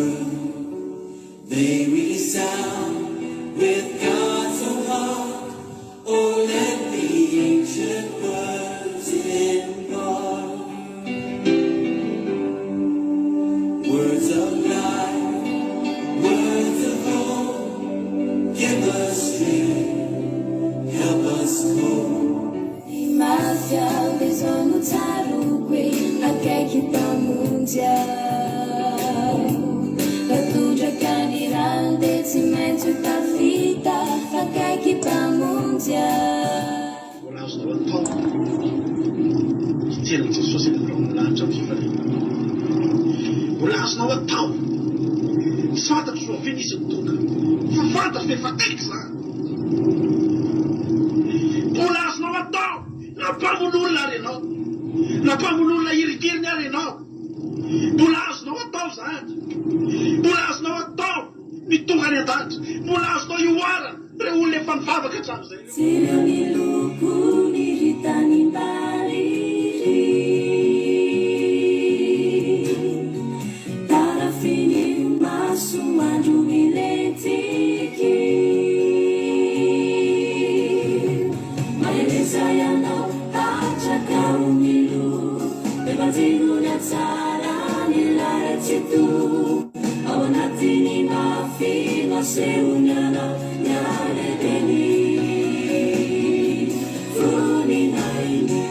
world. They resound with God's own heart. Oh, let the ancient words impart. Words of life, words of hope. Give us strength, help us cope. Ny mafy aho dia izao no tsaroako e, akaiky Mpamonjy aho. Raha tondraka ny rano dia tsy maintsy ho tafita, fa akaiky Mpamonjy aho. Mbola azonao atao ny hijery an'i Jesosy any amin'ny rahon'ny lanitra amin'ny fifaliana. Mbola azonao atao. Tsy fantatro fa oviana izy no tonga, fa fantatro fa efa akaiky izany. Mbola azonao atao na mpamono olona ary ianao, na mpamono olona hirigiriny ary ianao. Mbola azonao atao izany. Mbola azonao atao ny tonga any an-danitra. Mbola azonao ihoarana ireo olona efa nivavaka hatramin'izay ireo. Jereo ny lokony ry tanimbary ry Tarafin'ny masoandro milentiky Mahereza ianao hatraka ho milo Be-banjino ny hatsaran'ilay Tsitoha Ao anatin'ny mafy no asehony anao ny halehibeny Voninahiny.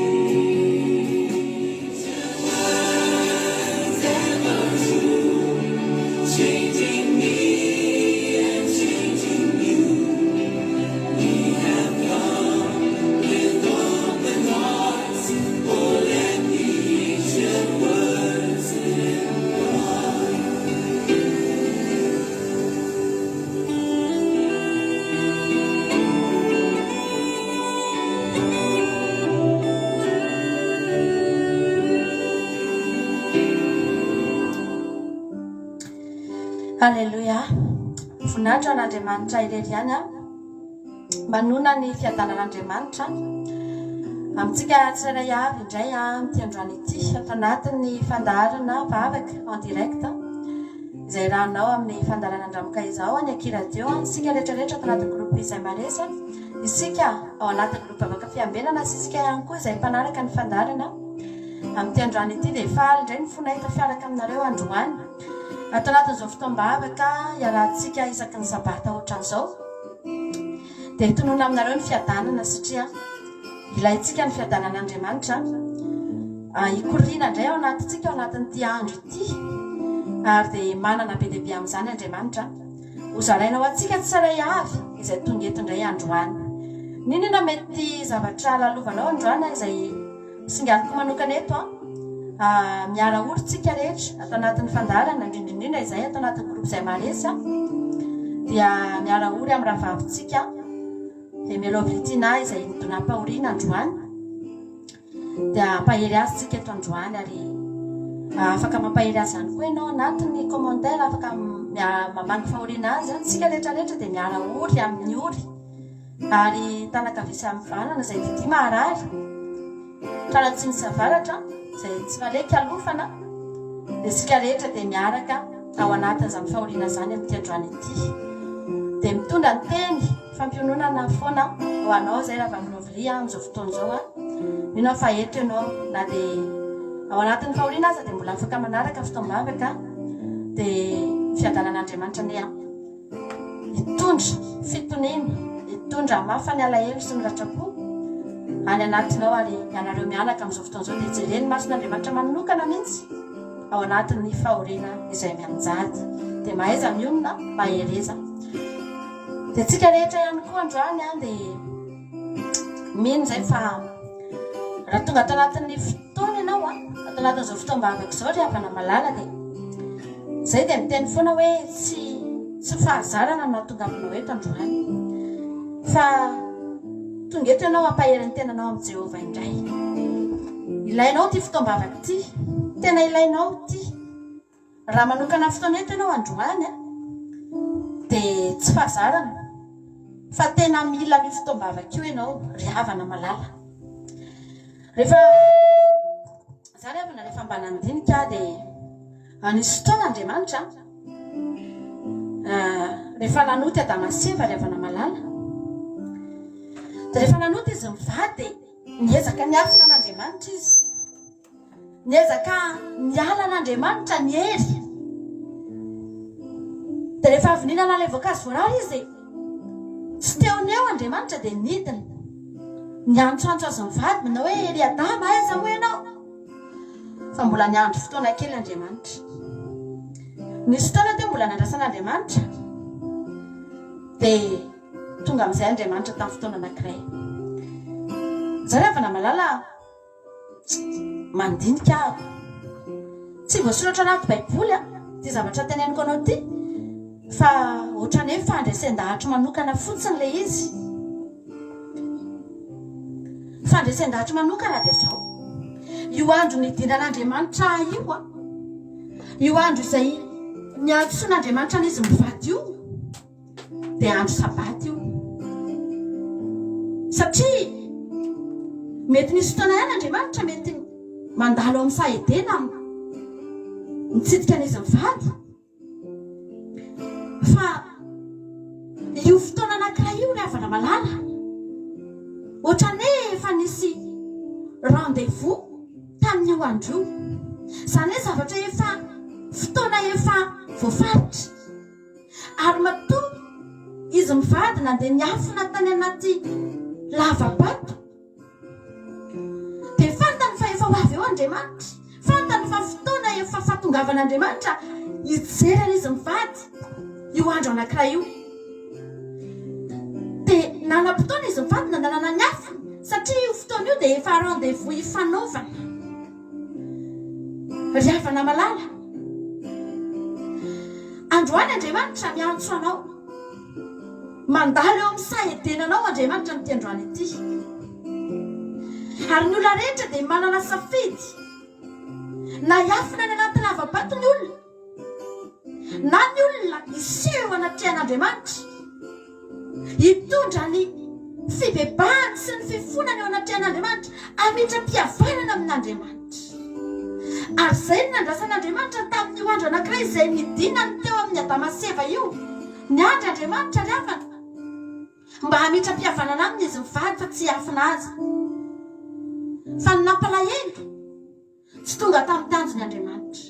Changing me and changing you. We have come with open hearts. Oh, let the ancient words impart. Aleloia! Voninahitra ho an'Andriamanitra irery ihany an! Manona ny fiadanan'Andriamanitra amintsika tsirairay avy indray amin'ity androany ity ato anatin'ny fandaharana vavaka en direct izay rahanao amin'ny fandaharana Andramoka izao any Aky Radio isika rehetra rehetra ato anatin'ny groupe Izay Maresy isika ao anatin'ny groupe Vavaka Fiambenana sy isika ihany koa izay mpanaraka ny fandaharana amin'ity androany ity dia faly indray ny fonay tafiaraka aminareo androany ato anatin'izao fotoam-bavaka iarahantsika isaky ny sabata ohatran'izao. Dia tononina aminareo ny fiadanana satria ilaintsika ny fiadanan'Andriamanitra hikoriana indray ao anatintsika ao anatin'ity andro ity ary dia manana be dia be amin'izany Andriamanitra hozaraina ho antsika tsirairay avy izay tonga eto indray androany. N'inona mety zavatra lalovanao androany izay Singaniko manokana eto an! Miara ory tsika rehetra ato anatin'ny fandaharana, indrindra indrindra izay ato anatin'ny groupe izay maharesy an! Dia miara ory amin'ny rahavavintsika Aimé Lovritina izay nidonam-pahoriana androany. Dia hampahery azy tsika eto androany ary afaka mampahery azy ihany koa ianao anatin'ny commentaire, afaka mamangy fahoriana azy an! Tsika rehetra rehetra dia miara ory amin'ny ory. Ary tanakavia sy havanana izay didia maharary, trano atsimo sy avaratra izay tsy maleky alofana, dia isika rehetra dia miaraka ao anatin'izany fahoriana izany amin'ity androany ity. Dia mitondra ny teny fampiononana foana ho anao izay Rahavavy Lovely amin'izao fotoana izao aho. Mino aho fa eto ianao na dia ao anatin'ny fahoriana aza dia mbola afaka manaraka fotoam-bavaka dia ny fiadanan'Andriamanitra anie Hitondra fitoniana, hitondra hamafa ny alahelo sy ny ratram-po any anatinao ary ianareo mianaka amin'izao fotoana izao dia jeren'ny mason'Andriamanitra manokana mihitsy ao anatin'ny fahoriana izay mianjady. Dia mahaiza mionona, mahereza. Dia tsika rehetra ihany koa androany dia mino izay fa raha tonga ato anatin'ny fotoana ianao a, ato anatin'izao fotoam-bavaka izao ry havana malala dia izay dia miteny foana hoe tsy tsy fahazarana no nahatonga aminao eto androany fa tonga eto ianao hampahery ny tenanao amin'i Jehovah indray. Ilainao ity fotoam-bavaka ity, tena ilainao ity. Raha manokana fotoana eto ianao androany dia tsy fahazarana fa tena mila an'io fotoam-bavaka io ianao ry havana malala. Rehefa za ry havana rehefa mba nandinika aho dia nisy fotoana Andriamanitra. Rehefa nanota i Adama sy Eva ry havana malala, dia rehefa nanota izy mivady dia niezaka niafina an'Andriamanitra izy. Niezaka niala an'Andriamanitra niery. Dia rehefa avy nihinana ilay voankazo voarara izy dia tsy teo ny eo Andriamanitra dia nidina. Niantsoantso azy mivady manao hoe ry Adama aiza moa ianao? Fa mbola niandry fotoana kely Andriamanitra. Nisy fotoana teo mbola nandrasan'Andriamanitra. Dia tonga amin'izay Andriamanitra tamin'ny fotoana anankiray. Izao ry havana malala, mandinika aho. Tsy voasoratra anaty Baiboly ity zavatra teneniko anao ity, fa ohatran'ny hoe fandresen-dahatro manokana fotsiny ilay izy. Fandresen-dahatro manokana dia izao, io andro nidinan'Andriamanitra ahy io, io andro izay niantsoan'Andriamanitra an'izy mivady io, dia andro sabata io. Satria mety misy fotoana ihany Andriamanitra mety mandalo amin'ny saha Edena mitsidika an'izy mivady. Fa io fotoana anankiray io ry havana malala, ohatran'ny hoe efa nisy rendez-vous tamin'io andro io. Izany hoe zavatra efa fotoana efa voafaritra. Ary matoa izy mivady nandeha niafina tany anaty lava-bato, Dia fantany fa efa ho avy eo Andriamanitra. Fantany fa fotoana efa fahatongavan'Andriamanitra hijery an'izy mivady io andro anankiray io. Dia nanam-potoana izy mivady nanalana ny afony satria io fotoana io dia efa rendez-vous ifanaovana. Ry havana malala, androany Andriamanitra miantso anao. Mandalo eo amin'ny saha Edenanao Andriamanitra amin'ity androany ity. Ary ny olona rehetra dia manana safidy na hiafina any anaty lava-bato ny olona, na ny olona hiseho eo anatrehan'Andriamanitra, hitondra ny fibebahany sy ny fifonany eo anatrehan'Andriamanitra, hametra-pihavanana amin'Andriamanitra. Ary izay no nandrasan'Andriamanitra tamin'io andro anankiray izay nidinany teo amin'i Adama sy Eva io. Niandry Andriamanitra ry havana mba hametra-pihavanana aminy izy mivady fa tsy hiafina azy. Fa ny nampalahelo, tsy tonga tamin'ny tanjony Andriamanitra.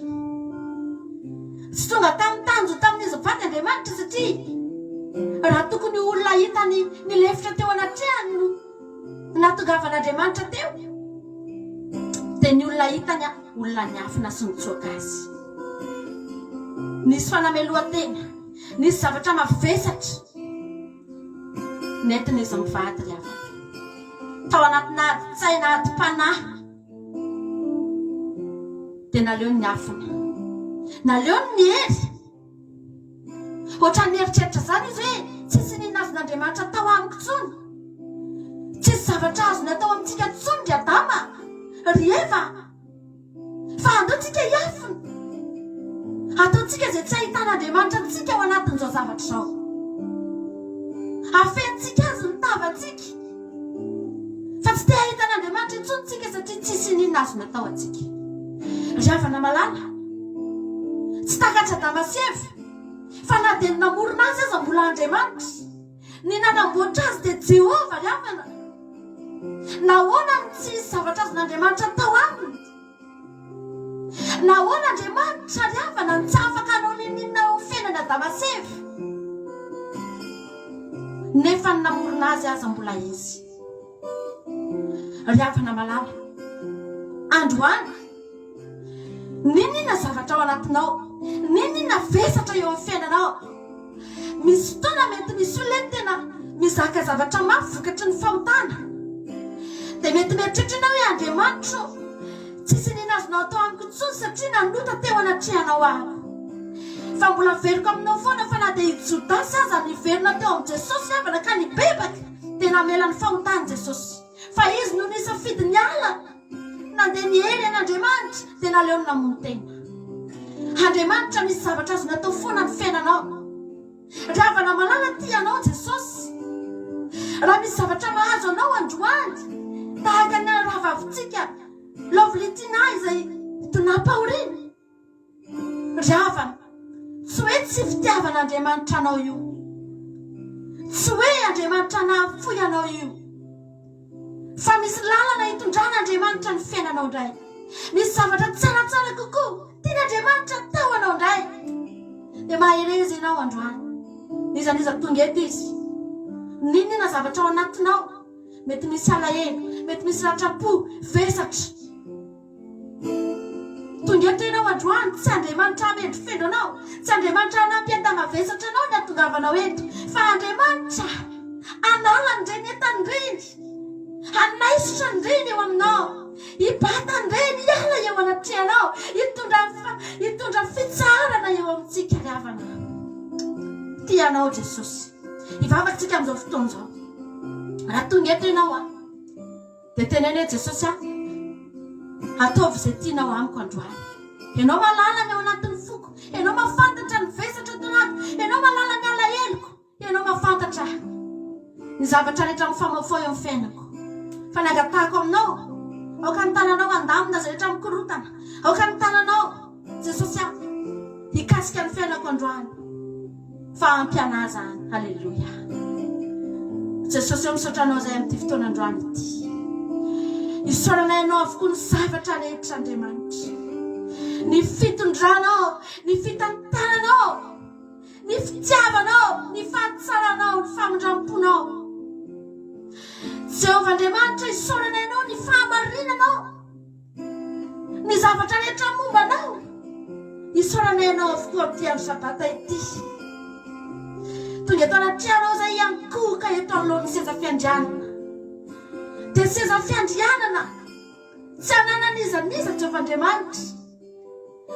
Tsy tonga tamin'ny tanjony tamin'izy mivady Andriamanitra satria raha tokony ho olona hitany nilefitra teo anatrehany no nahatongavan'Andriamanitra teo, dia ny olona hitany olona niafina sy nitsoaka azy. Nisy fanamelohan-tena. Nisy zavatra mavesatra nentin'izy mivady ry havana. Tao anatina adin-tsaina, adim-panahy, dia naleony niafina. Naleony niery. Ohatran'ny nieritreritra izany izy hoe tsisy n'inona azon'Andriamanitra atao amiko intsony. Tsisy zavatra azony atao amintsika intsony ry Adama, ry Eva. Fa andao tsika hiafina. Ataontsika izay tsy ahitan'Andriamanitra antsika ao anatin'izao zavatra izao. Afenintsika azy ny tavantsika. Fa tsy te hahita an'Andriamanitra intsony tsika satria tsisy iniana azony atao antsika. Ry havana malala, tsy takatr'i Adama sy Eva fa na dia ny namorona azy aza mbola Andriamanitra. Ny nanamboatra azy dia Jehovah ry havana. Nahoana no tsy hisy zavatra azon'Andriamanitra atao aminy? Nahoana Andriamanitra ry havana no tsy afaka hanao n'inon'inona eo amin'ny fiainan'i Adama sy Eva? Nefa ny namorona azy aza mbola izy. Ry havana malala, androany, n'inon'inona zavatra ao anatinao, n'inon'inona vesatra eo amin'ny fiainanao, Misy fotoana mety misy olona eny tena mizaka zavatra mafy vokatry ny fahotana. Dia mety mieritreritra ianao hoe Andriamanitra ô, tsisy iniana azonao atao amiko intsony satria nanota teo anatrehanao aho. Fa mbola averiko aminao foana fa na dia i Jodasy aza niverina teo amin'i Jesosy havana ka nibebaka dia namela ny fahotany Jesosy. Fa izy no nisafidy niala. Nandeha niery an'Andriamanitra dia naleony namono tena. Andriamanitra misy zavatra azony atao foana ny fiainanao. Ry havana malala tia anao Jesosy. Raha misy zavatra mahazo anao androany tahaka ny an'ny rahavavintsika Lovely Tina izay nampahoriana. Ry havana. Tsy hoe tsy fitiavan'Andriamanitra anao io. Tsy hoe Andriamanitra nahafoy anao io. Fa misy lalana hitondran'Andriamanitra ny fiainanao indray. Misy zavatra tsaratsara kokoa tian'Andriamanitra atao anao indray. Dia mahereza ianao androany. N'iza n'iza tonga eto izy. N'inon'inona zavatra ao anatinao. Mety misy alahelo, mety misy ratram-po, vesatra. Tonga eto ianao androany, tsy Andriamanitra hamendrofendro anao, tsy Andriamanitra hanampy enta-mavesatra anao ny hatongavanao eto, fa Andriamanitra hanala an'ireny entana ireny, hanaisotra an'ireny eo aminao, hibata an'ireny hiala eo anatrehanao, hitondra hitondra fitsaharana eo amintsika ry havana. Tia anao Jesosy. Hivavaka isika amin'izao fotoana izao. Raha tonga eto ianao an, Dia teneno hoe, Jesosy a, ataovy izay tianao amiko androany. Ianao mahalala ny ao anatin'ny foko. Ianao mahafantatra ny vesatra ato anatiko. Ianao mahalala ny alaheloko. Ianao mahafantatra ny zavatra rehetra mifamaofao eo amin'ny fiainako. Fa ny angatahako aminao, aoka ny tananao handamina izay rehetra mikorontana. Aoka ny tananao, Jesosy a, hikasika ny fiainako androany. Fa ampy anah zany. Aleloia. Jesosy ô misaotra anao zay amin'ity fotoana androany ity. Isaoranay anao avokoa ny zavatra rehetra Andriamanitra. Ny fitondranao, ny fitantananao, ny fitiavanao, ny fahatsaranao, ny famindram-ponao. Jehovah Andriamanitra isaoranay anao ny fahamarinanao. Ny zavatra rehetra momba anao, isaoranay anao avokoa amin'ity andro sabata ity. Tonga eto anatrehanao izay hiankohoka eto anoloan'ny seza fiandrianana. Dia seza fiandrianana tsy ananan'iza n'iza Jehovah Andriamanitra,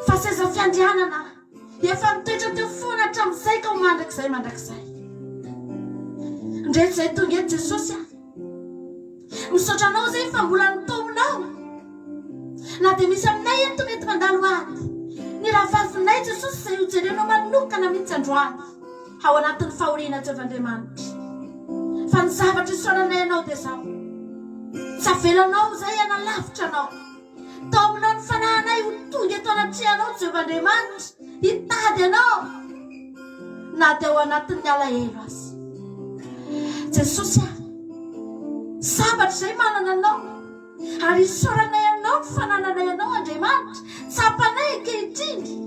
fa seza fiandrianana efa nitoetra teo foana hatramin'izay ka ho mandrakizay mandrakizay. Ndreto izay tonga eto Jesosy a. Misaotra anao zay fa mbola ny tominao. Na dia misy aminay eto mety mandalo ady. Ny rahavavinay Jesosy izay ho jerenao manokana mihitsy androany. Ao anatin'ny fahoriana Jehovah Andriamanitra. Fa ny zavatra isaoranay anao dia izao. Tsy avelanao izay hanalavitra anao. Taominao ny fanahinay ho tonga eto anatrehanao Jehovah Andriamanitra, hitady anao na dia ao anatin'ny alahelo aza. Jesosy a, sambatra izay manana anao ary isaoranay anao ny fanananay anao Andriamanitra. Tsapanay ankehitriny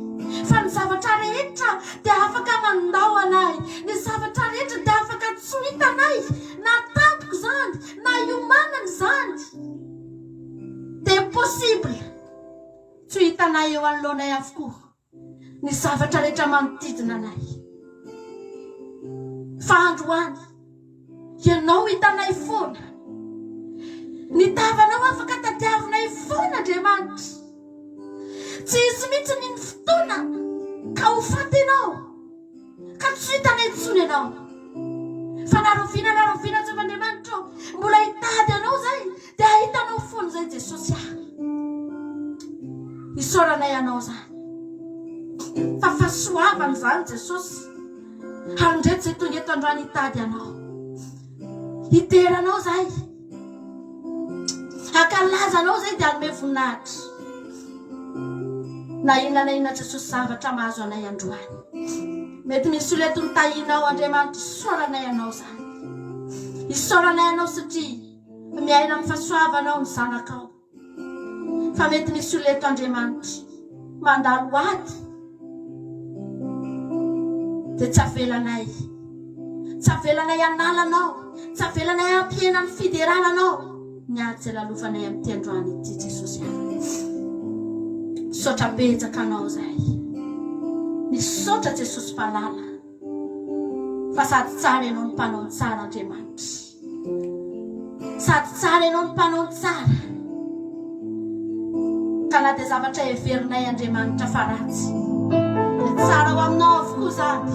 fa ny zavatra rehetra dia afaka mandao anay, ny zavatra rehetra dia afaka tsy ho hitanay na tampoka izany na hiomanana izany. Dia possible tsy ho hitanay eo anoloanay avokoa ny zavatra rehetra manodidina anay. Fa androany, Ianao hitanay foana. Ny tavanao afaka tadiavinay foana, Andriamanitra. Tsy hisy mihitsy ny fotoana ka ho faty Ianao. Ka tsy hitanay intsony ianao. Fa na rahoviana na rahoviana Jehovah Andriamanitra ô, mbola hitady anao izay, dia hahita anao foana izay Jesosy ah. Isaoranay anao izany. Fa fahasoavana izany Jesosy. Ary indreto izay tonga eto androany hitady anao. Hidera anao izahay. Hankalaza anao izay dia hanome voninahitra. Na inona na inona Jesosy zavatra mahazo anay androany. Mety misy olona eto mitahianao Andriamanitra isaoranay anao izany. Isaoranay anao satria miaina amin'ny fahasoavanao ny zanakao. Fa mety misy olona eto Andriamanitra mandalo ady dia tsy avelanay. Tsy avelanay hanala anao, tsy avelanay hampihena ny fiderana anao ny ady izay lalovanay amin'ity androany ity Jesosy a. Misaotra betsaka anao izahay. Misaotra Jesosy Mpahalala. Fa sady tsara ianao no mpanao ny tsara Andriamanitra. Sady tsara ianao no mpanao ny tsara. Ka na dia zavatra heverinay Andriamanitra fa ratsy, dia tsara ho aminao avokoa izany.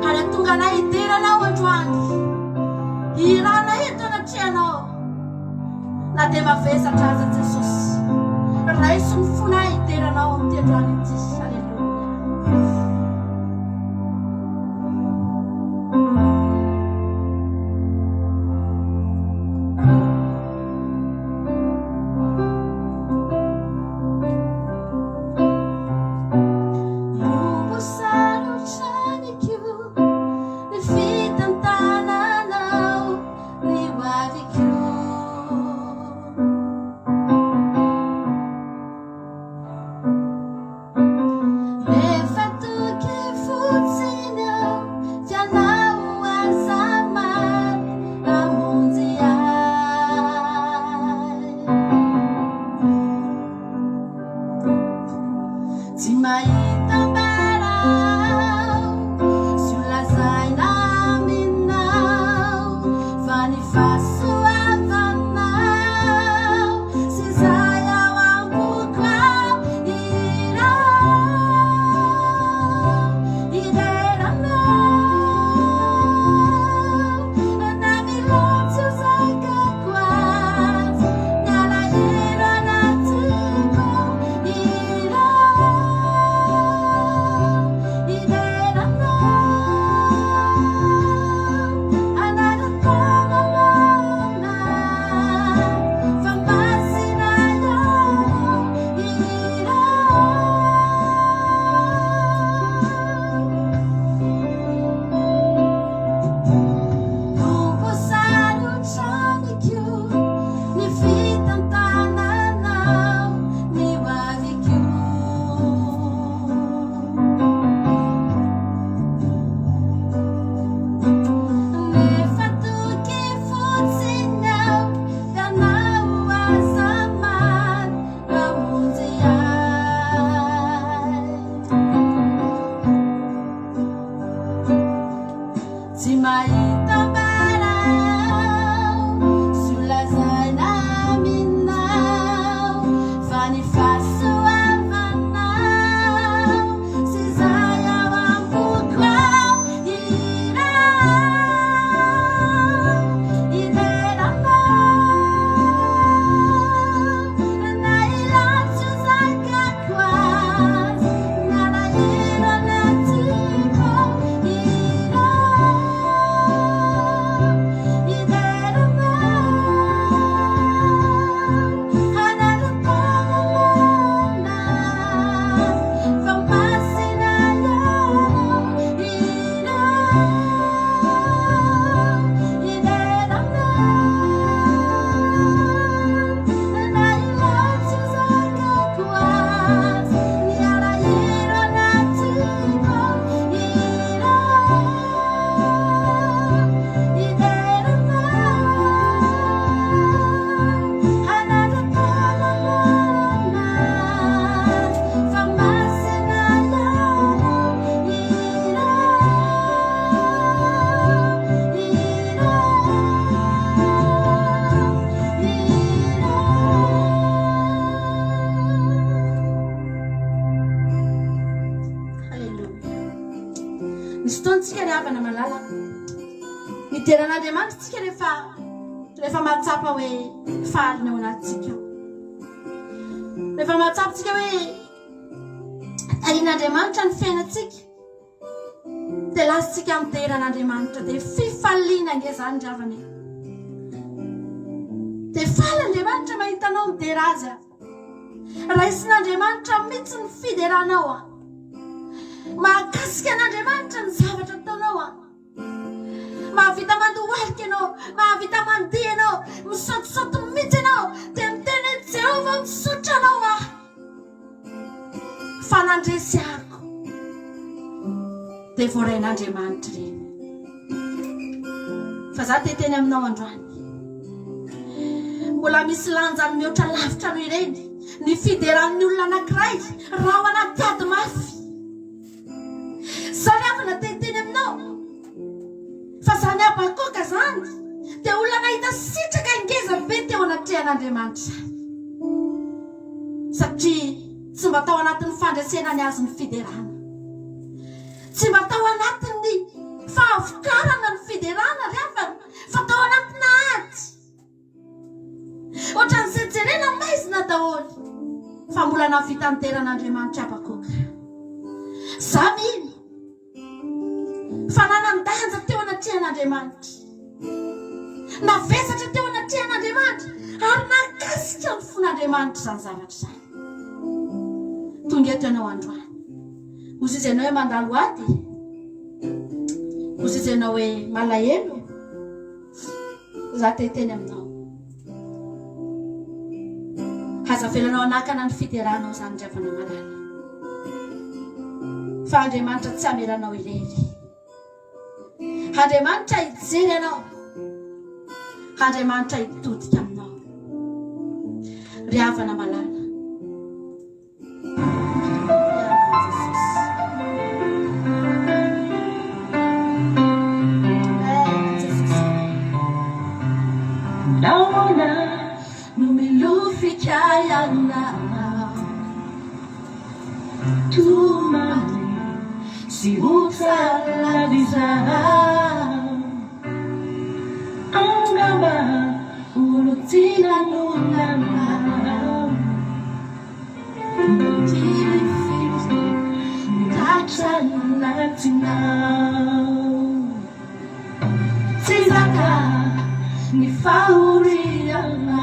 Ary hahatonga anay hidera anao androany. Hihiranay eto anatrehanao. Na dia mavesatra aza Jesosy. Raiso ny fonay hidera anao amin'ity androany ity. Aleloia. mahita ambara sy ho lazaina aminao fa ny fahasoavanao sy izay ao am-poko ao hihira hidera anao na hilatsy ho zakako azy ny alahelo anatiko hihira hidera anao hanara-tanana fa masina ianao hihira hidera anao na hilatsy ho zakako azy ny alahelo anatiko hihira hidera anao hanara-tanana fa masina ianao hihira hihira hihira. Alléluia. Misy fotoana tsika ry havana malala. Midera an'Andriamanitra tsika rehefa rehefa mahatsapa hoe faly ny ao anatintsika ao. Rehefa mahatsapa tsika hoe tahian'Andriamanitra ny fiainantsika, dia lasantsika midera an'Andriamanitra, dia fifaliana ange izany ry havana e. Dia faly Andriamanitra mahita anao midera Azy. Raisin'Andriamanitra mihitsy ny fideranao. Mahakasika an'Andriamanitra ny zavatra ataonao. Mahavita mandohalika ianao, mahavita mandihy ianao, misaotisaoty mihitsy ianao, dia miteny hoe Jehovah misaotra anao aho fa nandresy ahako. Dia voarain'Andriamanitra ireny. Fa za te hiteny aminao androany. Mbola misy lanjany mihoatra lavitra noho ireny ny fideran'ny olona anankiray raha ao anaty ady mafy. Zany havana te hiteny aminao fa zany Habakoka zany dia olona nahita sitraka ngeza be teo anatrehan'Andriamanitra zany. Satria tsy mba tao anatin'ny fandresena ny azy ny fiderana. Tsy mba tao anatin'ny fahavokarana ny fiderana ry havana fa tao anatina ady. Ohatran'izay jerena maizina daholo fa mbola nahavita nidera an'Andriamanitra Habakoka. Za mino fa nanan-danja teo anatrehan'Andriamanitra. Navesatra teo anatrehan'Andriamanitra ary nahakasika ny fon'Andriamanitra izany zavatra izany. Tonga eto ianao androany. Hoy izy ianao hoe mandalo ady. Hoy izy ianao hoe malahelo. Za te hiteny aminao. Aza avelanao hanakana ny fideranao izany ry havana malala. Fa Andriamanitra tsy hamela anao irery. Andriamanitra hijery anao. Andriamanitra hitodika aminao. Ry havana malala. Nahoana no milofika ianao? Tomany sy ontsa lava izaho. Angamba olon-tiana no nanao. Tsy zaka ny fahoriana.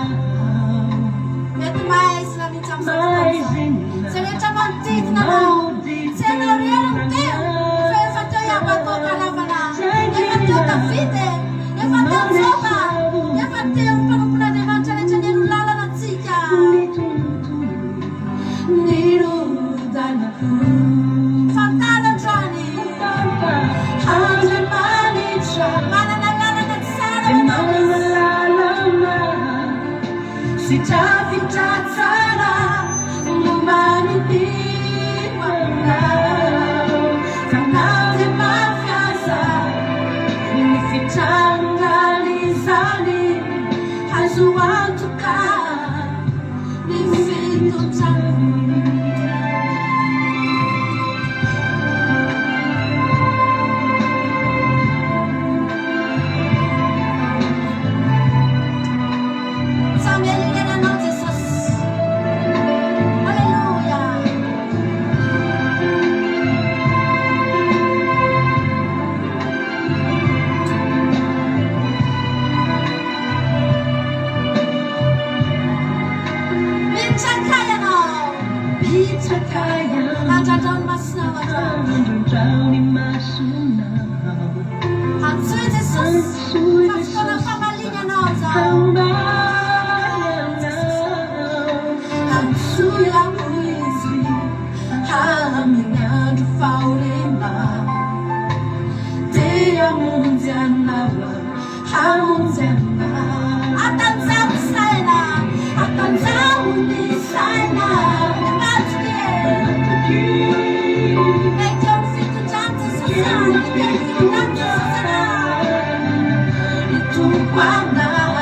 Mety maizina mihitsy amin'izao fotoana izao. Izay rehetra manodidina anao, tsy ianao irery no teo, fa efa teo i Habakoka ravana, efa teo Davida e, efa teo Joba, efa teo ny mpanompon'Andriamanitra rehetra nihaino lalana antsika. Fantaro androany Andriamanitra manana lalana tsara ho anao Izy. Sy tsara momba ny Fa na dia mafy aza ny Samy irery anao Jesosy. Alléluia. Mitraka ianao. Mitraka ianao. Andrandrao ny masonao androany. Andrandrao ny masonao. Antsoy Jesosy. Antsoy Fa fotoana Jesosy. famaliana anao izao. Hamaly anao. Antsoy aho izy amin'ny andro fahoriana. Dia hamonjy anao, hamonjy anao. Atanjaho ny saina, atanjaho ny saina. Matokia. Ekeo ny fitondran'i Jesosy, ekeo ny fitondran'i Jesosy anao. Ny Tompo anao,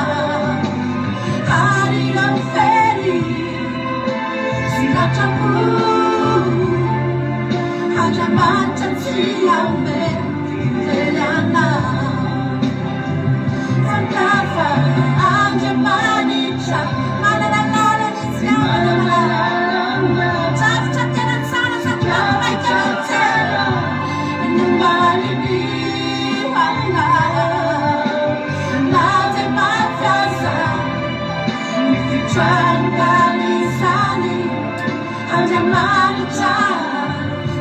ary ireo fery sy ratram-po. Andriamanitra tsy hamely anao. Fantaro fa Andriamanitra manana lalana izy havana malala. Drafitra tena tsara sady mampimaika ny tsena. Ny omaly anao. Na dia mafy aza ny fitrangan'izany. Andriamanitra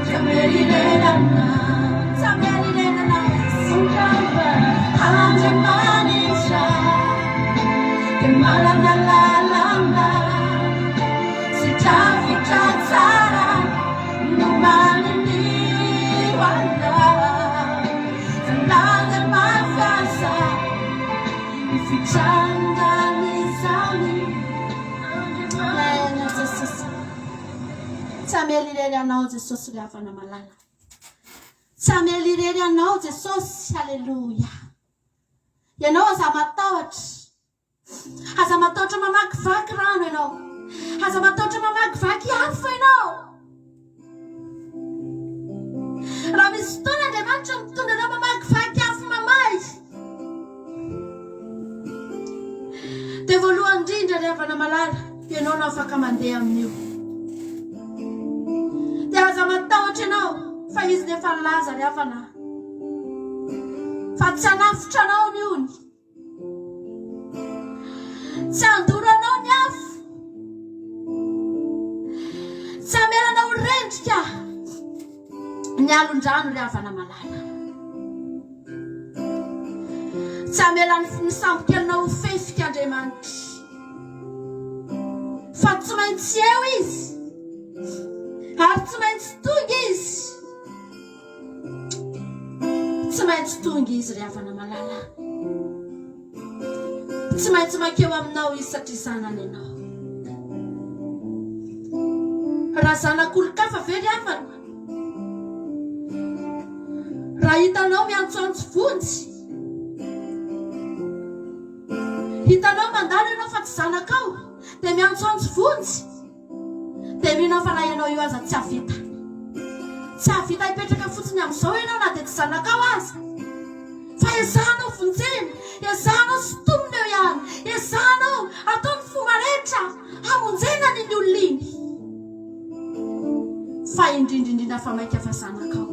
tsy hamely anao. Tsy hamely anao izy. Andriamanitra dia manana lalana sy drafitra tsara nomaniny ho anao. Na dia mafy aza ny fitrangan'izany. Amen, Jesosy. Tsy hamely irery anao Jesosy ry havana malala. Tsy hamely irery anao Jesosy. Alléluia. Ianao aza matahotra. Aza matahotra mamakivaky rano ianao. Aza matahotra mamakivaky afo ianao. Raha misy fotoana Andriamanitra mitondra anao mamakivaky afo mamay, dia voalohany indrindra ry havana malala, ianao no afaka mandeha amin'io. Dia aza matahotra ianao fa izy nefa nilaza ry havana fa tsy hanafotra anao ny ony. Tsy handoro anao ny afo. Tsy hamela anao ho rendrika ny alon-drano ry havana malala. Tsy hamela ny sambokelinao ho fefika Andriamanitra. Fa tsy maintsy eo izy. Ary tsy maintsy tonga izy. Tsy maintsy tonga izy ry havana malala. Tsy maintsy mankeo aminao izy satria zanany ianao. Raha zanak'olon-kafa ve ry havana? Raha hitanao miantsoantso vonjy, hitanao mandalo ianao fa tsy zanakao, dia miantsoantso vonjy. Dia mino aho fa na ianao io aza tsy hahavita. Tsy hahavita hipetraka fotsiny amin'izao ianao na dia tsy zanakao aza. Fa ezahanao vonjena, ezahanao sintomina eo ihany, ezahanao atao ny fomba rehetra hamonjena an'iny olona iny. Fa indrindra indrindra fa mainka fa zanakao.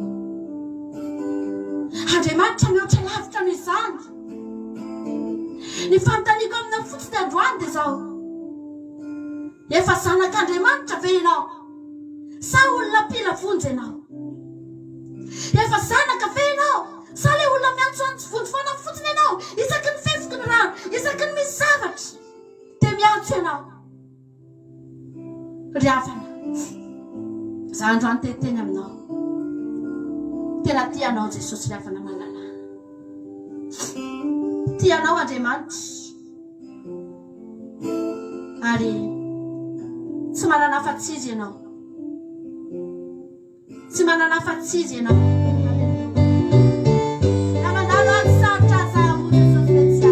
Andriamanitra mihoatra lavitra noho izany. Ny fanontaniako aminao fotsiny androany dia izao. Efa zanak'Andriamanitra ve ianao? Sa olona mpila vonjy ianao? Efa zanaka ve ianao? Sa ilay olona miantsoantso vonjy foana fotsiny ianao? Isaky ny fefiky ny rano, isaky ny misy zavatra, dia miantso ianao. Ry havana, za androany te hiteny aminao. Tena tia anao Jesosy ry havana malala. Tia anao Andriamanitra. Ary tsy manana afa-tsy Izy ianao. Tsy manana afa-tsy Izy ianao. Na mandalo ady sarotra aza aho, Jesosy dia tsy ahy.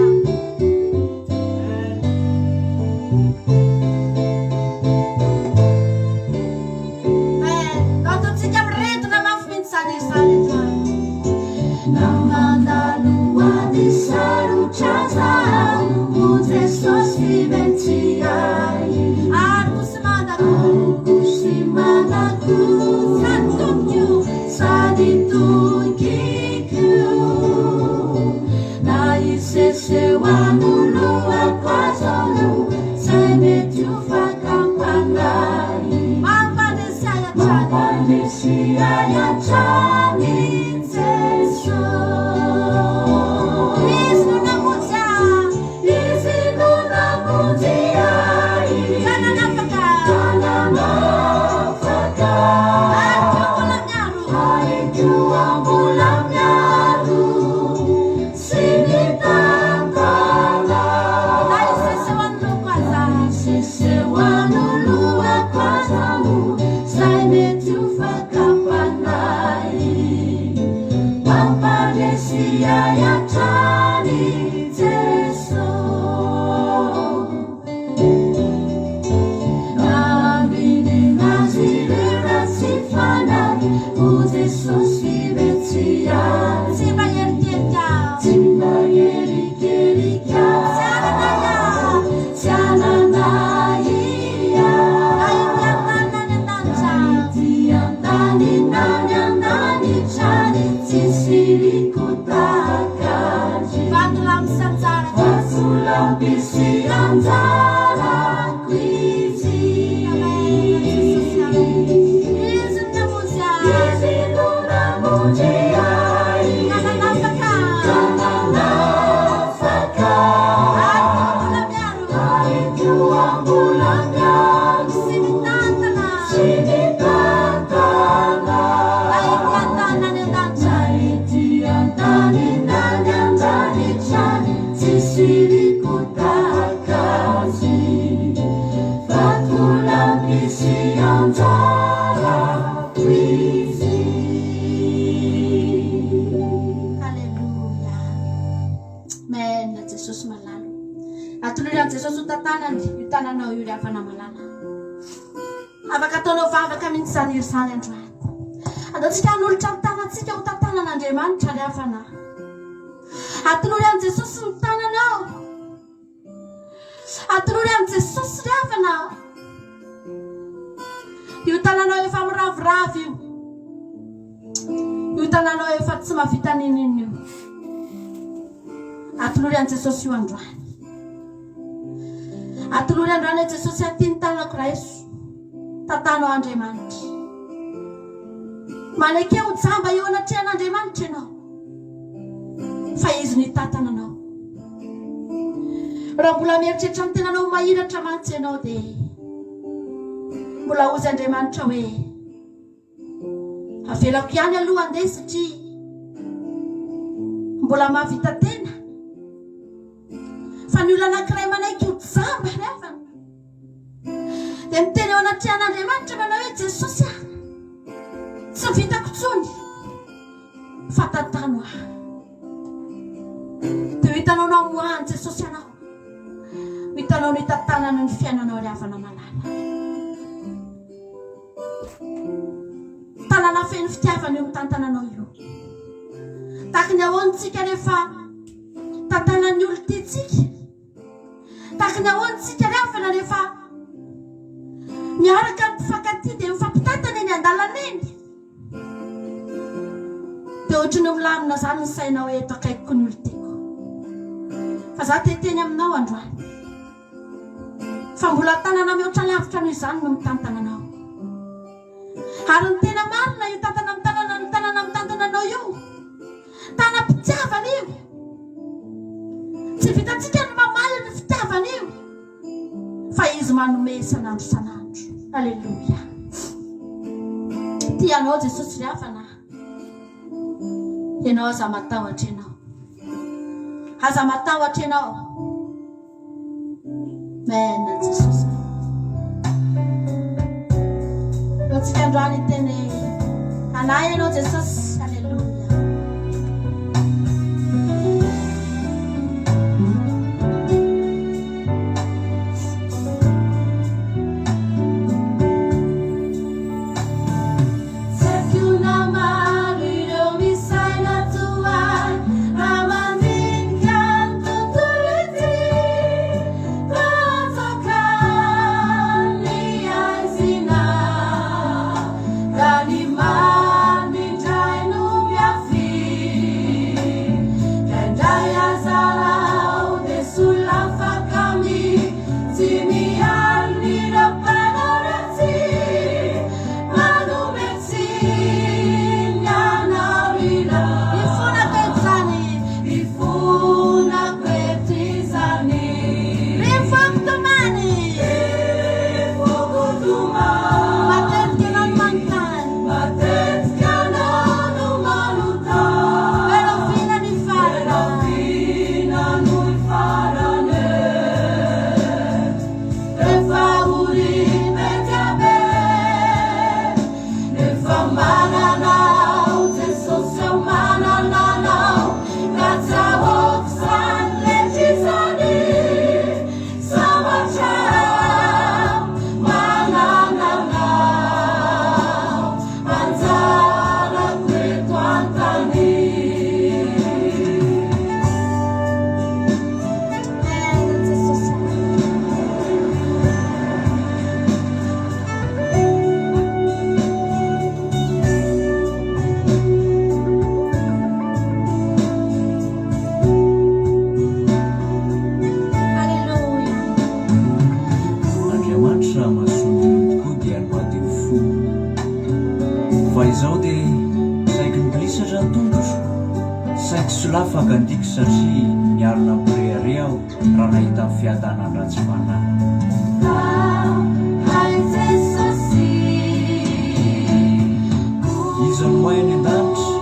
Any any an-danitra any, tsisy iriko tahaka azy. Vatolampy sy anjarako izy. Haleloia. Amen Jesosy malala. Atolory an'i Jesosy ho tantanany io tananao io ry havana malala. Afaka ataonao vavaka mihitsy izany hira izany androany. Andaontsika hanolotra ny tanantsika ho tantanan'Andriamanitra ry havana. Atolory an'i Jesosy ny tananao. Atolory an'i Jesosy ry havana. Io tananao efa miraviravy io. Io tananao efa tsy mahavita n'inon'inona io. Atolory an'i Jesosy io androany. Atolory androany an'i Jesosy aty ny tanako raiso. Tantano Andriamanitra. Maneke ho jamba eo anatrehan'Andriamanitra ianao. Fa Izy no hitantana anao. Raha mbola mieritreritra ny tenanao ho mahiratra mantsy ianao dia mbola hozy Andriamanitra hoe Avelako ihany aloha andeha satria mbola mahavita tena. Fa ny olona anankiray manaiky ho jamba ry havana dia miteny eo anatrehan'Andriamanitra manao hoe Jesosy ah, tsy vitako intsony fa tantano aho. Dia ho hitanao no hamoahan'i Jesosy anao. Ho hitanao no hitantanany ny fiainanao ry havana malala. Tanana feno fitiavana io mitantana anao io. Tahaka ny ahoana tsika rehefa tantanan'ny olon-tiantsika? Tahaka ny ahoana tsika ry havana rehefa miaraka ny mpifankatia dia mifampitantana eny an-dalana eny? Dia ohatry ny milamina izany ny saina hoe eto akaikiko ny olon-tiako. Fa za te hiteny aminao androany. Fa mbola tanana mihoatra lavitra noho izany no mitantana anao. Ary ny tena marina io tantana mitanana ny tanana mitantana anao io, tanam-pitiavana io. Tsy vitantsika ny mamaly ny fitiavana io, fa izy manome isan'andro isan'andro. Aleloia. Tia anao Jesosy ry havana. Ianao aza matahotra ianao. Aza matahotra ianao. Amen Jesosy. Ataontsika androany hiteny hoe anay ianao Jesosy. Alléluia. Andriamanitra mahasoa ny olony tokoa dia ny madio fo. Fa izao dia saiky nibilisatra ny tongotro, saiky solafaka ny diako satria niarina ampirehareha aho raha nahita ny fiadanan'ny ratsy fanahy. Iza no mahay any an-danitra?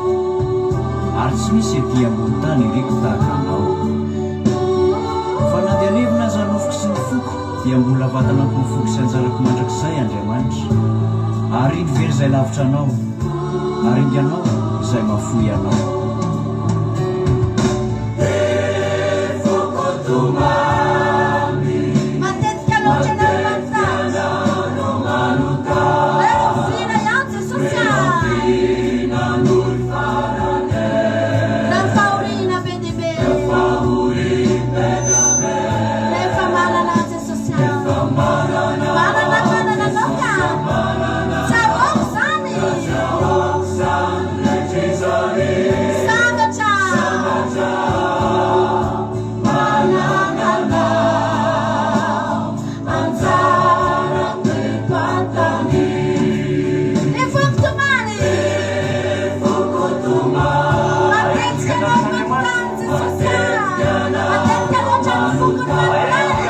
Ary tsy misy ety ambony tany iriko tahaka anao. Fa na dia levona aza nofoko sy ny foko, dia mbola vatana am-po foko sy anjarako mandrakizay Andriamanitra. Ary indro very izay lavitra anao, ary inganao izay mahafoy anao. Matetika loatra ianao no manontany. Hoe rahoviana ihany Jesosy a? Na ny fahoriana be dia be. Rehefa manana an'i Jesosy aho. Manana, manana anao ka. Tsaroako izany. Sambatra. Manana anao anjara teto an-tany. Efoko tomany. Matetika ianao no manontany Jesosy ah. Matetika loatra ny foko no manontany.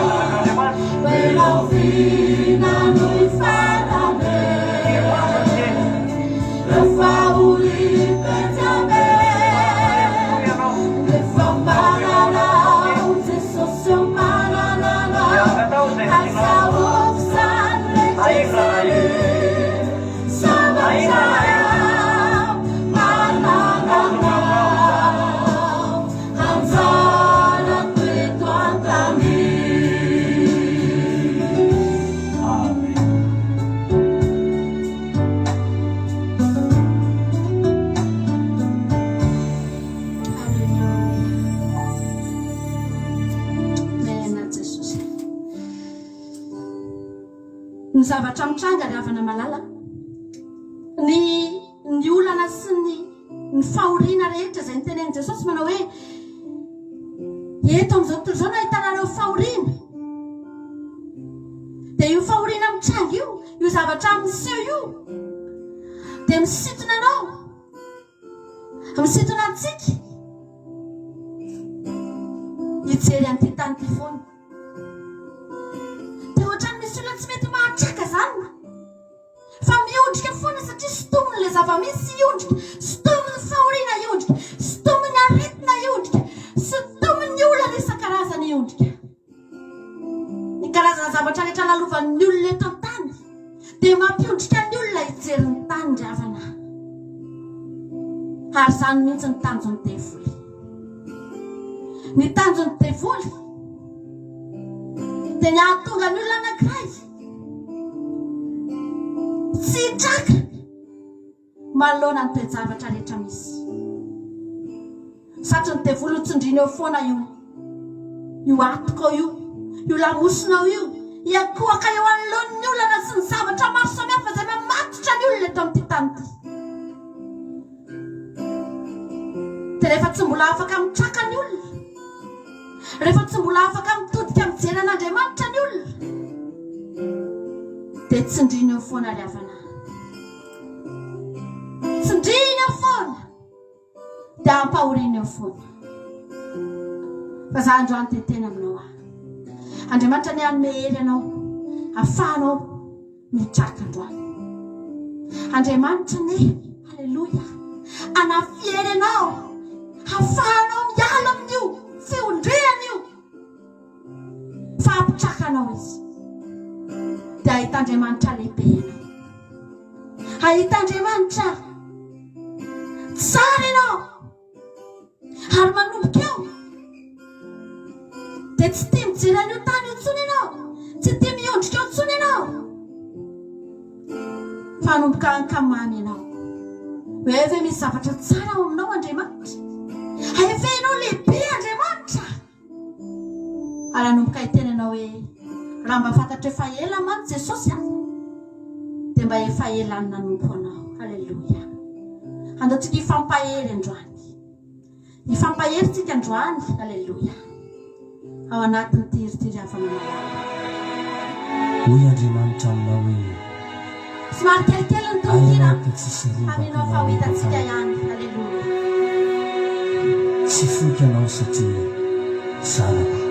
Hoe rahoviana no hifarana e. Amen. Amen Jesosy. Ny zavatra mitranga ry havana malala, ny ny olana sy ny ny fahoriana rehetra izay nitenenin'i Jesosy manao hoe eto amin'izao tontolo izao no ahitanareo fahoriana. Dia io fahoriana mitranga io, io zavatra miseho io, dia misintona anao, misintona antsika hijery an'ity tany ity foana. Dia ohatran'ny misy olona tsy mety mahatraka izany. Fa miondrika foana satria sintominy ilay zava-misy hiondrika, sintominy fahoriana hiondrika, sintominy aretina hiondrika, sintominy olana isan-karazany hiondrika. Ny karazana zavatra rehetra lalovan'ny olona eto an-tany dia mampiondrika ny olona hijery ny tany ry havana. Ary izany mihitsy ny tanjon'ny devoly. Ny tanjon'ny devoly dia ny hahatonga ny olona anankiray tsy hitraka manoloana ny toe-javatra rehetra misy. Satry ny devoly ho tsindriana eo foana io io atokao io, io lamosinao io, hiankohoka eo anoloan'ny olana sy ny zavatra maro samihafa izay mamatotra ny olona eto amin'ity tany ity. Dia rehefa tsy mbola afaka mitraka ny olona, rehefa tsy mbola afaka mitodika mijery an'Andriamanitra ny olona, dia tsindriana eo foana ry havana. Tsindriana eo foana. Dia ampahoriana eo foana. Fa za androany te hiteny aminao aho. Andriamanitra anie hanome hery anao afahanao mitraka androany. Andriamanitra anie, haleloia, hanafy hery anao hafahanao miala amin'io fiondrehana io. Fa hampitraka anao Izy. Dia hahita Andriamanitra lehibe ianao. Hahita Andriamanitra tsara ianao. Ary manomboka eo, dia tsy tia mijery an'io tany io intsony ianao. Tsy tia miondrika eo intsony ianao. Fa hanomboka hankamamy ianao. Hoe ve misy zavatra tsara ao aminao Andriamanitra? Hay ve ianao lehibe Andriamanitra? Ary hanomboka hiteny anao hoe, Raha mba fantatro efa ela mantsy Jesosy a, dia mba efa ela no nanompo anao. Aleloia. Andao tsika hifampahery androany. Hifampahery tsika androany. Aleloia. Ao anatin'ity hirifiry havana malala. Hoy Andriamanitra aminao hoe. Somary kelikely ny Ary tononkira ianao dia tsisy fa robaka mino aho fa ho ianao eto hitantsika an-tany. ihany. Aleloia. Tsy foiko ianao satria zanako.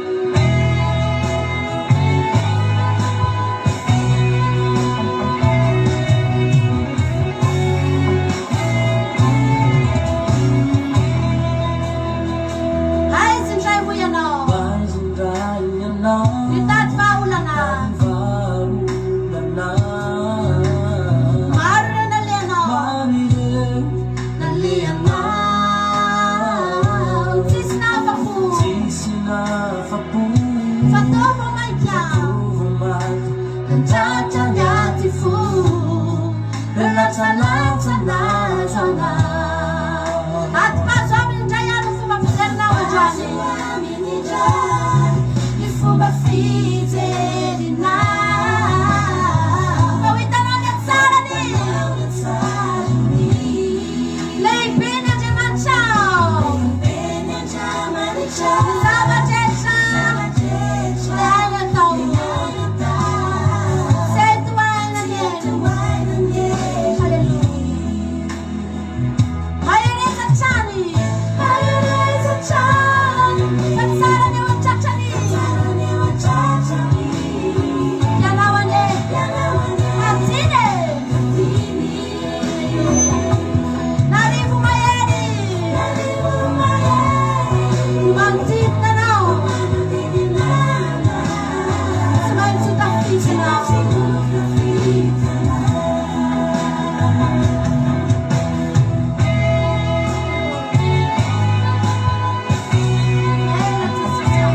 lasa lavitra nahazo anao. Atipazo aminy indray ary ny fomba fijerinao androany. Aminy indray ny fomba fijerinao. Fa ho hitanao ny hatsarany. Lehibe ny Andriamanitrao. Lehibe ny Andriamanitrao. Ny zava-drehetra. Zava-drehetra. Dia hainy atao. Dia hainy atao. Tsy hay tohaina ny heriny. Haleloia. Mahereza hatrany. Mahereza hatrany. Fa tsara ny eo an-tratrany. Tsara ny eo an-tratrany. Ianao anie. Ianao anie. Hadino e. Narivo mahery. Narivo mahery. Manodidina anao. Manodidina anao. Tsy maintsy ho tafiditra Tsy maintsy ho tafiditra anao. Ela Jesosy ô.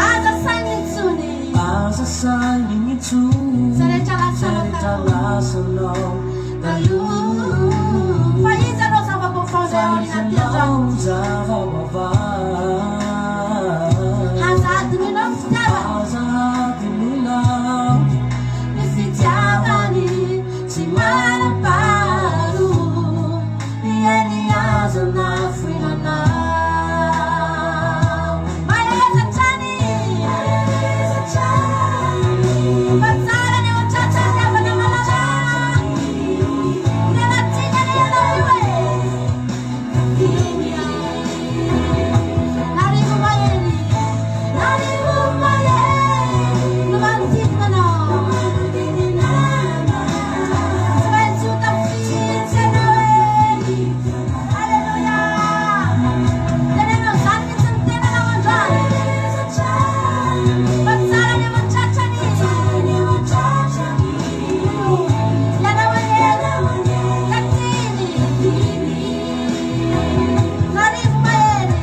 Aza sainina intsony. Aza sainina intsony. Izay rehetra lasanao Izay rehetra taloha. lasanao taloha. Fa iza no zava-baovao indray Fa aoriana iza aty no androany? zava-baovao. Aza adinoinao ny fitiavany. Aza adinoinao. Ny fitiavany tsy manam-paharoa. Ny ainy azo nafoina anao. Mahereza hatrany. Mahereza hatrany. Fa tsara ny eo an-tratran'ny havana malala. Tena tiany anie ianao io e. Narivo mahery. Narivo mahery. No manodidina anao. Manodidina anao. Tsy maintsy ho tafiditra ianao e. Alléluia. Teneno an'izany mihitsy ny tenanao androany. Mahereza hatrany. Fa tsara ny eo an-tratrany. Tsara ny eo an-tratrany. Ianao anie. Ianao anie. Ka tiany. Narivo mahery.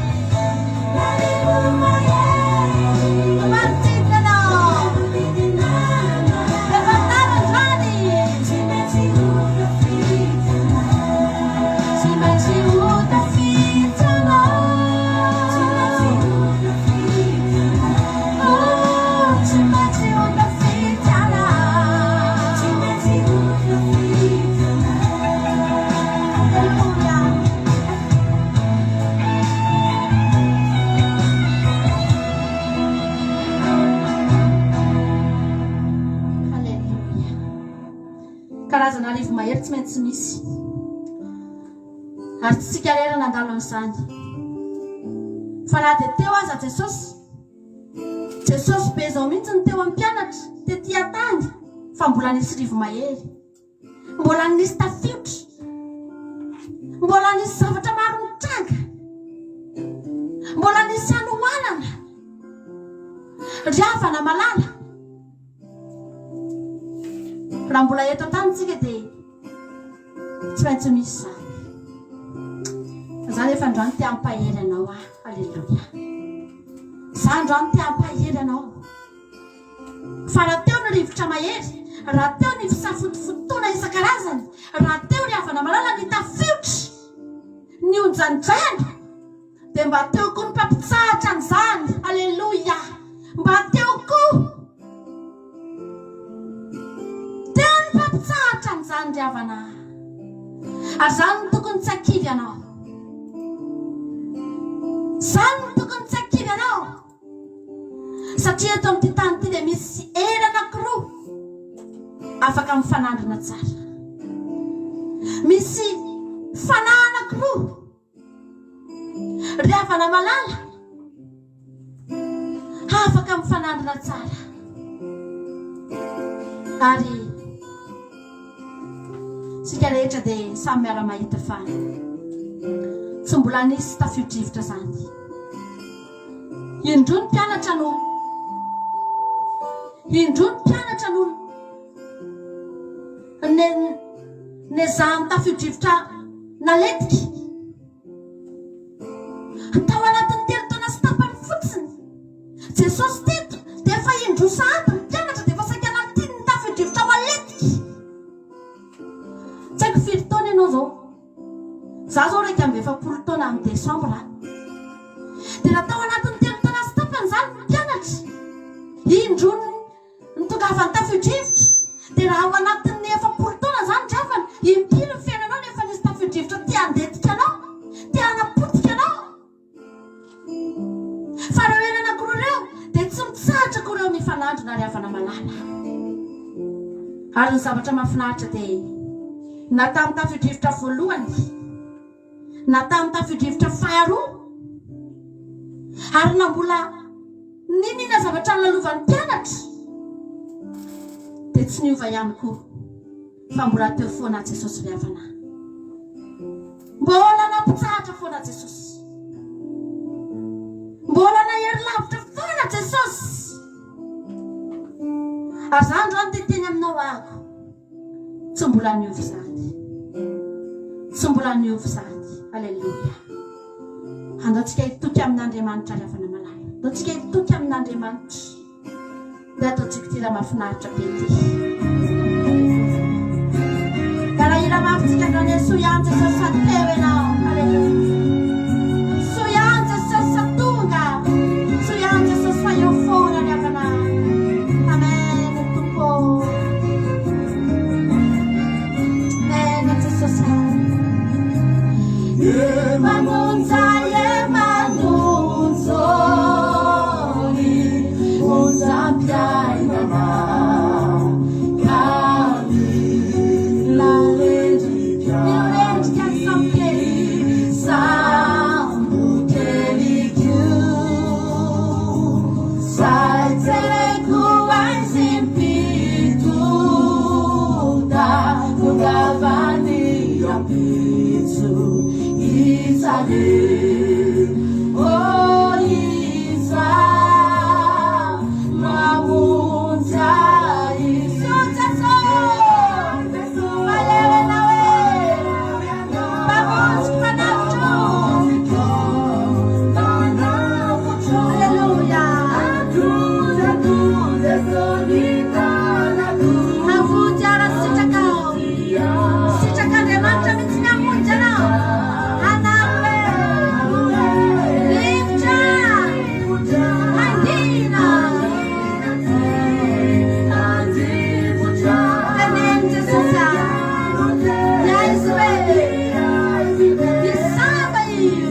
Narivo mahery. No manodidina anao. Manodidina anao. Rehefa tara androany. Tsy maintsy ho tafiditra anao. Tsy maintsy ho tafiditra anao. Tsy maintsy ho tafiditra anao. Oh, tsy maintsy ho tafiditra anao. Tsy maintsy ho tafiditra anao. Alléluia. Alléluia. Karazana rivo mahery tsy maintsy misy. Ary tsy tsika irery nandalo an'izany. Fa na dia teo aza Jesosy, Jesosy be izao mihitsy no teo amin'ny mpianatra tety an-tany fa mbola nisy rivo mahery. Mbola nisy tafiotra. Mbola nisy zavatra maro nitranga. Mbola nisy hanoanana. Ry havana malala, raha mbola eto an-tany tsika dia tsy maintsy misy izany. Fa za nefa androany te hampahery anao aho. Alléluia. Za androany te hampahery anao. Fa raha teo ny rivotra mahery, raha teo ny fisafotofotoana isan-karazany, raha teo ry havana malala ny tafiotra, ny onjan-drano, dia mba teo koa ny mpampitsahatra an'izany. Alléluia. Mba teo koa. Teo ny mpampitsahatra an'izany ry havana. Ary izany no tokony tsy hakivy anao. Izany no tokony tsy hakivy anao. Satria eto amin'ity tany ity dia misy hery anankiroa afaka mifanandrina tsara. Misy fanahy anankiroa. Ry havana malala, afaka mifanandrina tsara. Ary isika rehetra dia samy miara-mahita fa tsy mbola nisy tafio-drivotra izany. Indroa ny mpianatra no Indroa ny mpianatra no ne nezahan'ny tafio-drivotra naletika. Tao anatin'ny telo taona sy tapany fotsiny, Jesosy teto. Tsy haiko firy taona ianao izao. Izaho izao 41 taona amin'ny desambra. Dia raha tao anatin'ny telo taona sy tapany izany ny mpianatra, indroa nitongavan'ny tafio-drivotra, dia raha ao anatin'ny 40 taona izany ry havana, impiry ny fiainanao no efa nisy tafio-drivotra te handentika anao, te hanapotika anao? Fa ireo hery anankiroa ireo dia tsy mitsahatra akory eo mifanandrina ry havana malala. Ary ny zavatra mahafinaritra dia na tamin'ny tafio-drivotra voalohany na tamin'ny tafio-drivotra faharoa ary na mbola niniana zavatra nolalovan'ny mpianatra dia tsy niova ihany koa fa mbola teo foana Jesosy ry havana. Mbola nampitsahatra foana Jesosy. Mbola nahery lavitra foana Jesosy. Ary za androany te teny aminao ahako. Tsy mbola niova izany. Tsy mbola niova izany. Aleloia. Andao tsika hitoky amin'Andriamanitra ry havana malala. Andao tsika hitoky amin'Andriamanitra. Dia ataontsika ity hira mahafinaritra be ity. Ka raha hira mafy tsika androany hoe soa ihany Jesosy fa teo ianao. Alléluia. Soa ihany Jesosy fa tonga. Soa ihany Jesosy fa eo foana ny havana. Amen Tompo. Amen Jesosy. Mamonja Sitrak'Andriamanitra mihitsy ny hamonjy anao. Hanapy rivotra hangina. Teneno Jesosy ah. Iaizo hoe hisava io.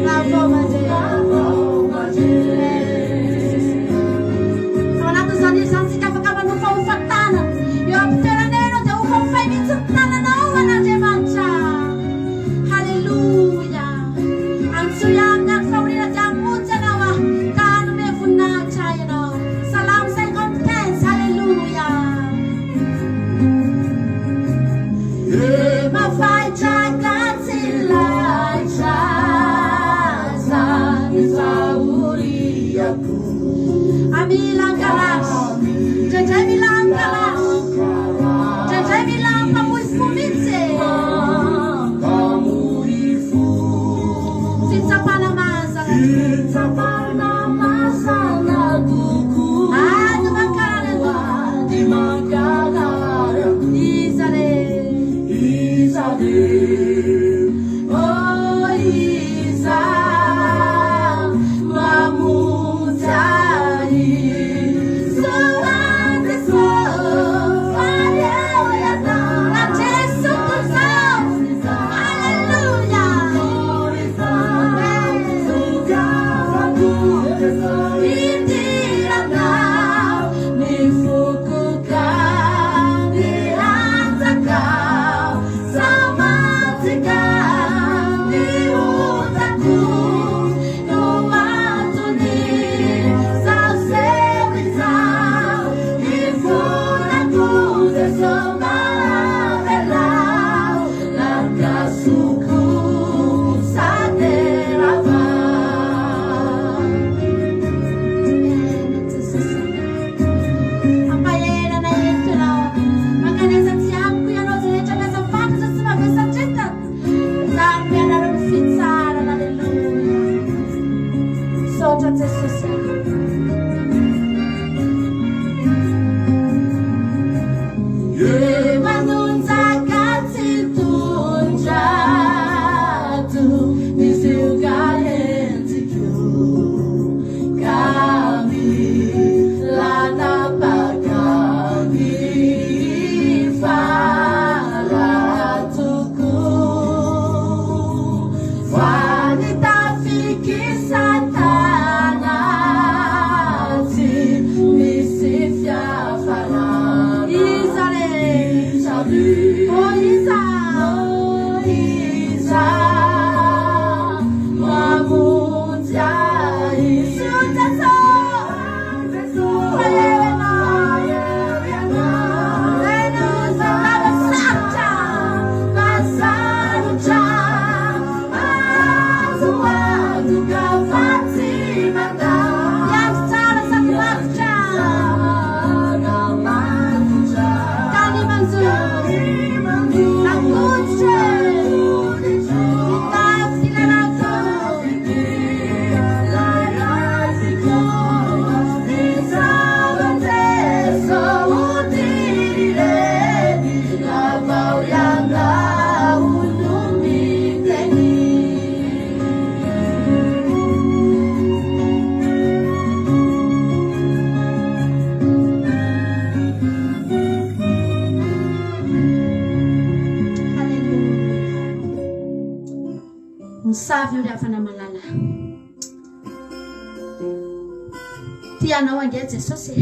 Raha vao mandeha. Ao anatin'izany izany tsika afaka manofahofa tanana. Eo am-pitoerana eo ianao dia hofahofay mihitsy ny tananao ho an'Andriamanitra. Haleloia. Antsoy ahy amin'ny andro fahoriana dia hamonjy anao aho ka hanome voninahitra ahy ianao. Salamo 55. Haleloia. Mafaitra ka tsy laitra zany fahoriako. Mila ankalatra, indraindray mila ankalatra, indraindray mila mpamoy fo mihitsy e. Fitsapana mahazana tokoa. Ady mankarary andoha. Iza re? Oh, iza mamonjy ahy? Soa Jesosy, faly eo ianao. Nandresy tontolo izao. Haleloia. Idiranao ny foko ka mihanjaka. Samantsika ny otako no antony zaho seho izao ifonako Jeso mamelao lankasoko saterava. Ampaherana eto ianao. Mankanesa aty amiko ianao izay rehetra miasa fatratra sy mavesatra entana. Za hanome anareo ny fitsaharana. Aleloia. Misaotra Jesosy a. Manonja. Oh iza, iza mamonjy ahy. Jesosy, Jesosy, sarotra, sarotra, azo antoka fa tsy mandao. Miandry tsara sady matotra, ka ny manjo, ankoditra, mitafy lalako. Mosavy io ry havana malala. Tia anao ange Jesosy e.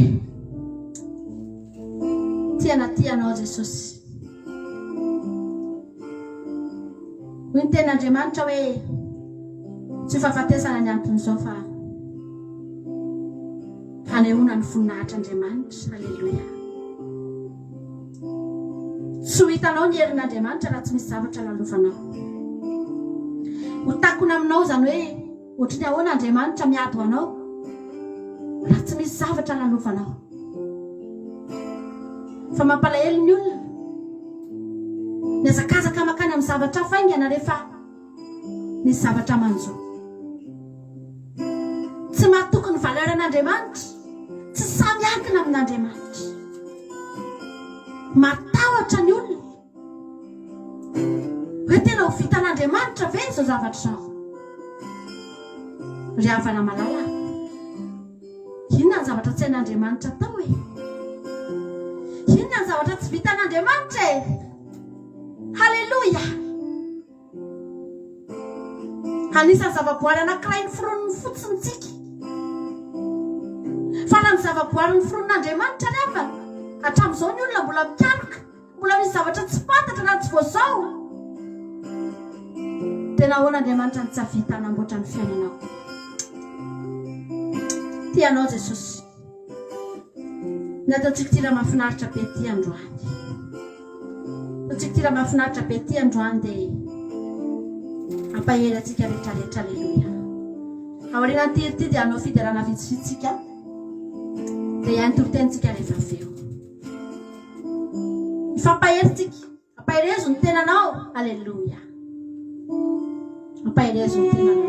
Tia na tia anao Jesosy. Hoy ny tenin'Andriamanitra hoe tsy ho fahafatesana ny anton'izao fa hanehoana ny voninahitr'Andriamanitra. Aleloia. Tsy ho hitanao ny herin'Andriamanitra raha tsy misy zavatra lalovanao. Ho takona aminao izany hoe ohatry ny ahoana Andriamanitra miady ho anao raha tsy misy zavatra lalovanao. Fa mampalahelo ny olona mihazakazaka mankany amin'ny zavatra faingana rehefa misy zavatra manjo. Tsy mahatoky ny valeur an'Andriamanitra, tsy sahy miankina amin'Andriamanitra. Matahotra ny olona hoe tena ho vitan'Andriamanitra ve izao zavatra izao? Ry havana malala, inona ny zavatra tsy hain'Andriamanitra atao e? Inona ny zavatra tsy vitan'Andriamanitra e? Haleloia! Anisan'ny zavaboary anankiray noforoniny fotsiny tsika. Fa raha ny zavaboary noforonin'Andriamanitra ry havana, hatramin'izao ny olona mbola mikaroka, mbola misy zavatra tsy fantatra na tsy voazao. Dia nahoana Andriamanitra no tsy hahavita hanamboatra ny fiainanao? Tia anao Jesosy. Ny ataontsika ity raha mahafinaritra be ity androany. Ataontsika ity raha mahafinaritra be ity androany dia hampahery antsika rehetra rehetra. Aleloia. Aorianan'ity hira ity dia hanao fiderana vitsivitsy isika. Dia hihaino toritenintsika rehefa avy eo. Mifampahery tsika. Ampaherezo ny tenanao. Aleloia. Ampaherezo ny tenanao.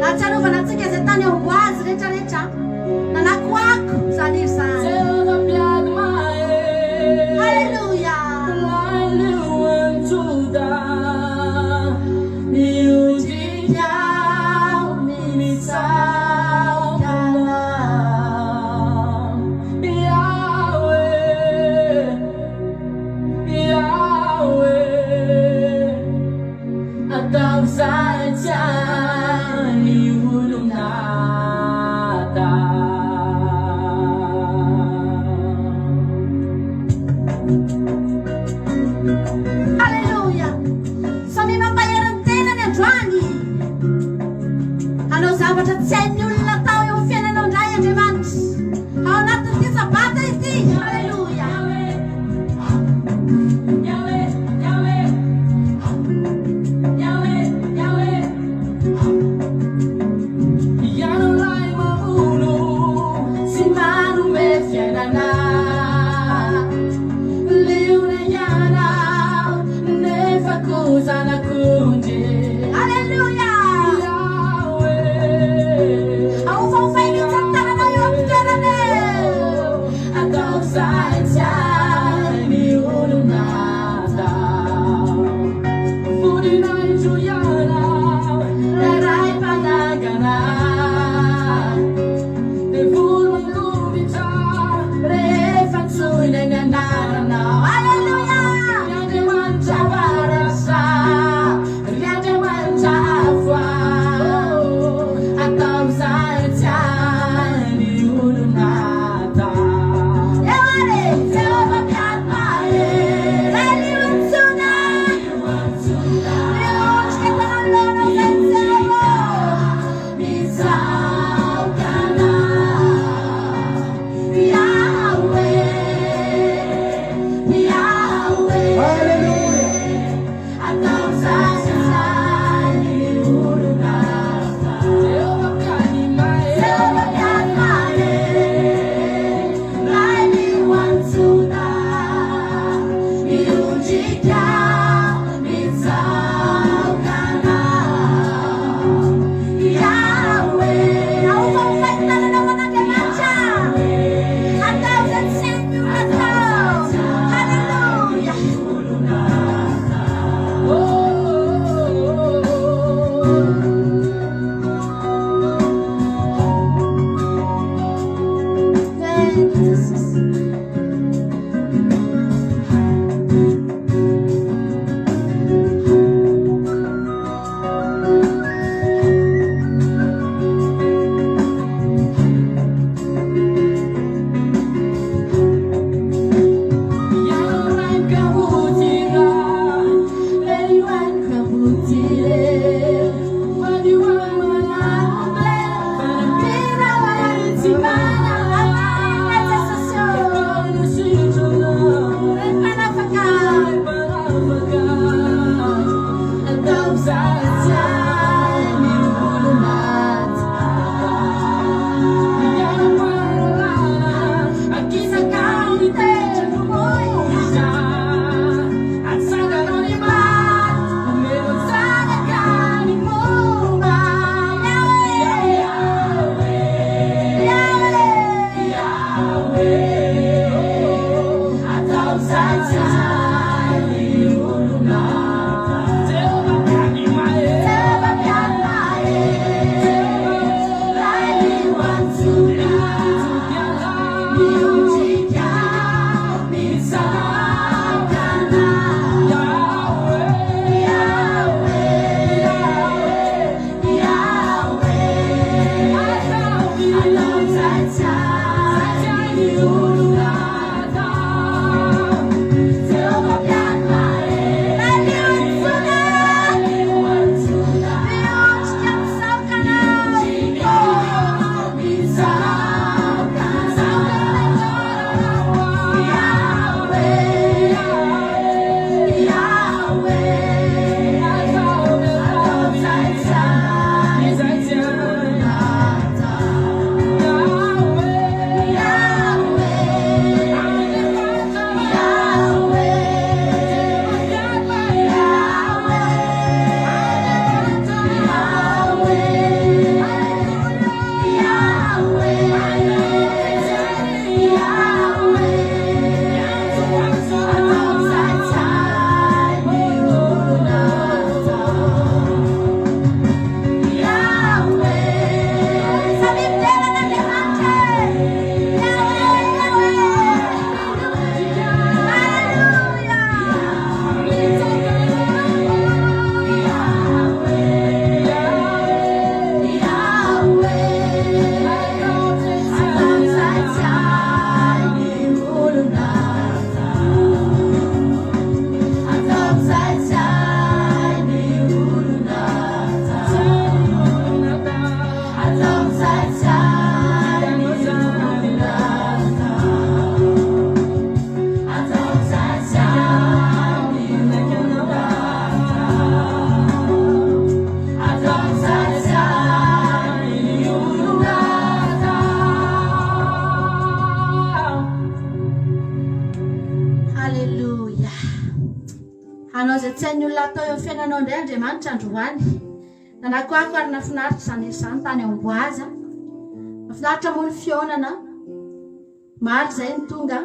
Nahatsiarovana antsika izay tany Amboazy rehetra rehetra. Nanakoako izany hira izany. Haleloia. Haleloia! Samia mampahery ny tenany androany. Hanao zavatra tsy hain'ny olona atao eo amin'ny fiainanao indray Andriamanitra. Ao anatin'ity sabata ity. Haleloia! Aleloia! Ahofahofahy mihitsy ny tananao eo am-pitoerana eo. tsy hain'ny olona atao eo amin'ny fiainanao indray Andriamanitra androany. Nanakoako ary nafinaritra izany hira izany tany Amboaza. Nafinaritra moa ny fihaonana. Maro izay no tonga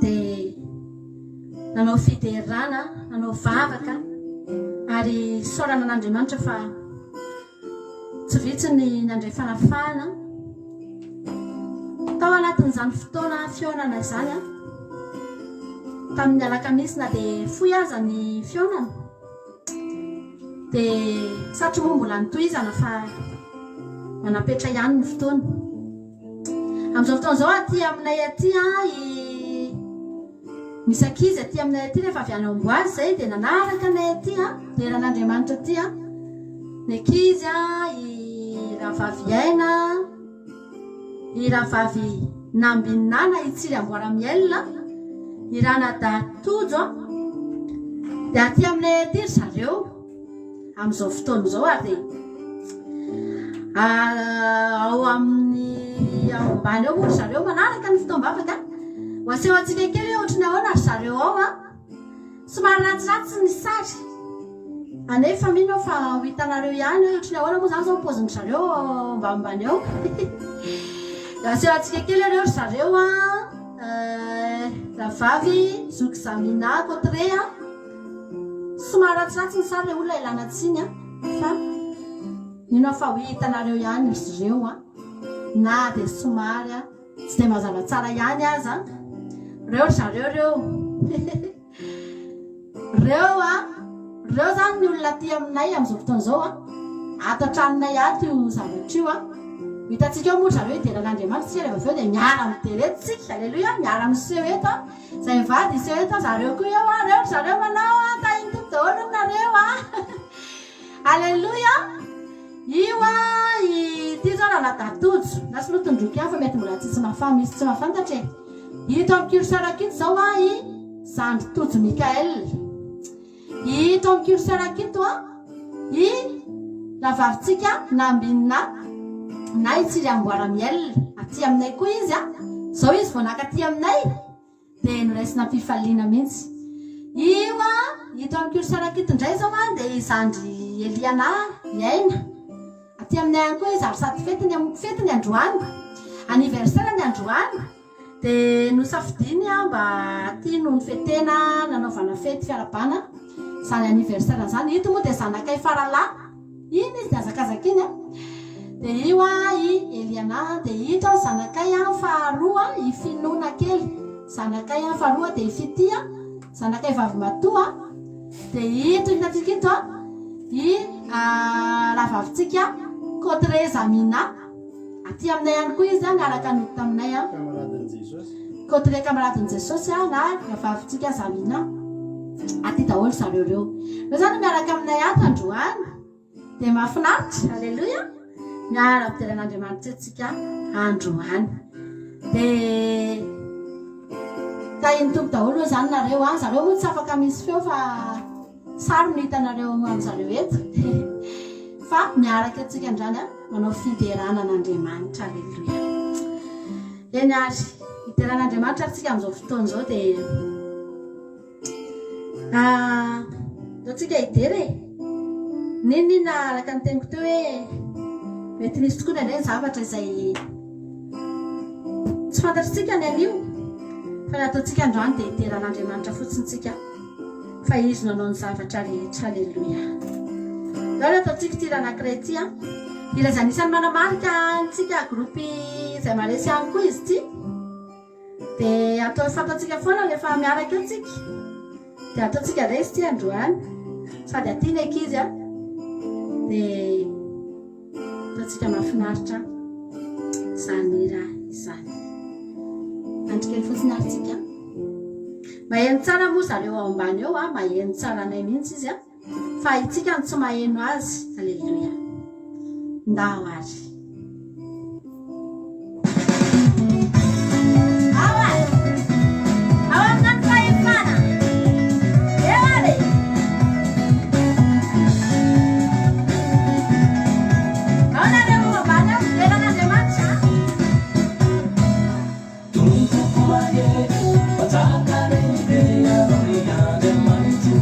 dia nanao fiderana, nanao vavaka ary isaorana an'Andriamanitra fa Tsy vitsy ny nandray fanafahana tao anatin'izany fotoana fihaonana izany tamin'ny alakamisy na dia fohy aza ny fihaonana dia satry moa mbola notohizana fa nanapetra ihany ny fotoana. Amin'izao fotoana izao aty aminay aty i Misy ankizy aty aminay aty rehefa avy any Amboazy izay dia nanaraka anay aty an, dera an'Andriamanitra aty an, ny ankizy an, i rahavavy Aina, i rahavavy Nambinina na i Tsiry Amboaramiel, i ranadahy Tojo an, dia aty aminay aty ry zareo. amin'izao fotoana izao ary dia ao amin'ny ao ambany ao moa ry zareo manaraka ny fotoam-bavaka. Ho aseho antsika kely hoe ohatry ny ahoana ry zareo ao an. Somary ratsiratsy ny sary. Anefa mino aho fa ho hitanareo ihany hoe ohatry ny ahoana moa izany izao ny paozin-dry zareo ao ambanimbany ao. Dia aseho antsika kely ireo ry zareo an. Rahavavy Zoky Zamina Cotteret an. Somary ratsiratsy ny sary le olona ilana tsiny a, fa mino aho fa ho hitanareo ihany izy ireo a, na dia somary a, tsy dia mazava tsara ihany aza, reo ry zareo reo, reo a, reo zany ny olona aty aminay amin'izao fotoana izao a, ato an-tranonay ato io zavatra io a, ho hitantsika eo moa ry zareo hidera an'Andriamanitra isika rehefa avy eo dia miara-midera eto isika, aleloia, miara-miseho eto a. Zay mivady hiseho eto zareo koa eo a, reo ry zareo manao a, tahin'ny Tompo daholo hono nareo a. Aleloia. Io a, ity zao ranadahy Tojo, na sinoa tondroiko ihany fa mety mbola tsisy mafa, misy tsy mahafantatra e. Ito amin'ny curseur ito zao a i zandry Tojo Michael. Ito amin'ny curseur ito a i rahavavintsika Nambinina na i Tsiriamboaramiel. Aty aminay koa izy a. Zao izy vao naka aty aminay dia noraisina am-pifaliana mihitsy. Io a, ito amin'ny curseur ito indray izao a dia i zandry Eliana i Aina. Aty aminay ihany koa izy ary sady fetiny, fetiny androany. Anniversaire-ny androany. Dia nosafidiany aho mba aty no nifetena, nanaovana fety fiarahabana izany anniversaire izany. Ito moa dia zanakay faralahy, iny izy nihazakazaka iny an. Dia io an i Eliana, dia ito an zanakay an faharoa i Finoana kely, zanakay an faharoa dia i Fitia, zanakay vavimatoa. Dia ito hitantsika ito an i rahavavintsika Cotré Zamina. Aty aminay ihany koa izy niaraka nody taminay an. Kamaradin'i Jesosy. Cotre kamaradin'i Jesosy an na rahavavintsika Zamina. Aty daholo zareo ireo. Ireo izany miaraka aminay ato androany. Dia mahafinaritra. Aleloia. Miara midera an'Andriamanitra tsika androany. Dia tahin'ny Tompo daholo izany nareo an. Zareo moa tsy afaka misy feo fa Sary no hitanareo amin'zareo eto fa miaraka antsika androany a manao fiderana an'Andriamanitra aleloia. Eny ary hiderana an'Andriamanitra ary tsika amin'izao fotoana izao dia ah tsika hidera e. N'inon'inona araka ny teniko teo hoe mety misy tokoa indraindray ny zavatra izay tsy fantatritsika ny anio fa ny ataontsika androany dia hidera an'Andriamanitra fotsiny tsika. Fa Izy nanao ny zavatra rehetra. Aleloia. Izao no ataontsika ity hira anankiray ity an. Hira izay anisan'ny manamarika antsika groupe izay maresy ihany koa izy ity. Dia atao fantatsika foana rehefa miaraka eo tsika. Dia ataontsika indray izy ity androany. Sady aty ny ankizy an. Dia Ataontsika mahafinaritra izany hira izany. Andry kely fotsiny ary tsika. Maheno tsara moa zareo ao ambany eo a, maheno tsara anay mihitsy izy a. Fa itsika no tsy maheno azy. Aleloia. Ndao ary. Ao ary. Ao amin'ny ny fahefana. Eo ary. Ao nareo ambany ao, midera an'Andriamanitra. Tompoko mahery, mpanjaka lehibe, ianao ry Andriamanitro.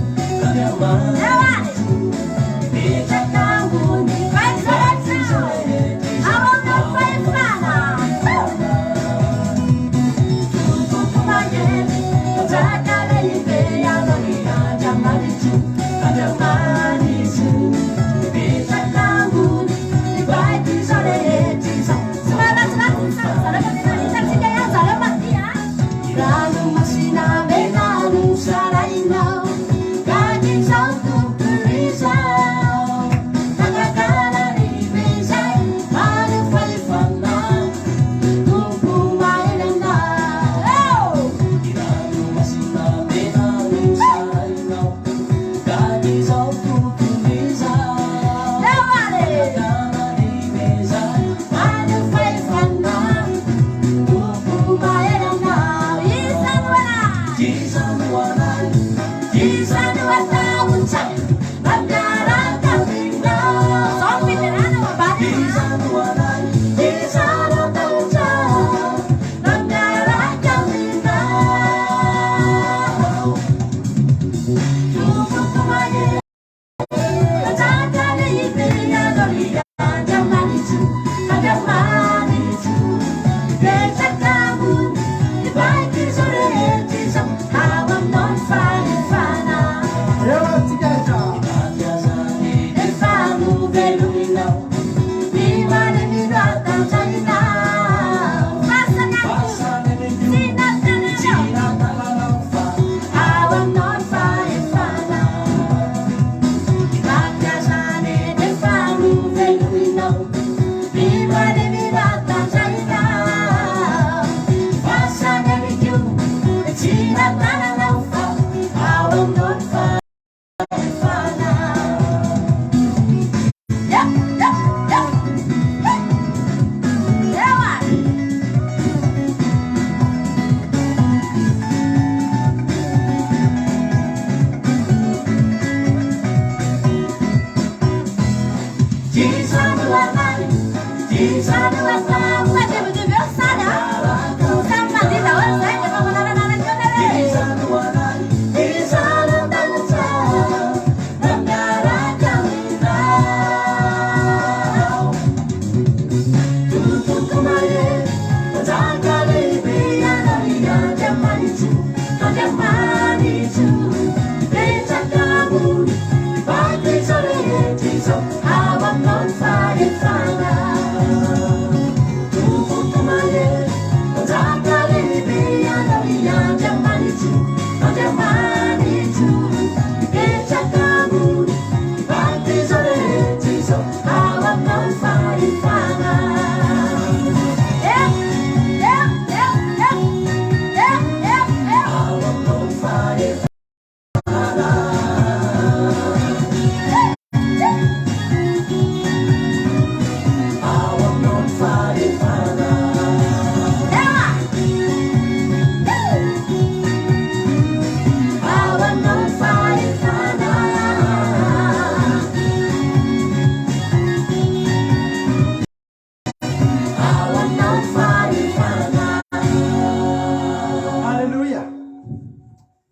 Haleloia!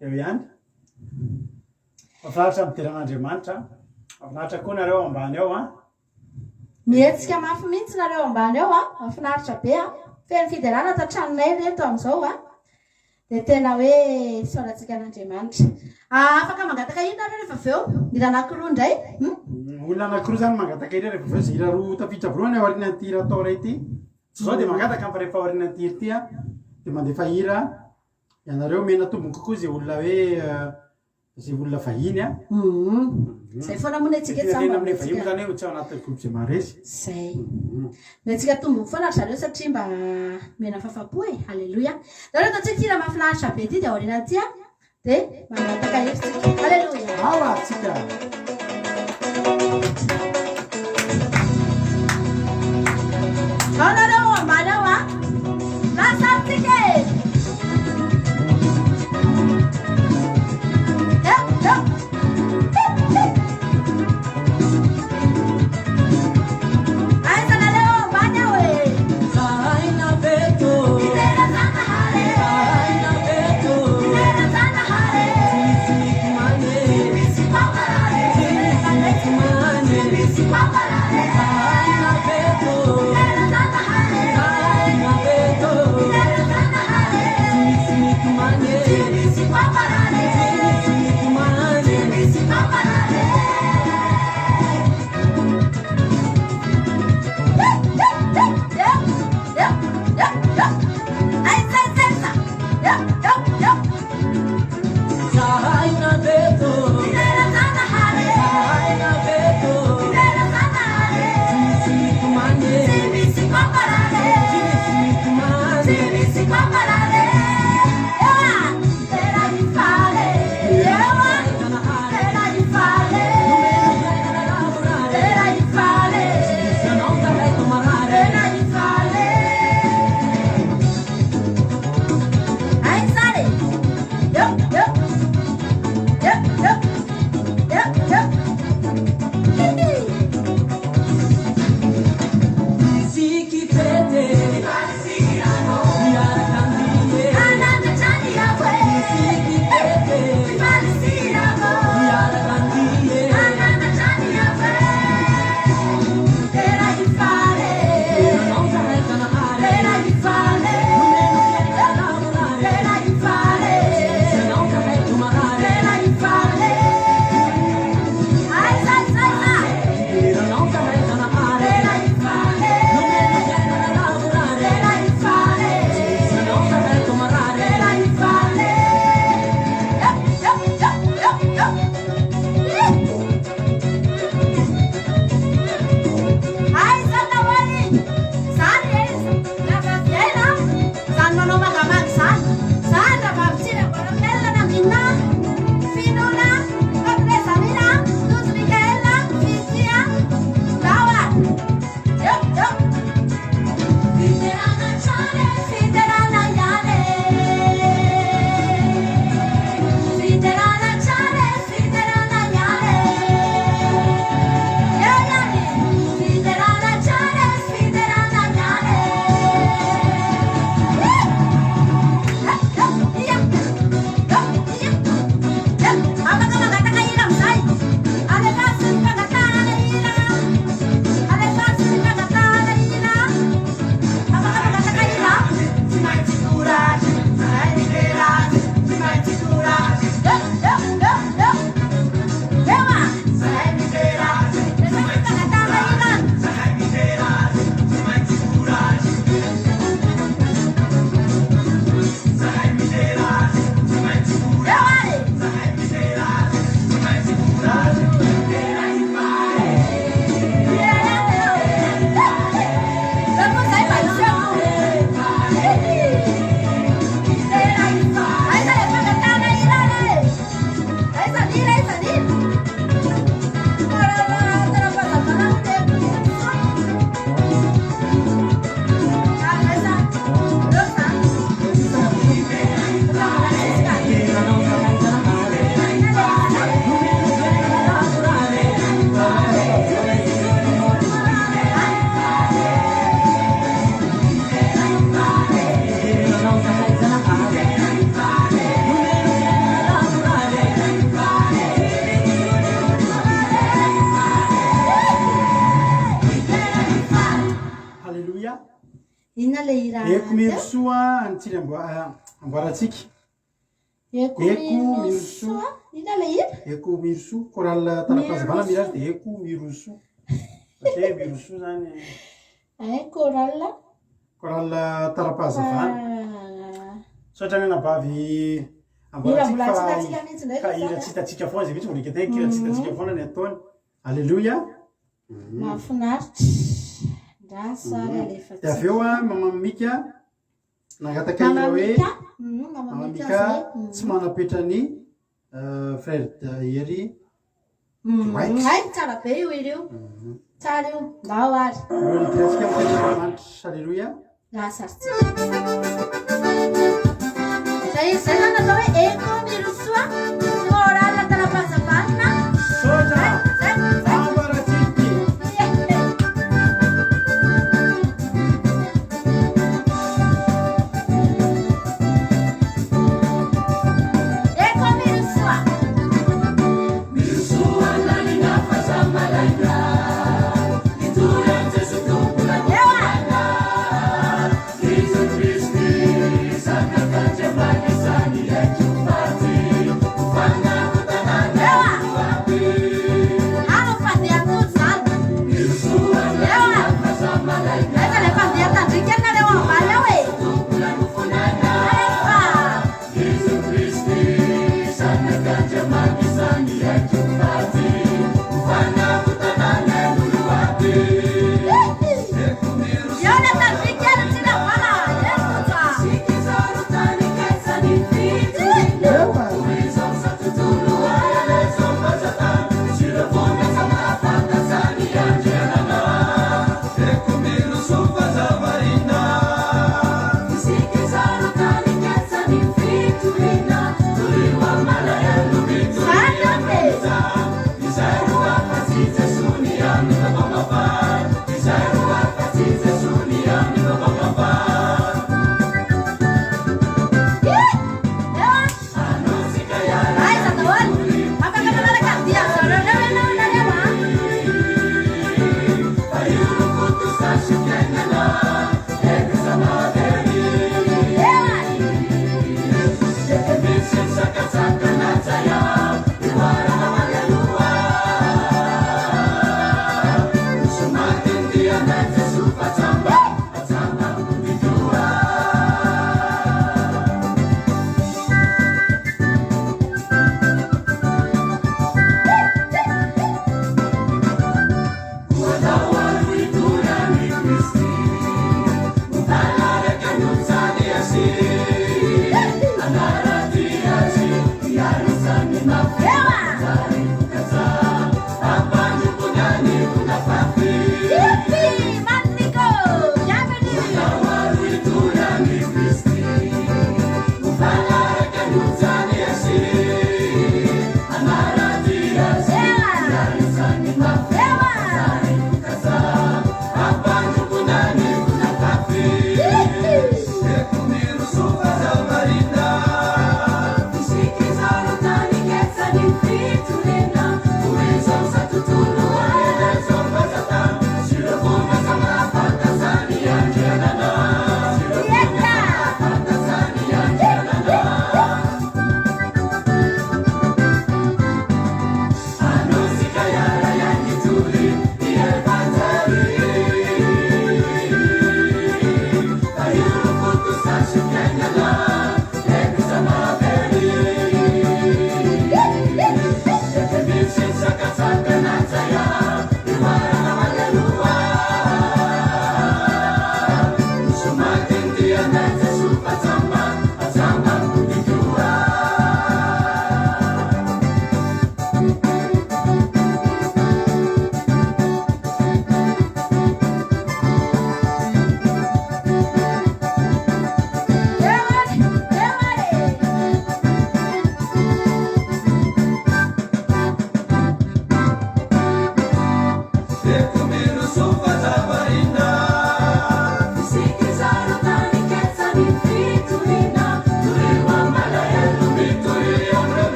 Eo ihany. Mahafinaritra midera an'Andriamanitra. Mahafinaritra koa nareo ambany ao an. Mihetsika mafy mihitsy nareo ambany ao an. Mahafinaritra be an. Feno fiderana ato an-tranonay reto amin'izao an. Dia tena hoe isaorantsika an'Andriamanitra. Ah, afaka mangataka hira nareo rehefa avy eo? Hira anankiroa indray? Hmm? Olona anankiroa izany mangataka hira rehefa avy eo. Izay hira roa tafiditra voalohany aorianan'ity hira atao iray ity. Tsy izao dia mangataka fa rehefa aorianan'ity hira ity an, dia mandefa hira ianareo. Omena tombony kokoa izay olona hoe Izay olona vahiny a. Zay foana moa ny antsika eto zany mba Amin'ilay vahiny moa zany hoe tsy ao anatin'ny groupe izay maharesy. Zay. Omentsika tombony foana ry zareo satria mba omena fafapo e. Aleloia. Zareo ataontsika ity hira mahafinaritra be ity dia aorianan'ity a dia mangataka hevitra tsika. Aleloia. Ao ary tsika. Ao nareo ao ambany ao a. Lasa ary tsika e. Alléluia. Inona ilay hira Eko teo? Mirosoa an'i Tsiry Amboarantsika. Eko Eko Mirosoa. Mirosoa. Inona ilay hira? Eko Mirosoa. Chorale Tarapazavana mihira azy dia Eko Mirosoa. Satria Mirosoa zany. Ay, chorale. Chorale Tarapazavana. Ah. Misaotra ny anabavy Hira Amboarantsika mbola fa tsy hitantsika mihitsy indray ka izany hira a. tsy hitantsika foana izay mihitsy vao niketehiko hira tsy hitantsika foana ny ataony. Alléluia. Mahafinaritra. Ndraso ary alefantsika. Dia avy eo a Maman Mika nangataka hira Maman hoe Mika. Maman Maman Mika Mika zay. tsy manam-petra ny frère Hery Dwight. Hay, tsara be io hira io. Tsara io. Ndao ary. Alohan'ny hidirantsika amin'ny tenin'Andriamanitra. Alléluia. Lasa ary tsika. Zay zay zany atao hoe Eko Mirosoa Chorale Tarapazavana. Misaotra. Zay, zay. Ambaratsika. Eko Mirosoa. Ewa.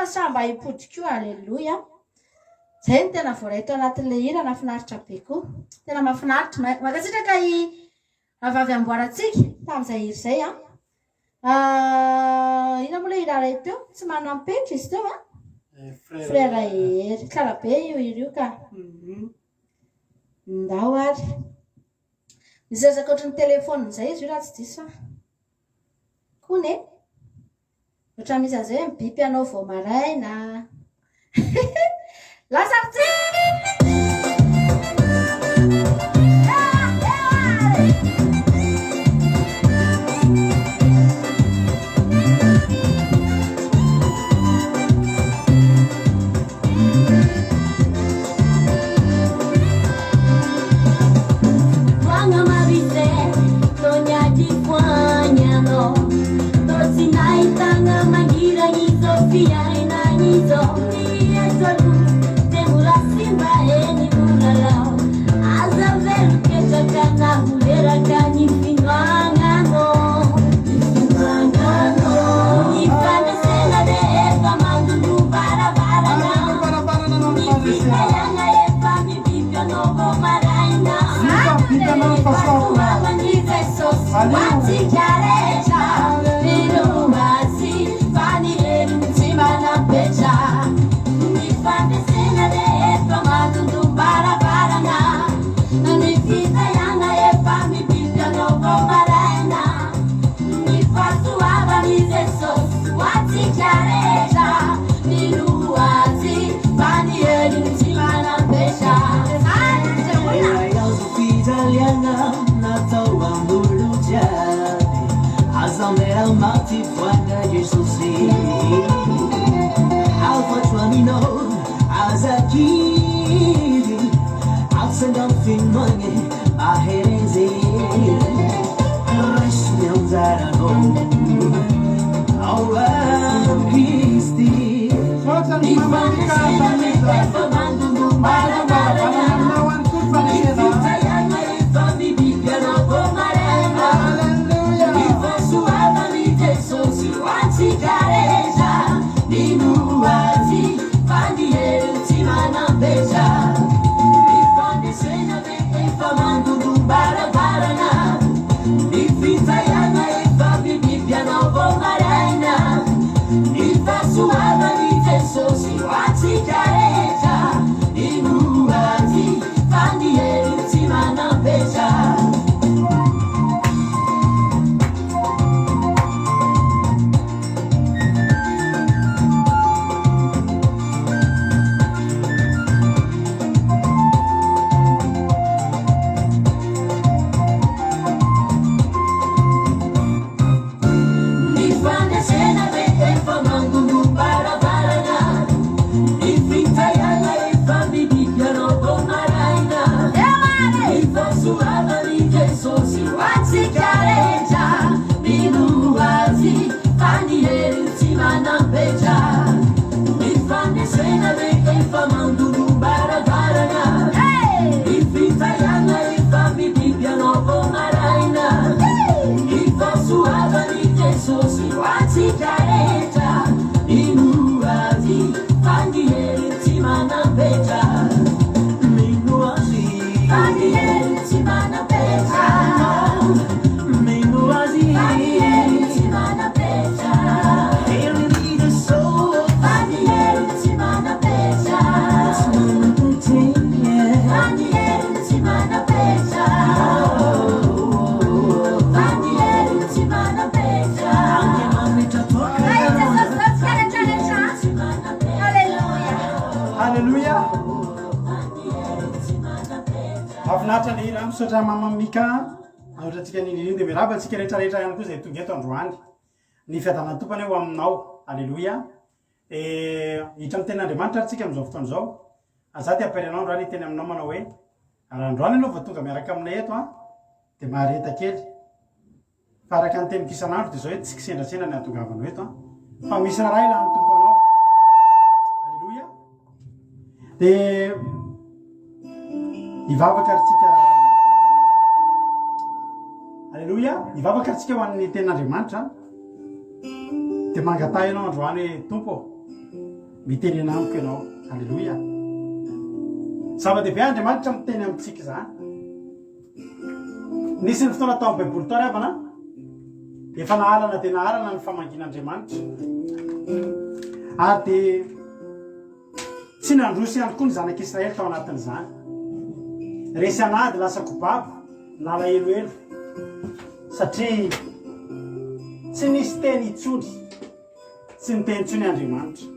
foana sa mba hipody koa Aleloia. Zay no tena voaray tao anatin'ilay hira nahafinaritra be koa. Tena mahafinaritra. Mankasitraka i Rahavavy Amboarantsika tamin'izay hira izay an. Ah, inona moa ilay hira iray teo? Tsy manam-petra izy teo an. Eh, Frère Hery. Tsara be io hira io ka. Mhm. Ndao ary. Misy resaka ohatran'ny téléphone izay izy io raha tsy diso aho. Kony e. Ohatran'ny misy an'izay hoe mibipy anao vao maraina. Lasa ary tsika! Haleloia. Mahafinaritra le hira, misaotra mama Mika nanolotra antsika an'iny hira iny dia miarahaba antsika rehetra rehetra ihany koa izay tonga eto androany. Ny fiadanan'ny Tompo anie ho aminao. Aleloia. Dia hiditra amin'ny tenin'Andriamanitra ary tsika amin'izao fotoana izao. Ary za dia hampahery anao androany hiteny aminao manao hoe raha androany ianao vao tonga miaraka aminay eto an, dia mahareta kely. Fa araka ny teniko isan'andro dia izao hoe tsy kisendrasendra ny hahatongavanao eto an, fa misy raharaha ilan'ny Tompo anao. Aleloia. Dia hivavaka ary tsika. Aleloia. Hivavaka ary tsika ho an'ny tenin'Andriamanitra. Dia mangataha ianao androany hoe Tompo ô. Mitenena amiko ianao. Aleloia. Zava-dehibe Andriamanitra miteny amintsika izany. Nisy ny fotoana tao amin'ny Baiboly tao ry havana, efa nahalana dia nahalana ny famangian'Andriamanitra. Ary dia tsy nandroso ihany koa ny zanak'Israely tao anatin'izany. Resy an'ady, lasa kobabo, nalahelohelo, satria tsy nisy teny intsony. Tsy niteny intsony Andriamanitra.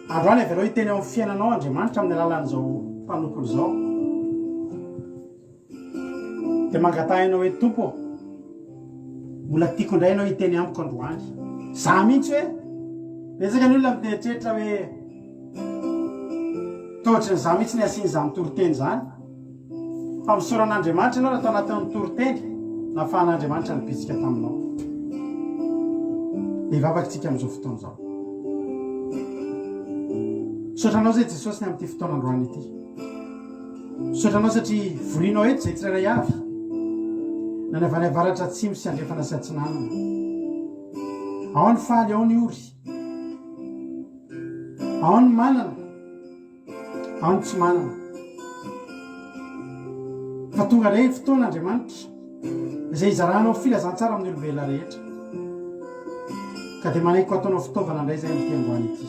Androany avelao hiteny ao amin'ny fiainanao Andriamanitra amin'ny alalan'izao mpanompony izao. Dia mangataha ianao hoe Tompo ô, mbola tiako indray ianao hiteny amiko androany. Za mihitsy hoe, betsaka ny olona mieritreritra hoe toa ohatran'ny za mihitsy ny asian'izany toriteny izany. Fa misaora an'Andriamanitra ianao raha tao anatin'ny toriteny nafahan'Andriamanitra nibitsika taminao. Dia hivavaka isika amin'izao fotoana izao. Misaotra anao izay Jesosy ny amin'ity fotoana androany ity. Misaotra anao satria vorinao eto izay tsirairay avy. Na ny avy any avaratra atsimo sy andrefana sy atsinanana. Ao ny faly, ao ny ory. Ao ny manana. Ao ny tsy manana. Fa tonga indray ny fotoana, Andriamanitra, izay hizaranao filazantsara amin'ny olombelona rehetra. Ka dia manaiky ho ataonao fitaovana indray izay amin'ity androany ity.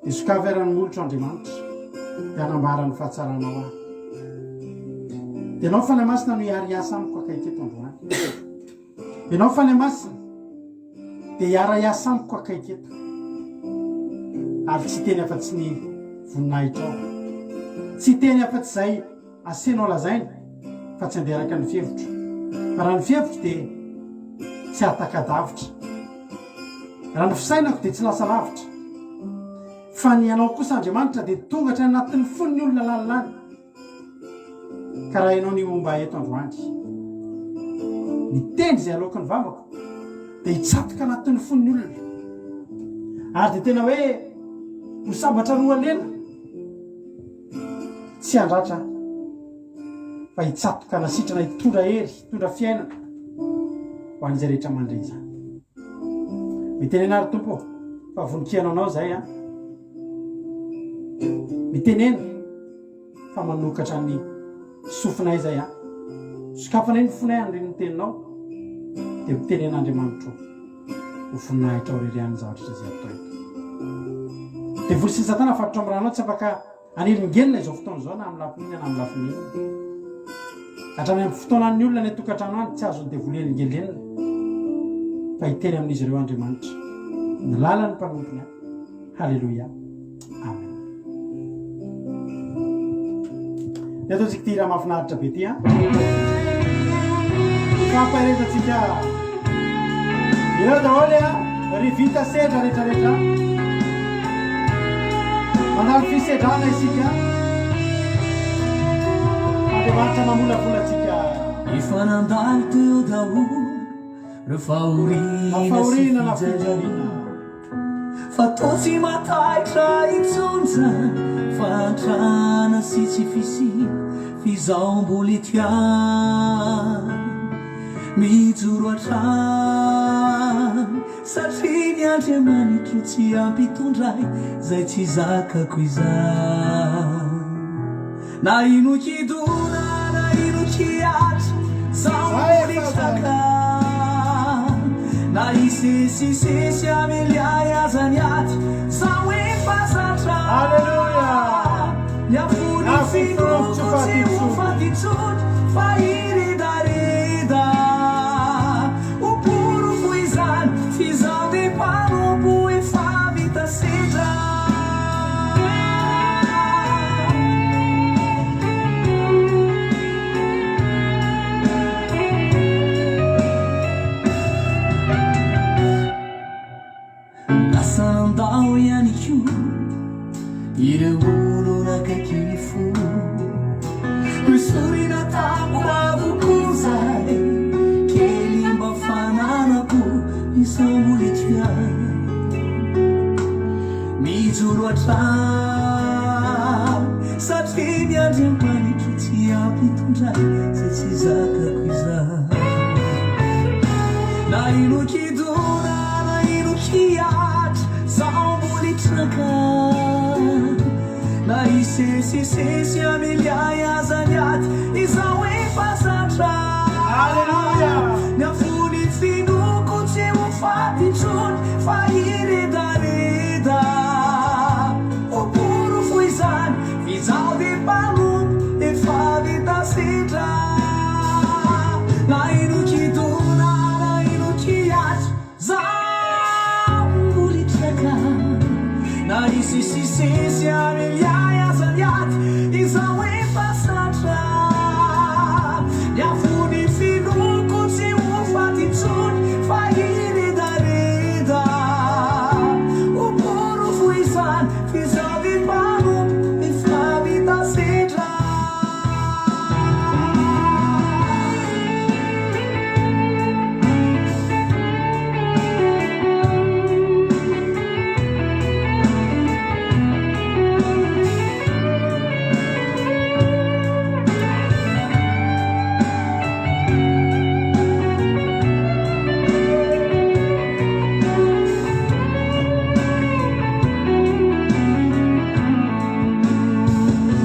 Dia sokafy ary ny molotro, Andriamanitra, dia hanambara ny fahatsaranao ahy. Dia Ianao Fanahy Masina no hiary-hiasa amiko akaiky eto androany. Ianao Fanahy Masina dia hiara-hiasa amiko akaiky eto ary tsy hiteny afa-tsy ny voninahitrao. Tsy hiteny afa-tsy izay asenao lazaina fa tsy handeha araka ny fihevitro. Fa raha ny fihevitro dia tsy hahataka-davitra. Raha ny fisainako dia tsy lasa lavitra. Fa ny Anao kosa Andriamanitra dia tonga hatrany anatin'ny fon'ny olona lalina any. Ka raha ianao ny homba ahy eto androany, ny teny izay aloaky ny vavako dia hitsatoka anatin'ny fon'ny olona, ary dia tena hoe ho sambatra roa lela, tsy handratra aho, fa hitsatoka hanasitrana, hitondra hery, hitondra fiainana ho an'izay rehetra mandre izany. Mitenena ary Tompo ô, fa vonon-kihaino Anao izahay an. Mitenena fa manokatra ny sofinay izay an. Sokafanay ny fonay handre ny teninao, dia mitenena Andriamanitro ho voninahitrao irery ihany ny zavatra izay atao eto. Devoly sy ny satana fatotra amin'ny ranao tsy afaka hanelingelina izao fotoana izao na amin'ny lafiny inona na amin'ny lafiny inona. Hatrany amin'ny fotoanan'ny olona any an-tokantrano any tsy azon'ny devoly helingelenina fa hiteny amin'izy ireo Andriamanitra. Ny lalan'ny mpanompony an. Haleloia. Amen. Ny ataontsika ity hira mahafinaritra be ity an. Fampaherezantsika. Ireo daholo a, ry vita sedra rehetra rehetra. Mandalo fisedrana isika. Andriamanitra mamolavola antsika. Efa nandalo teo daholo reo fahoriana na fijaliana. Fa toa tsy mataitra intsony zany fahantrana sy tsy fisiana f'izaho mbola eto ihany mijoro hatrany satria ny Andriamanitro tsy hampitondra ahy zay tsy zakako izany. Na inon-kidona na inon-kihatra, zaho mbola hitraka. Na hisesisesy hamely ahy aza ny ady, zaho efa zatra. Ny afon'ny finoako tsy ho faty intsony, fa hiredareda. Ho porofo izany, f'izaho dia mpanompo efa vita sedra. Lasa nandao ihany koa ireo olona akaiky ny fo. Noesorina tamiko avokoa izay kely mba fananako izao mbola eto ihany. Mijoro hatrany satria ny Andriamanitro tsy hampitondra ahy izay tsy zakako izany. Na inon-kidona na inon-kiatra. kihatra, zaho mbola hitraka. Na hisesisesy hamely ahy aza ny ady, izaho efa zatra. Aleloia! Ny afon'ny finoako tsy ho faty intsony fa hiredareda. Ho porofo izany f'izaho dia mpanompo efa vita sedra. Na inon-kidona na inon-kihatra, zaho mbola hitraka. Na hisesisesy hamely ahy aza ny ady, izaho efa zatra. Ny afon'ny finoako tsy ho faty intsony fa hiredareda. Ho porofo izany f'izaho dia mpanompo efa vita sedra.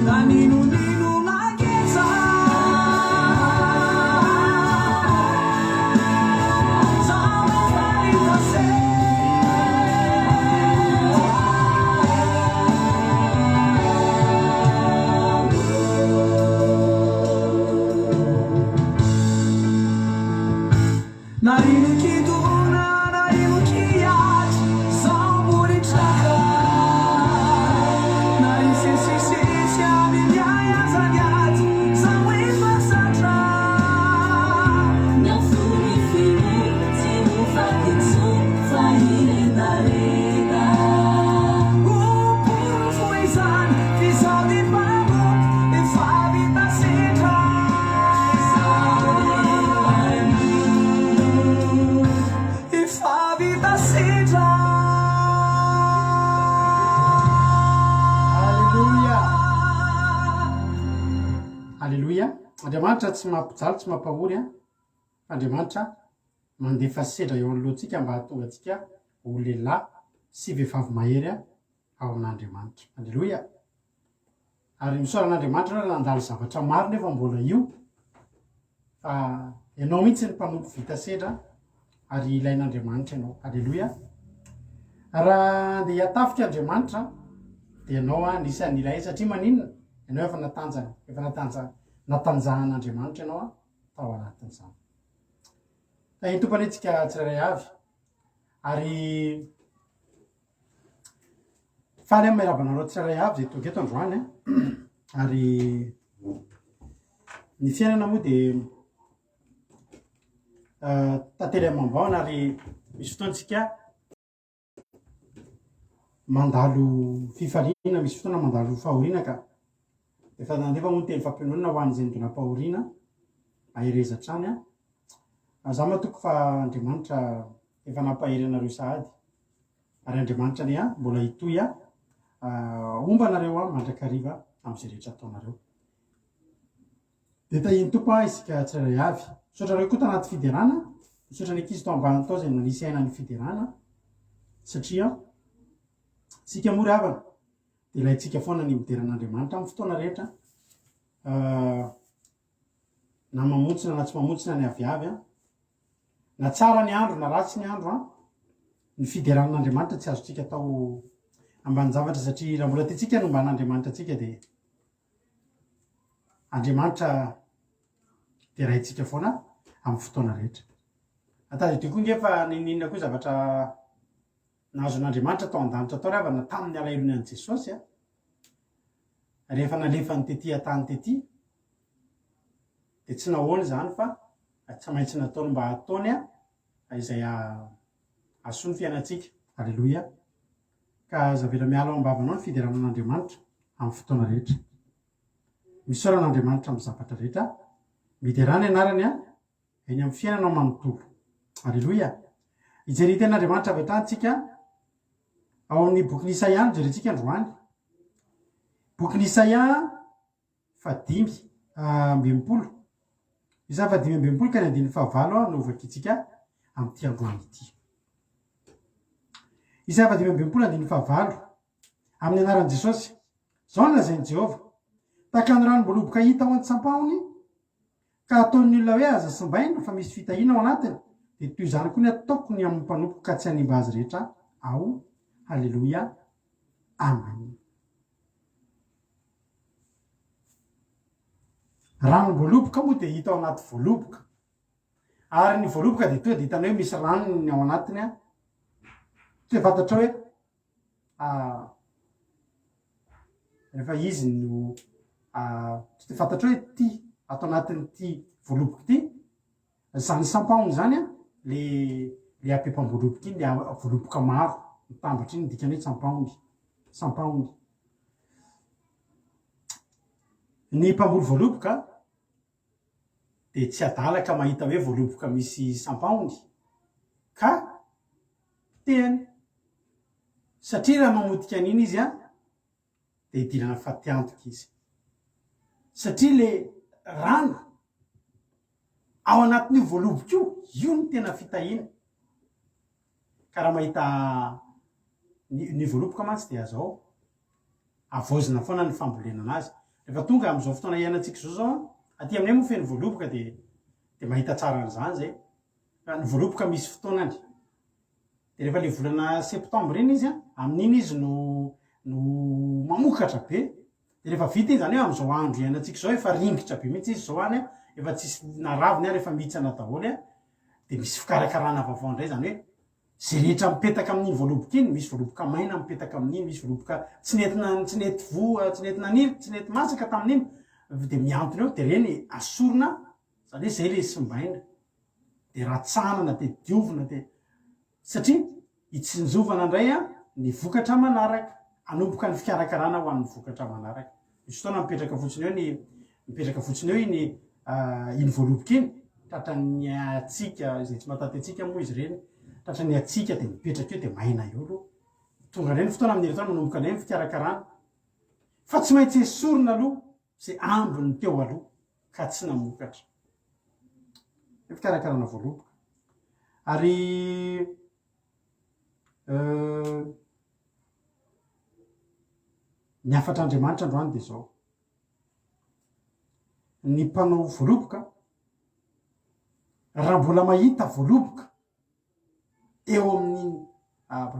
Na n'inon'ino na ketsa. Zaho efa hita Na inon-kidona na inon-kihatra, zaho mbola hitraka. Na hisesisesy hamely ahy aza ny ady, zaho efa zatra. Ny afon'ny finoana tsy ho faty intsony fa hiredareda. Ho porofo izany f'izaho dia mpanompo efa vita sedra. Efa vita sedra. Aleloia! Aleloia! Andriamanitra tsy mampijaly, tsy mampahory an, fa Andriamanitra mandefa sedra eo anoloantsika mba hahatonga antsika ho lehilahy sy vehivavy mahery ao amin'Andriamanitra. Aleloia! Ary misaora an'Andriamanitra ianao raha nandalo zavatra maro nefa mbola io fa ianao mihitsy ny mpanompo vita sedra ary ilain'Andriamanitra ianao. Aleloia! Raha andeha hiatafika Andriamanitra dia ianao anisan'ny ilainy satria maninona? Ianao efa natanjany, efa natanja, natanjahan'Andriamanitra ianao tao anatin'izany. Tahin'ny Tompo anie tsika tsirairay avy ary Faly aho miarahaba anareo tsirairay avy izay tonga eto androany an. Ary ny fiainana moa dia tantely amam-baona ary misy fotoana isika mandalo fifaliana, misy fotoana mandalo fahoriana ka. Efa nandefa moa ny teny fampiononana ho an'izay nidonam-pahoriana, mahereza hatrany an. Za matoky fa Andriamanitra efa nampahery anareo sahady. Ary Andriamanitra anie mbola hitohy homba anareo mandrakariva amin'izay rehetra ataonareo. Dia tahian'ny Tompo isika tsirairay avy. Misaotra anareo koa tanaty fiderana. Misaotra ny ankizy tao ambany tao izay nanisy aina ny fiderana. Satria isika moa ry havana dia ilaintsika foana ny midera an'Andriamanitra amin'ny fotoana rehetra. Na mamontsina na tsy mamontsina ny aviavy. Na tsara ny andro na ratsy ny andro an, ny fiderana an'Andriamanitra tsy azontsika atao ambanin-javatra satria raha mbola tiantsika ny homban'Andriamanitra antsika dia Andriamanitra deraintsika foana amin'ny fotoana rehetra. Atadidio koa nge fa n'inon'inona koa zavatra nahazo an'Andriamanitra tao an-danitra tao ry havana tamin'ny alahelony an'i Jesosy an, rehefa nalefany tety an-tany tety dia tsy nahoany izany fa tsy maintsy nataony mba hataony izay hahasoa ny fiainantsika. Aleloia. Ka aza avela miala ao am-bavanao ny fiderana an'Andriamanitra amin'ny fotoana rehetra. Misaora an'Andriamanitra amin'ny zavatra rehetra. Miderà ny anarany eny amin'ny fiainanao manontolo. Aleloia. Hijery ny tenin'Andriamanitra avy hatrany tsika ao amin'ny bokin'i Isaia no jerentsika androany. Bokin'i Isaia Fahadimy amby 60. Isa faha-65 ka ny andininy fahavalo no hovakintsika amin'ity androany ity. Isaia faha-65 andininy fahavalo, Amin'ny anaran'i Jesosy, izao no lazain'i Jehovah, Tahaka ny ranom-boaloboka hita ao an-tsampahony, ka ataon'ny olona hoe aza simbaina fa misy fitahiana ao anatiny, dia toy izany koa ny ataoko ny amin'ny mpanompoko ka tsy hanimba azy rehetra Aho. Haleloia. Amen. Ranom-boaloboka moa dia hita ao anaty voaloboka. Ary ny voaloboka dia tonga dia hitanao hoe misy ranony ao anatiny an. Tonga fantatrao hoe rehefa izy no tsy dia fantatrao hoe ity ato anatin'ity voaloboka ity, izany sampahony izany an, le le apepam-boaloboka iny, le voaloboka maro mitambatra iny no dikany hoe tsampahony, sampahony. Ny mpamboly voaloboka dia tsy adala ka mahita hoe voaloboka misy sampahony ka potehany satria raha mamotika an'iny izy an dia idirana fatiantoka izy satria le rano ao anatin'io voaloboka io, io no tena fitahiana ka raha mahita ny ny voaloboka mantsy dia zao Havaozina foana ny fambolena anazy. Rehefa tonga amin'izao fotoana iainantsika izao izao an, aty aminay moa feno voaloboka dia dia mahita tsara an'izany izay. Fa ny voaloboka misy fotoanany. Dia rehefa ilay volana septembre iny izy an, amin'iny izy no no mamokatra be. Dia rehefa vita iny, izany hoe amin'izao andro iainantsika izao efa ringitra be mihitsy izy izao any an, efa tsisy na raviny ary efa mihitsana daholo an, dia misy fikarakarana vaovao indray, izany hoe Izay rehetra mipetaka amin'iny voaloboka iny, misy voaloboka maina mipetaka amin'iny, misy voaloboka tsy nety na tsy nety voa, tsy nety naniry, tsy nety masaka tamin'iny, dia mihantona eo, dia ireny asorina, izany hoe izay ilay simbaina, dia ratsanana, dia diovina, dia satria hitsinjovana indray ny vokatra manaraka, hanomboka ny fikarakarana ho an'ny vokatra manaraka. Misy fotoana mipetraka fotsiny eo ny mipetraka fotsiny eo iny iny voaloboka iny, tratran'ny hatsiaka, izay tsy mahatanty hatsiaka moa izy ireny, tratran'ny hatsiaka dia mipetraka eo dia maina eo aloha. Tonga indray ny fotoana amin'ny herintaona manomboka indray ny fikarakarana. Fa tsy maintsy esorina aloha izay ambiny teo aloha ka tsy namokatra. Ny fikarakarana voaloboka. Ary euh, Ny hafatr'Andriamanitra androany dia izao, Ny mpanao voaloboka, raha mbola mahita voaloboka eo amin'iny,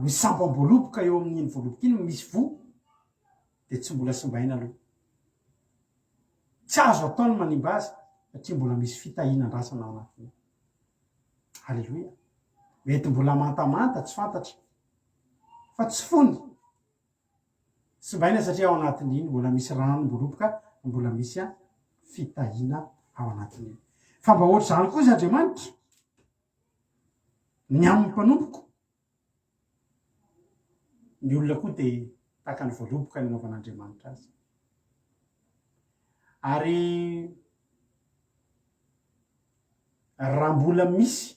misy sampam-boaloboka eo amin'iny voaloboka iny misy voa, dia tsy mbola simbaina aloha. Tsy azo atao ny manimba azy satria mbola misy fitahiana andrasana ao anatiny. Aleloia. Mety mbola mantamanta, tsy fantatra. Fa tsy fony. Simbaina satria ao anatin'iny mbola misy ranom-boaloboka, mbola misy fitahiana ao anatin'iny. Fa mba ohatr'izany koa izy Andriamanitra, ny amin'ny mpanompoko, ny olona koa dia tahaka ny voaloboka ny anaovan'Andriamanitra azy. Ary raha mbola misy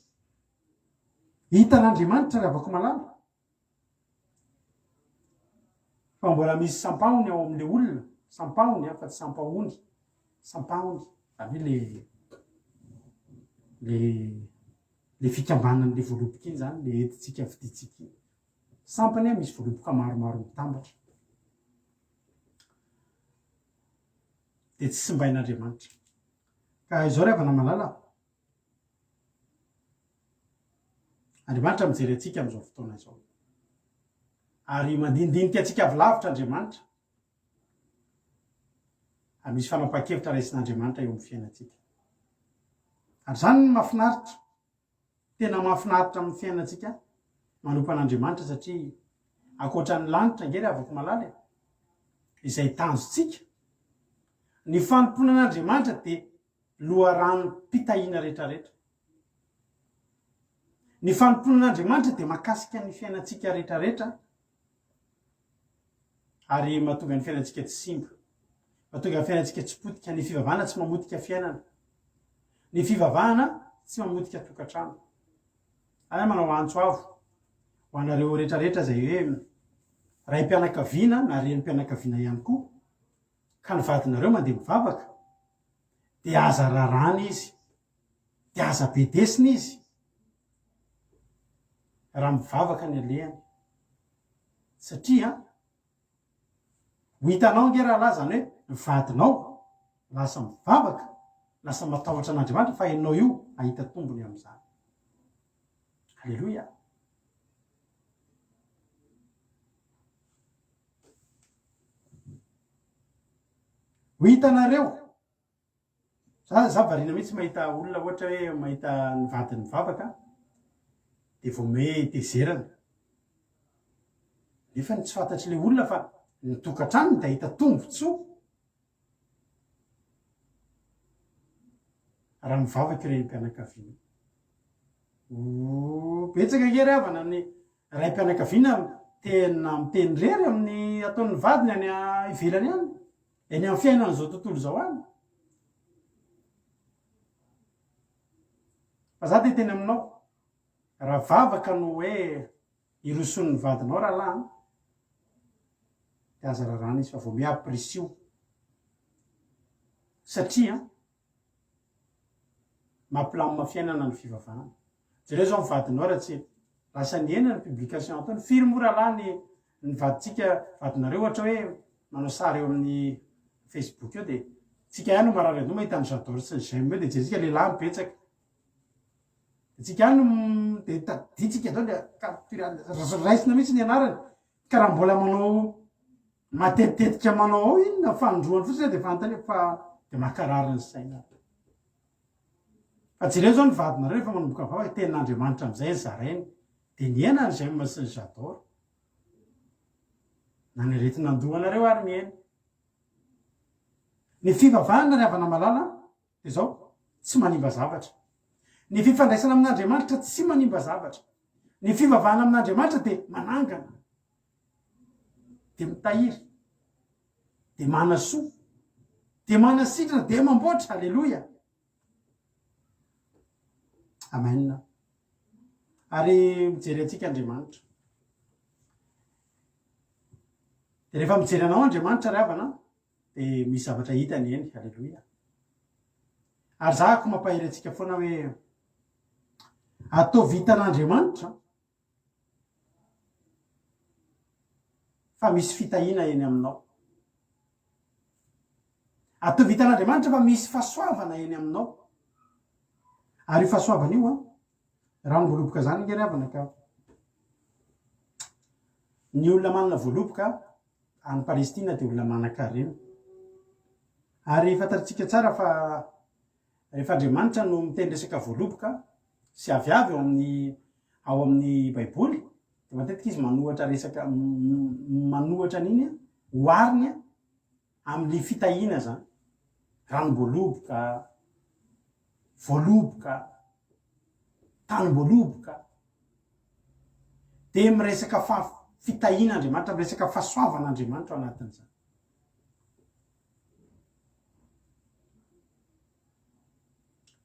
hitan'Andriamanitra ry havako malala, Fa mbola misy sampahony ao amin'le olona, sampahony an, fa tsy sampahony, sampahony, zany hoe le le le fikambanan'le voaloboka iny zany, le entintsika vidintsika iny. Sampany an, misy voaloboka maromaro mitambatra. Dia tsy simbain'Andriamanitra. Ka izao ry havana malala, Andriamanitra mijery antsika amin'izao fotoana izao. Ary mandinidinika antsika avy lavitra Andriamanitra. Ary misy fanapahan-kevitra raisin'Andriamanitra eo amin'ny fiainantsika. Ary izany no mahafinaritra, tena mahafinaritra amin'ny fiainantsika manompo an'Andriamanitra satria ankoatra ny lanitra ange ry havako malala e, izay tanjontsika, ny fanompoana an'Andriamanitra dia loharanom-pitahiana rehetrarehetra. Ny fanompoana an'Andriamanitra dia mahakasika ny fiainantsika rehetrarehetra ary mahatonga ny fiainantsika tsy simba, mahatonga ny fiainantsika tsy potika. Ny fivavahana tsy mamotika fiainana, ny fivavahana tsy mamotika tokantrano. Ary manao antso avo ho anareo rehetrarehetra izay hoe raim-pianakaviana na renim-pianakaviana ihany koa ka ny vadinareo mandeha mivavaka dia aza raràna izy, dia aza bedesina izy raha mivavaka ny alehany. Satria ho hitanao ange rahalahy izany hoe ny vadinao lasa mivavaka, lasa matahotra an'Andriamanitra fa ianao io hahita tombony amin'izany. Aleloia. Ho hitanareo Za za variana mihitsy mahita olona ohatra hoe mahita ny vadiny mivavaka de vao me tezerana. Nefa ny tsy fantatry le olona fa ny tokantranony de ahita tombotsoa raha mivavaka io renim-pianakaviana io. Ooh, betsaka ange ry havana ny raim-pianakaviana tena miteny irery amin'ny ataon'ny vadiny any ivelany any. Eny amin'ny fiainan'izao tontolo izao any. Fa za dia teny aminao, raha vavaka no hoe irosoan'ny vadinao rahalahy an, dia aza raràna izy fa vao miha ampirisiho. Satria mampilamina fiainana ny fivavahana. Jereo zao ny vadinao raha tsy lasa nihena ny publication ataony. Firy moa rahalahy ny ny vadintsika, vadinareo ohatra hoe manao sary eo amin'ny facebook eo dia tsika ihany no marary andoha mahita ny j'adore sy ny j'aime eo dia jerentsika lehilahy no betsaka. Dia tsika ihany no dia tadidintsika daholo dia capture raisina mihitsy ny anarany. Ka raha mbola manao matetitetika manao ao iny na fanindroany fotsiny dia fantany fa dia mankarary ny saina. Fa jereo zao ny vadinareo rehefa manomboka mivavaka, tenin'Andriamanitra amin'izay ny zarainy. Dia nihena ny j'aime sy ny j'adore. Na ny aretin'andoha anareo ary mihena. Ny fivavahana ry havana malala dia zao, tsy manimba zavatra. Ny fifandraisana amin'Andriamanitra tsy manimba zavatra. Ny fivavahana amin'Andriamanitra dia manangana, dia mitahiry, dia manasoa, dia manasitrana, dia mamboatra. Aleloia. Amen. Ary mijery antsika Andriamanitra. Dia rehefa mijery anao Andriamanitra ry havana, dia misy zavatra hitany eny. Aleloia. Ary za ako mampahery antsika foana hoe ataovy hitan'Andriamanitra fa misy fitahiana eny aminao. Ataovy hitan'Andriamanitra fa misy fahasoavana eny aminao. Ary io fahasoavana io an, ranom-boaloboka zany nge ry havana ka. Ny olona manana voaloboka any Palestina dia olona manan-karena. Ary fantatsika tsara fa rehefa Andriamanitra no miteny resaka voaloboka sy aviavy ao amin'ny ao amin'ny Baiboly dia matetika izy manohatra resaka manohatra an'iny ohariny amin'ny fitahiana zany. Ranom-boaloboka, voaloboka, tanim-boaloboka. Dia miresaka fa fitahiana Andriamanitra, miresaka fahasoavana Andriamanitra ao anatin'izany.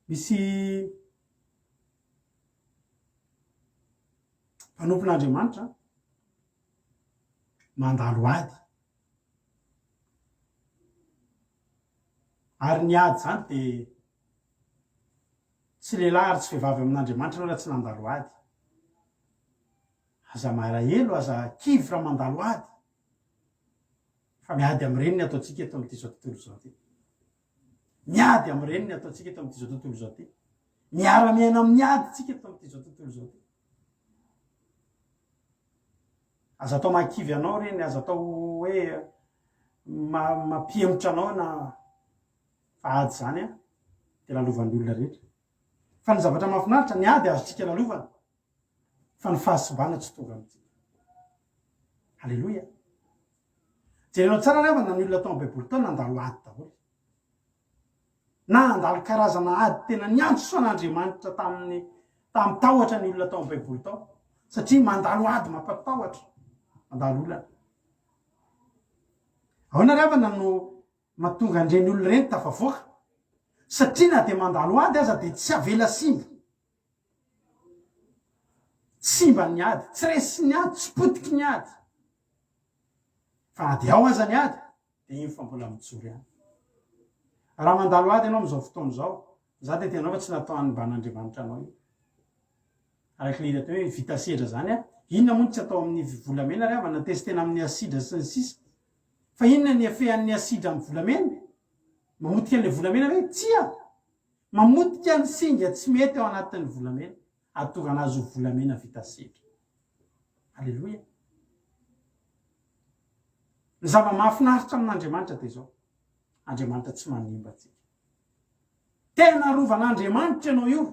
Misy mpanompon'Andriamanitra mandalo ady. Ary ny ady izany dia tsy lehilahy ary tsy vehivavy amin'Andriamanitra ianao raha tsy nandalo ady. Aza malahelo, aza kivy raha mandalo ady. Fa miady amin'ireny ny ataontsika eto amin'ity izao tontolo izao ity. Miady amin'ireny ny ataontsika eto amin'ity izao tontolo izao ity. Miara-miaina amin'ny ady tsika eto amin'ity izao tontolo izao ity. Aza atao mahakivy anao ireny, aza atao hoe mampihemotra anao na fa ady izany an, dia lalovan'ny olona rehetra. Fa ny zavatra mahafinaritra, ny ady azontsika lalovana, fa ny fahasimbana tsy tonga amintsika. Aleloia. Jerenao tsara ry havana ny olona tao amin'ny Baiboly tao nandalo ady daholo. Na handalo karazana ady tena niantso an'Andriamanitra tamin'ny tamin'ny tahotra ny olona tao amin'ny Baiboly tao. Satria mandalo ady mampatahotra, mandalo olana. Ahoana ry havana no mahatonga an'ireny olona ireny tafavoaka? Satria na dia mandalo ady aza dia tsy avela simba. Simba ny ady, tsy resin'ny ady, tsy potiky ny ady. Fa na dia ao aza ny ady, dia iny fa mbola mijoro ihany. Raha mandalo ady ianao amin'izao fotoana izao, za dia tenao fa tsy natao hanimban'Andriamanitra anao io. Araka ilay hira teo hoe vita sedra zany a, Inona moa no tsy atao amin'ny volamena ry havana, testena amin'ny asidra sy ny sisa. Fa inona ny effet an'ny asidra amin'ny volamena? Mamotika an'ilay volamena ve? Tsia! Mamotika ny singa tsy mety ao anatin'ny volamena, ahatonga anazy ho volamena vita asidra. Aleloia! Ny zava-mahafinaritra amin'Andriamanitra dia izao, Andriamanitra tsy manimba antsika. Tena arovan'Andriamanitra ianao io.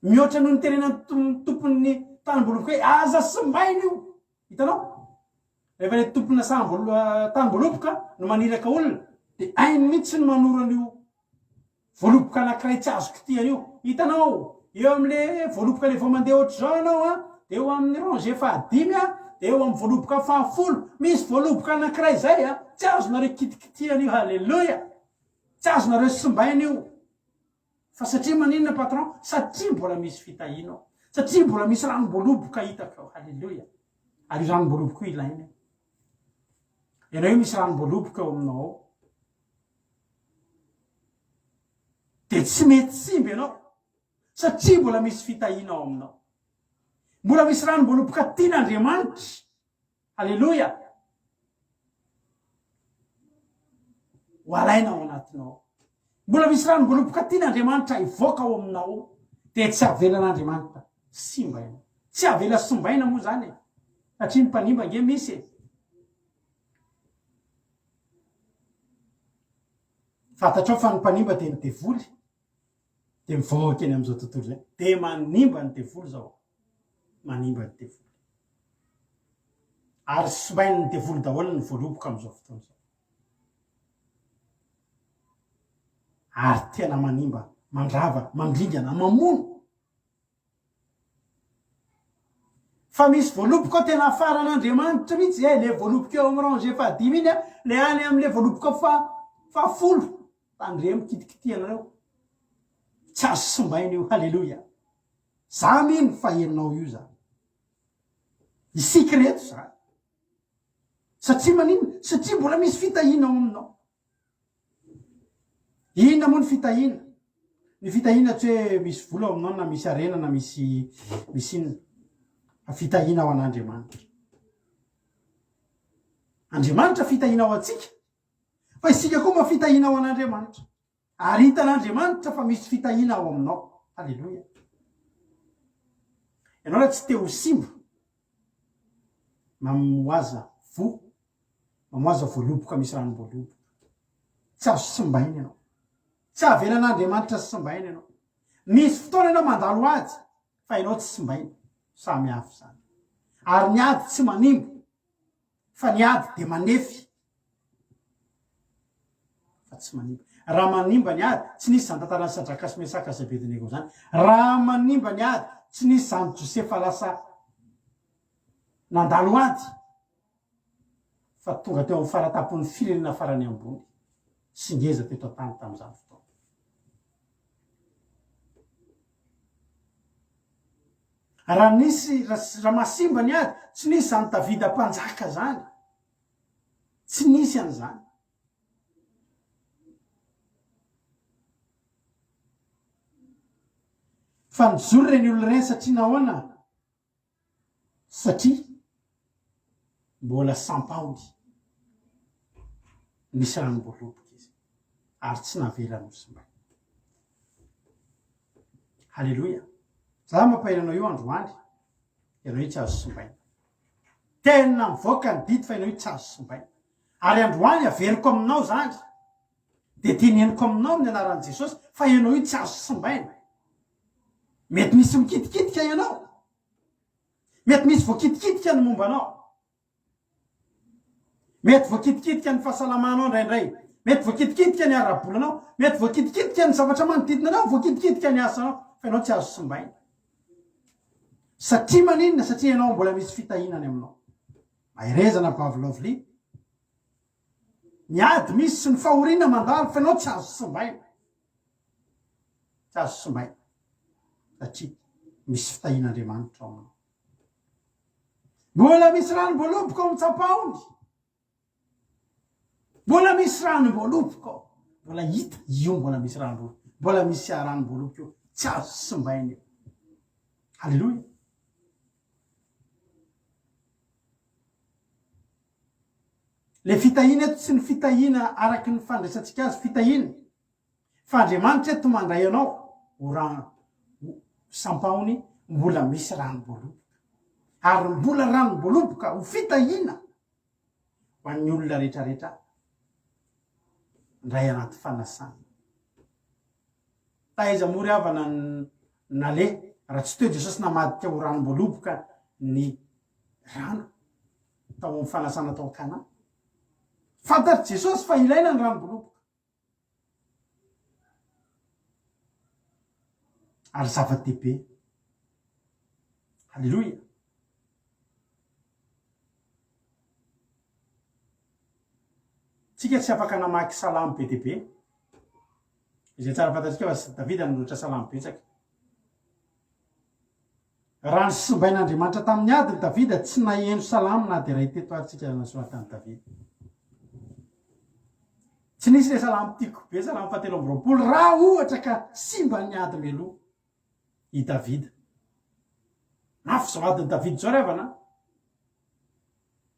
Mihoatra noho ny tenenan'ny tompon'ny tanimboaloboka hoe aza simbaina io. Hitanao? Rehefa ilay tompona tanimboaloboka no maniraka olona dia hainy mihitsy ny manoro an'io voaloboka anankiray tsy azo kitihana io. Hitanao? Eo amin'ilay voaloboka ilay vao mandeha ohatr'izao ianao an, dia eo amin'ny rangée fahadimy an, dia eo amin'ny voaloboka fahafolo, misy voaloboka anankiray izay an, tsy azonareo kitikitihana io. Haleloia! Tsy azonareo simbaina io. Fa satria maninona patron? Satria mbola misy fitahiana ao. Satria mbola misy ranom-boaloboka hitako ao. Haleloia. Ary io ranom-boaloboka io ilaina. Ianao io misy ranom-boaloboka ao aminao ao. Dia tsy mety simba ianao. Satria mbola misy fitahiana ao aminao. Mbola misy ranom-boaloboka tian'Andriamanitra. Aleloia! Ho alaina ao anatinao ao. Mbola misy ranom-boaloboka tian'Andriamanitra hivoaka ao aminao ao, dia tsy avelan'Andriamanitra simba ianao. Tsy avela simbaina moa izany e! Satria ny mpanimba ange misy e! Fantatrao fa ny mpanimba dia ny devoly, dia mivoaka eny amin'izao tontolo izao, dia manimba ny devoly izao. Manimba ny devoly. Ary simbain'ny devoly daholo ny voaloboka amin'izao fotoana izao. Ary tena manimba, mandrava, mandringana, mamono. Fa misy voaloboka ao tena afaran'Andriamanitra mihitsy e, le voaloboka eo amin'ny rangée fahadimy iny a, le any amin'le voaloboka fahafolo. Tandremo kitikitihanareo. Tsy azo simbaina io, haleloia. Za mino fa ianao io zany. Isika ireto zany. Satria maninona? Satria mbola misy fitahiana ao aminao. Inona moa ny fitahiana? Ny fitahiana tsy hoe misy vola ao aminao na misy harena na misy misy inona. Fa fitahiana ao an'Andriamanitra. Andriamanitra fitahiana ao antsika. Fa isika koa mba fitahiana ao an'Andriamanitra. Ary hitan'Andriamanitra fa misy fitahiana ao aminao. Aleloia. Ianao raha tsy te ho simba, mamoaza voa, mamoaza voaloboka misy ranom-boaloboka. Tsy azo simbaina ianao. Tsy avelan'Andriamanitra simbaina ianao. Misy fotoana ianao mandalo ady, fa ianao tsy simbaina. Samy hafa izany. Ary ny ady tsy manimba. Fa ny ady dia manefy fa tsy manimba. Raha manimba ny ady, tsy nisy izany tantaran'i Sadraka sy Mesaka sy Abednego izany. Raha manimba ny ady, tsy nisy izany Josefa lasa nandalo ady fa tonga teo amin'ny faratampon'ny firenena farany ambony sy ngeza teto an-tany tamin'izany fotoana. Raha nisy, raha mahasimba ny ady, tsy nisy izany Davida mpanjaka izany. Tsy nisy an'izany. Fa nijoro ireny olona ireny satria nahoana? Satria mbola sampaony nisy ranom-boaloboka izy ary tsy navelany ho simbaina. Haleloia! Za mampahery anao io androany, ianao io tsy azo simbaina. Tena mivoaka ny didy fa ianao io tsy azo simbaina. Ary androany averiko aminao zany, dia teneniko aminao amin'ny anaran'i Jesosy fa ianao io tsy azo simbaina. Mety misy mikitikitika ianao. Mety misy voakitikitika ny momba anao. Mety voakitikitika ny fahasalamanao indraindray. Mety voakitikitika ny ara-bolanao. Mety voakitikitika ny zavatra manodidina anao, voakitikitika ny asanao. Fa ianao tsy azo simbaina. Satria maninona? Satria ianao mbola misy fitahiana any aminao. Maherezana Bavy Lovely. Ny ady misy sy ny fahoriana mandalo fa ianao tsy azo simbaina. Tsy azo simbaina. Satria misy fitahian'Andriamanitra ao aminao. Mbola misy ranom-boaloboka ao amin'ny-tsampahony. Mbola misy ranom-boaloboka ao. Mbola hita io mbola misy ranom-boaloboka. Mbola misy ranom-boaloboka io. Tsy azo simbaina io. Haleloia. Le fitahiana eto tsy ny fitahiana araky ny fandraisantsika azy fitahiana fa Andriamanitra eto mandray anao ho rano sampahony mbola misy ranom-boaloboka ary mbola ranom-boaloboka ho fitahiana ho an'ny olona rehetrarehetra ndray anaty fanasana. Taiza moa ry havana naleha raha tsy teo Jesosy namadika ho ranom-boaloboka ny rano tao amin'ny fanasana tao Kana. Fantatr'i Jesosy fa ilaina ny ranom-boaloboka. Ary zava-dehibe. Aleloia. Tsika tsy afaka namaky salamo be dia be. Izay tsara fantatsika fa Davida nanoratra salamo betsaka. Raha nosimbain'Andriamanitra tamin'ny ady ny Davida, tsy naheno salamo na dia iray teto ary tsika nosoratan'i Davida. Tsy nisy ilay salamo tiako be, salamo fahatelo amby 20, raha ohatra ka simban'ny ady meloa i Davida. Mafy izao adin'i Davida izao ry havana.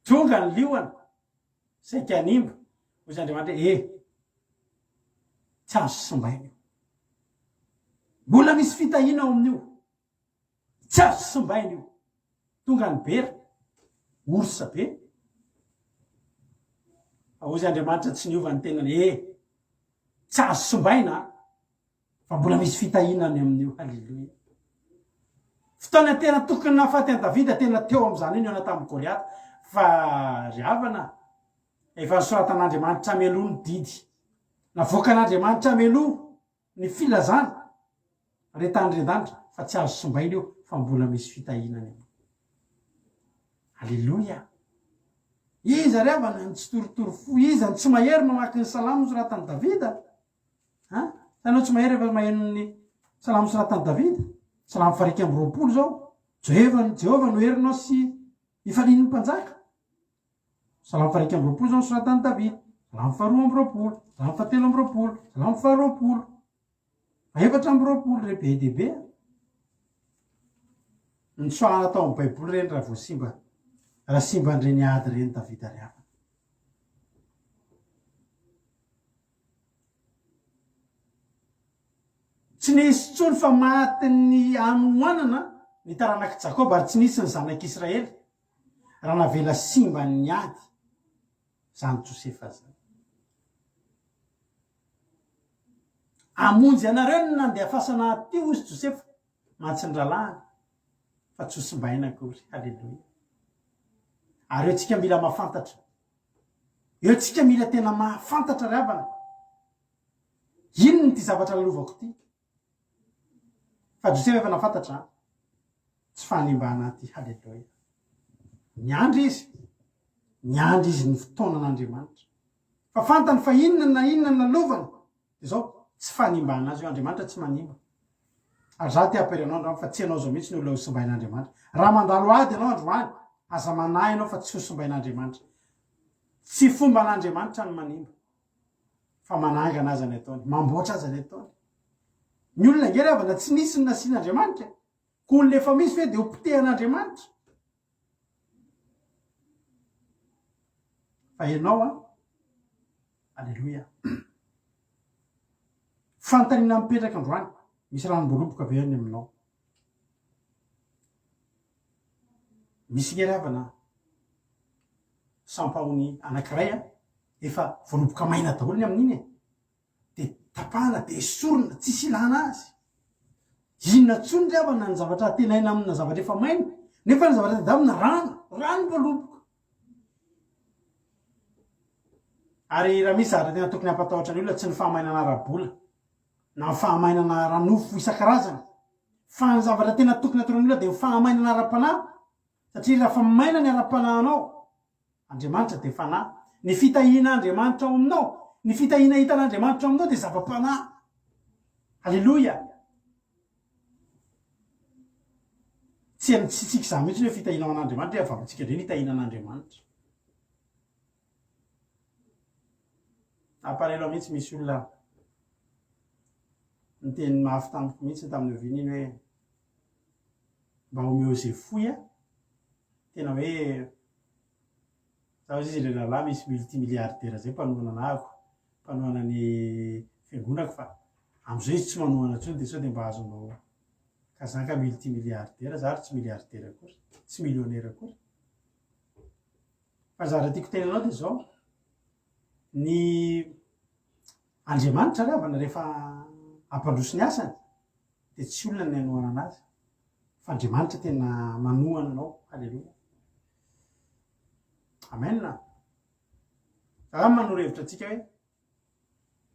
Tonga ny liona, saika hanimba. Hoy Andriamanitra hoe, eh, tsy azo simbaina io. Mbola misy fitahiana ao amin'io. Tsy azo simbaina io. Tonga ny bera, ours be. Fa hozy Andriamanitra tsy niova ny tenany, eh, tsy azo simbaina fa mbola misy fitahiana any amin'io. Haleloia. Fotoana tena tokony nahafaty an'i Davida tena teo amin'izany io nihaona tamin'i Goliata. Fa ry havana, efa nosoratan'Andriamanitra mialoha ny didy. Navoakan'Andriamanitra mialoha ny filazana re tany re danitra fa tsy azo simbaina io fa mbola misy fitahiana any aminy. Aleloia! Iza ry havana no tsy torotoro fo? Iza no tsy mahery mamaky ny salamo nosoratan'i Davida? Ha? Sa ianao tsy mahery rehefa maheno ny salamo nosoratan'i Davida? Salamo faha 21 izao. Jehovah, Jehovah no herinao sy ifalian'ny mpanjaka. Salamo faha 21 izao nosoratan'i Davida, Salamo faha 22, Salamo faha 23, Salamo faha 20, faha 24 re be dia be a. Nitsoahana tao amin'ny Baiboly ireny raha vao simba, raha simban'ireny ady ireny Davida ry havana. Tsy nisy intsony fa matin'ny hanoanana ny taranak'i Jakoba ary tsy nisy ny zanak'Israely. Raha navela simba ny ady zany Josefa zany. Hamonjy anareo ny nandehafasana aty hozy Josefa mantsy ny rahalahiny fa tsy ho simbaina akory. Haleloia. Ary eo tsika mila mahafantatra. Eo tsika mila tena mahafantatra ry havana. Inona ity zavatra lalovako ity? Fa Josefa efa nahafantatra an. Tsy fanimbana aty. Haleloia. Niandry izy. Niandry izy ny fotoanan'Andriamanitra. Fa fantany fa inona na inona ny lalovany. Dia izao, tsy fanimbana azy io. Andriamanitra tsy manimba. Ary za te hampahery anao androany fa tsy ianao izao mihitsy ny olona ho simbain'Andriamanitra. Raha mandalo ady ianao androany, aza manahy ianao fa tsy ho simbain'Andriamanitra. Tsy fomban'Andriamanitra ny manimba. Fa manangana aza ny ataony, mamboatra aza ny ataony. Ny olona ange ry havana tsy nisy ny nasian'Andriamanitra e. Koa olona efa misy ve dia ho potehan'Andriamanitra? Fa ianao an, aleloia. Fanontaniana mipetraka androany, misy ranom-boaloboka ve any aminao? Misy nge ry havana sampahony anankiray an, efa voaloboka maina daholo ny amin'iny e. Dia tapahana dia esorina, tsisy ilana azy. Inona intsony ry havana ny zavatra antenaina amina zavatra efa maina, nefa ny zavatra tadiavina rano, ranom-boaloboka. Ary raha misy zavatra tena tokony hampatahotra ny olona tsy ny fahamainana ara-bola na ny fahamainana ara-nofo isan-karazany fa ny zavatra tena tokony hataon'ny olona dia ny fahamainana ara-panahy satria raha maina ny ara-panahinao Andriamanitra dia fanahy. Ny fitahian'Andriamanitra ao aminao, ny fitahiana hitan'Andriamanitra ao aminao dia zava-panahy. Aleloia! Tsy tsy tsika izany mihitsy ny hoe fitahiana ao an'Andriamanitra, hoe avy amintsika indray ny hitahiana an'Andriamanitra. Nampalahelo ahy mihitsy misy olona niteny mafy tamiko mihitsy tamin'ny oviana iny hoe. Mba omeo izay fohy a. Tena hoe za hozy izy le rahalahy misy multimilliardaire zay mpanohana anahako, mpanohana ny fiangonako fa amizao izy tsy manohana intsony de sao de mba azonao ka za nga multimilliardaire, za ary tsy milliardaire akory, tsy millionnaire akory. Fa ny zavatra tiako tenenao de zao, ny Andriamanitra ry havana rehefa hampandroso ny asany dia tsy olona ny hanohanana azy fa Andriamanitra tena manohana anao. Haleloia. Amen. Za manoro hevitra antsika hoe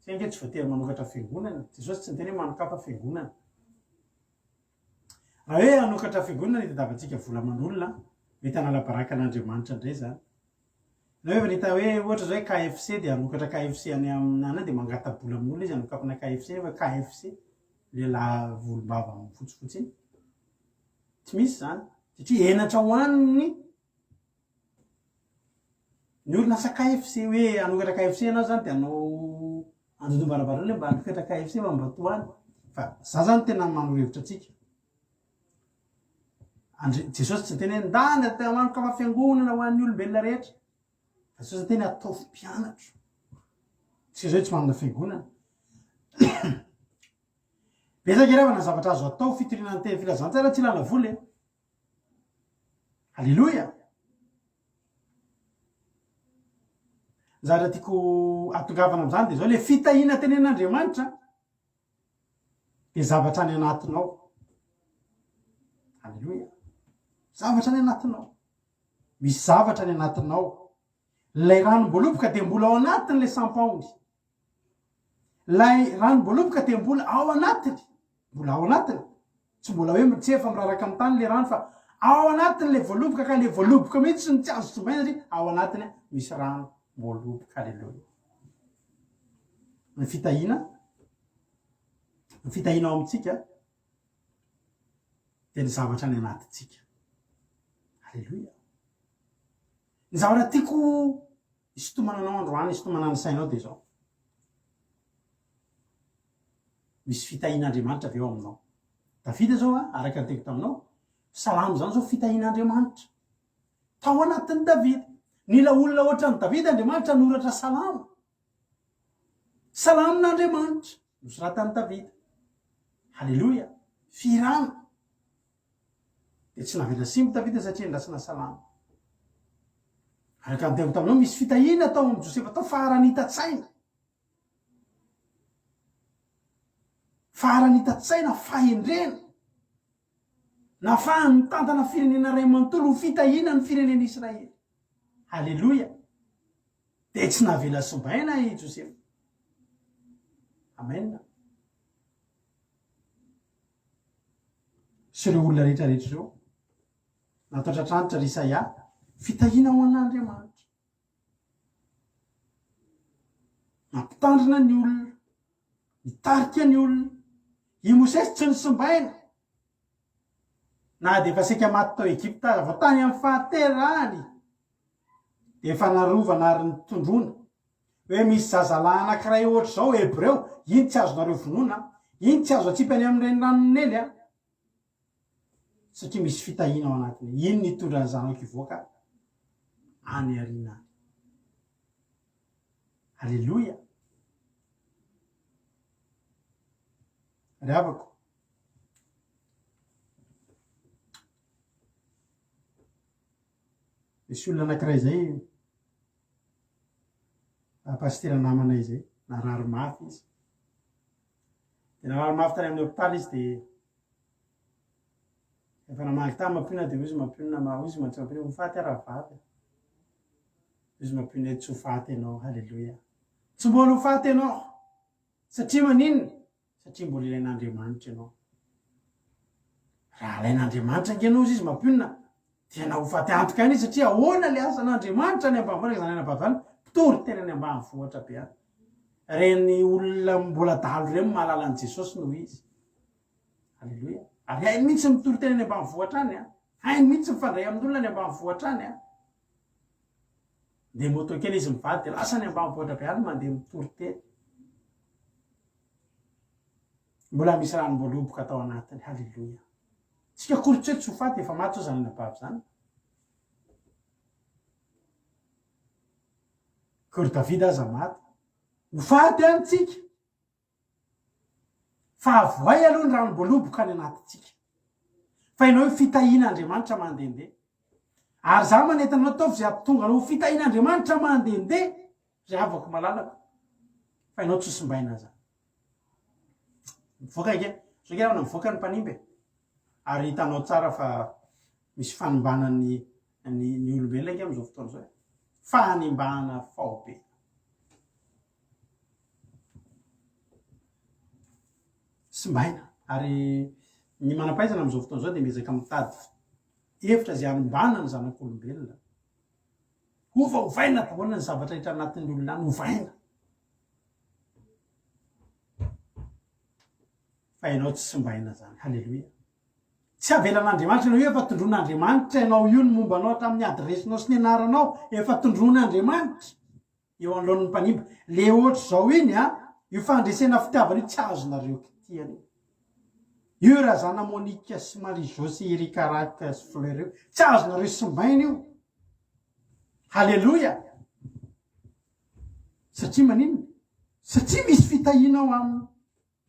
tsy ange tsy voatery manokatra fiangonana. Jesosy tsy niteny hoe manokafa fiangonana. Raha hoe hanokatra fiangonana hitadiavantsika vola aman'olona, mety hanala baraka an'Andriamanitra indray izany. Nareo efa nahita hoe ohatra zao hoe KFC dia hanokatra KFC any aminana dia mangata-bola amin'olona izy hanokafana KFC nefa KFC lehilahy volombava fotsifotsy iny. Tsy misy izany. Satria henatra ho an'ny ny orinasa KFC hoe hanokatra KFC ianao zany dia hanao andondom-baravarana hoe mba hanokatra KFC fa mba tohano. Fa za zany tena manoro hevitra antsika. Andri- Jesosy tsy niteny hoe ndana te hanokafa fiangonana ho an'ny olombelona rehetra. Fa Jesosy niteny ataovy mpianatro. Tsika zao tsy manana fiangonana. Betsaka eravana ny zavatra azo atao fitoriana ny teny filazantsara tsy ilana vola e. Aleloia. Ny zavatra tiako atongavana amin'izany dia izao le fitahiana tenen'Andriamanitra dia zavatra any anatinao. Aleloia. Zavatra any anatinao. Misy zavatra any anatinao. Ilay ranom-boaloboka dia mbola ao anatin'ilay sampaony. Ilay ranom-boaloboka dia mbola ao anatiny. Mbola ao anatiny. Tsy mbola hoe mitsefa miraraka amin'ny tany ilay rano fa ao anatin'ilay voaloboka ka ilay voaloboka mihitsy no tsy azo tsimbaina satria ao anatiny misy ranom-boaloboka. Aleloia. Ny fitahiana, ny fitahiana ao amintsika dia ny zavatra any anatintsika. Aleloia. Ny zavatra tiako hisintomana anao androany, hisintomana ny sainao dia izao. Misy fitahian'Andriamanitra ve ao aminao? Davida izao, araka ny teniko taminao, salamo izany izao fitahian'Andriamanitra. Tao anatin'i Davida. Nila olona hoatran'i Davida Andriamanitra hanoratra salamo. Salamon'Andriamanitra, nosoratan'i Davida. Haleloia! Fihirana. Dia tsy navela simba Davida satria andrasana salamo. Araka ny teniko taminao, misy fitahiana tao amin'i Josefa tao, faharanita-tsaina. Faharanita-tsaina, fahendrena. Nafahany nitantana firenena iray manontolo ho fitahiana ny firenena Israely. Haleloia! Dia tsy navela simbaina i Josefa. Amen. Sy ireo olona rehetra rehetra ireo. Natao tratranitra ry Isaia, fitahiana ho an'Andriamanitra. Nampitandrina ny olona, nitarika ny olona. I Mosesy tsy nosimbaina, na dia efa saika maty tao Egypta aza, vao tany amin'ny fahaterahany dia efa narovana ary nitondroana hoe misy zazalahy anankiray ohatr'izao Hebreo, iny tsy azonareo vonoina, iny tsy azo atsipy any amin'ny reniranon'i Nely a. Satria misy fitahiana ao anatiny. Iny nitondra ny zanako hivoaka any aoriana any. Aleloia! Ry havako, misy olona anankiray izay, pasitera namanay izay, narary mafy izy. Dia narary mafy tany amin'ny hopitaly izy dia efa namaky tany mampionona dia hoy izy mampionona ma hoy izy mantsy mampionona ho faty aho rahavavy. Hoy izy mampionona hoe tsy ho faty ianao, haleloia. Tsy mbola ho faty ianao. Satria maninona? Satria mbola ilain'Andriamanitra ianao. Raha alain'Andriamanitra ange ianao hoy izy mampionona dia na ho faty antoka ihany izy satria ahoana ilay asan'Andriamanitra any ambanivohitra izany any ambanivohitra any mpitory teny any ambanivohitra be any. Ireny olona mbola dahalo ireny mahalala an'i Jesosy noho izy. Aleloia. Ary hainy mihitsy mitory teny any ambanivohitra any. Hainy mihitsy mifandray amin'olona any ambanivohitra any. Dia moto kely izy mivady dia lasa any ambanivohitra be any mandeha mitory teny. Mbola misy ranom-boaloboka tao anatiny. Haleloia. Tsika akory tsy hoe tsy ho faty, efa maty zao zany anabavy zany. Koa ry Davida aza maty. Ho faty any tsika. Fa avohay aloha ny ranom-boaloboka any anatintsika. Fa ianao io fitahian'Andriamanitra mandehandeha. Ary za manentana anao ataovy izay hahatonga anao ho fitahian'Andriamanitra mandehandeha ry havako malalako. Fa ianao tsy ho simbaina zany. Mivoaka ange. Zao ange namana mivoaka ny mpanimba e. Ary hitanao tsara fa misy fanimbana ny ny ny olombelona ange amin'izao fotoana izao e. Fanimbana faobe. Simbaina. Ary ny manam-pahaizana amin'izao fotoana izao dia miezaka mitady hevitra izay hanimbana ny zanak'olombelona. Ovaovaina daholo ny zavatra rehetra anatin'ny olona any, ovaina. Fa ianao tsy simbaina izany. Haleloia. Tsy avelan'Andriamanitra ianao io, efa tondroin'Andriamanitra ianao io ny momba anao hatramin'ny adiresinao sy ny anaranao, efa tondroin'Andriamanitra. Eo anoloan'ny mpanimba. Le ohatr'izao iny a, io fandresena fitiavana io tsy azonareo kitihana io. Io Razana Monique sy Marie Jo sy Eric Rack sy Fleur io, tsy azonareo simbaina io. Haleloia! Satria maninona? Satria misy fitahiana ao aminy.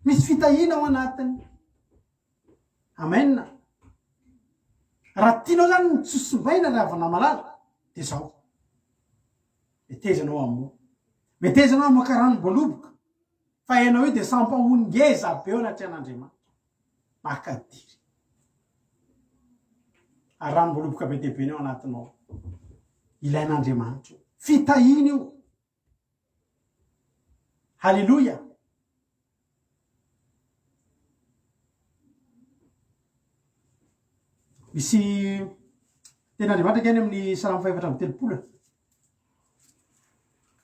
Misy fitahiana ao anatiny. Amen. Raha tianao zany ny tsy simbaina ry havana malala dia zao. Meteza anao hamoa. Meteza anao hamoaka ranom-boaloboka. Fa ianao io dia sampahoa ngeza be eo anatrehan'Andriamanitra. Makadiry. Ary ranom-boaloboka be dia be ny ao anatinao. Ilain'Andriamanitra io. Fitahiana io. Haleloia! Misy tenin'Andriamanitra kay any amin'ny Salamo fahefatra amby 34.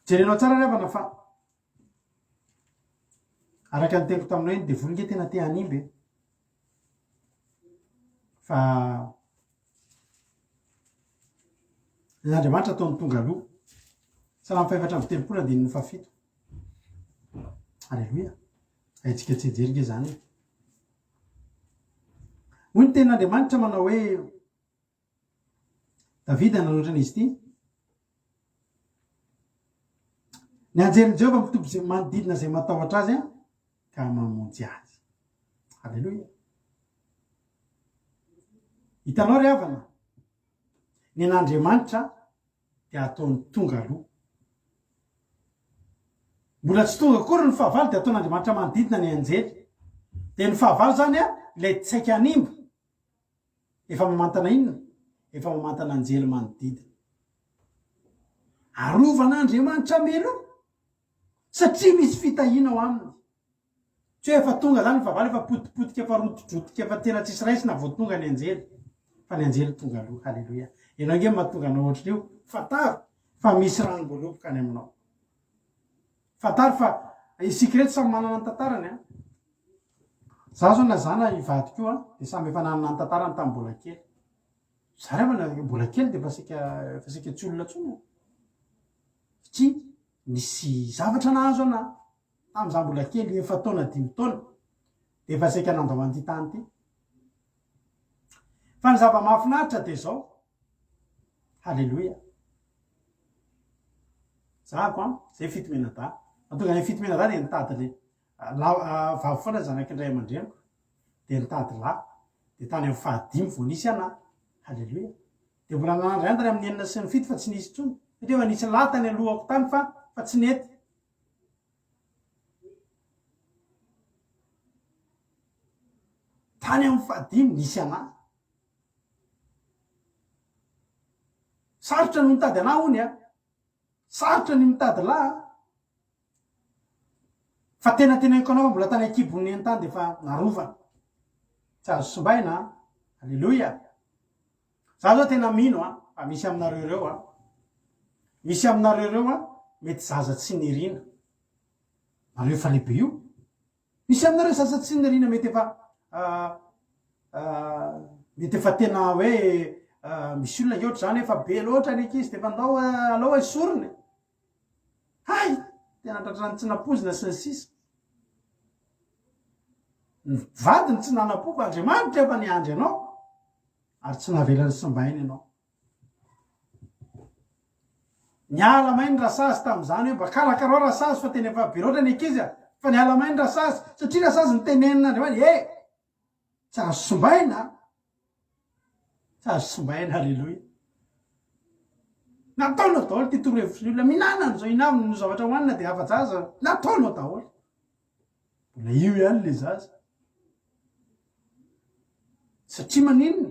Jerenao tsara ry havana fa araka ny teniko taminao iny devoly nge tena te hanimba e. Fa Ny Andriamanitra ataony tonga aloha. Salamo fahefatra amby 30 andininy fahafito. Aleloia. Haintsika tsy hijery nge izany e. Hoy ny tenin'Andriamanitra manao hoe Davida nanoratra an'izy ity. Ny anjelin'i Jehovah mitoby izay manodidina izay matahotra azy ka mamonjy azy. Aleloia. Hitanao ry havana, ny an'Andriamanitra dia ataony tonga aloha. Mbola tsy tonga akory ny fahavalo dia ataon'Andriamanitra manodidina ny anjely. Dia ny fahavalo izany ilay tsaika hanimba. Efa mamantana inona? Efa mamantana anjely manodidina. Arovan'Andriamanitra mialoha satria misy fitahiana ao aminy. Tsy hoe efa tonga zany ny fahavalo, efa potipotika, efa rotidrotika, efa tena tsisy raisina vao tonga ny anjely. Fa ny anjely tonga aloha. Haleloia. Ianao ange mahatonga anao ohatran'io, fantaro fa misy ranom-boaloboka any aminao. Fantaro fa isika ireto samy manana ny tantarany an. Za zao na za na i vadiko io an, dia samy efa nanana ny tantarany tamin'ny mbola kely. Za rehefa na mbola kely dia efa saika efa saika tsy olona intsony an. Satria nisy zavatra nahazo anah. Tamin'izaho mbola kely, efa-taona, dimy taona, dia efa saika nandao an'ity tany ity. Fa ny zava-mahafinaritra dia izao, Haleloia! Zahako an, izay fito mianadahy. Mahatonga anay fito mianadahy dia nitady le la- vavy foana ny zanaky ny ray aman-dreniko. Dia nitady lahy. Dia tany amin'ny fahadimy vao nisy anah. Haleloia! Dia mbola nanandra ihany tany amin'ny enina sy ny fito fa tsy nisy intsony. Satria efa nisy lahy tany alohako tany fa fa tsy nety. Tany amin'ny fahadimy nisy anah. Sarotra ny mitady anah hono a. Sarotra ny mitady lahy a. Fa tena teneniko anao fa mbola tany an-kibon'ny neny tany dia efa narovana. Tsy azo simbaina a. Aleloia. Za zao tena mino a, fa misy aminareo ireo a, misy aminareo ireo a, mety zaza tsy nirina, nareo efa lehibe io, misy aminareo zaza tsy nirina mety efa mety efa tena hoe misy olona ange ohatr'izany efa be loatra ny ankizy de efa ndao alao esorina e, hay tena tratran'ny tsy nampoizina sy ny sisa, ny vadiny tsy nanam-po fa Andriamanitra efa niandry anao. Ary tsy navelany simbaina ianao. Niala may ny rasazy tamin'izany hoe mba karakarao rasazy fa tena efa be loatra ny ankizy a! Fa niala may ny rasazy satria rasazy nitenenin'Andriamanitra e! Tsy azo simbaina a! Tsy azo simbaina, aleloia. Nataonao daholo ity torohevitry ny olona, mihinana an'izao, hinano no zavatra hohanina dia afa-jaza, nataonao daholo. Mbola io ihany le zaza. Satria maninona?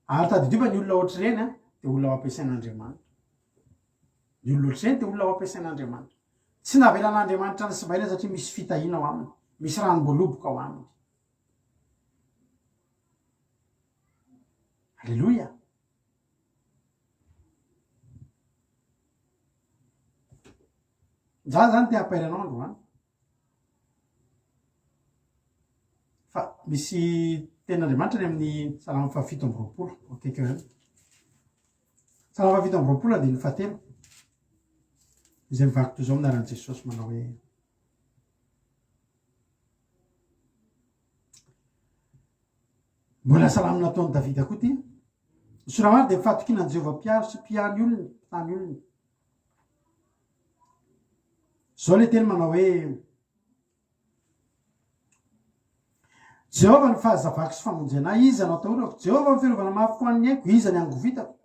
Ary tadidio fa ny olona ohatr'ireny an, dia olona ho ampiasain'Andriamanitra. Ny olona ohatr'ireny dia olona ho ampiasain'Andriamanitra. Tsy navelan'Andriamanitra nisimbaina satria misy fitahiana ao aminy, misy ranom-boaloboka ao aminy. Aleloia! Za zany te hampahery anao androany. Fa misy tenin'Andriamanitra any amin'ny Salamo faha 27, akaiky eo ihany. Salamo faha 27 andininy fahatelo. Izay mivaky toy izao amin'ny anaran'i Jesosy manao hoe Mbola salamo nataon'i Davida koa ity. Ny soramary dia fahatokiana an'i Jehovah mpiaro sy mpiany olona, mpitany olona. Izao ilay teny manao hoe Jehovah ny fahazavako sy famonjena ahy, iza no atahorako? Jehovah ny fiarovana mafy ho an'ny aiko, iza ny hangovitako?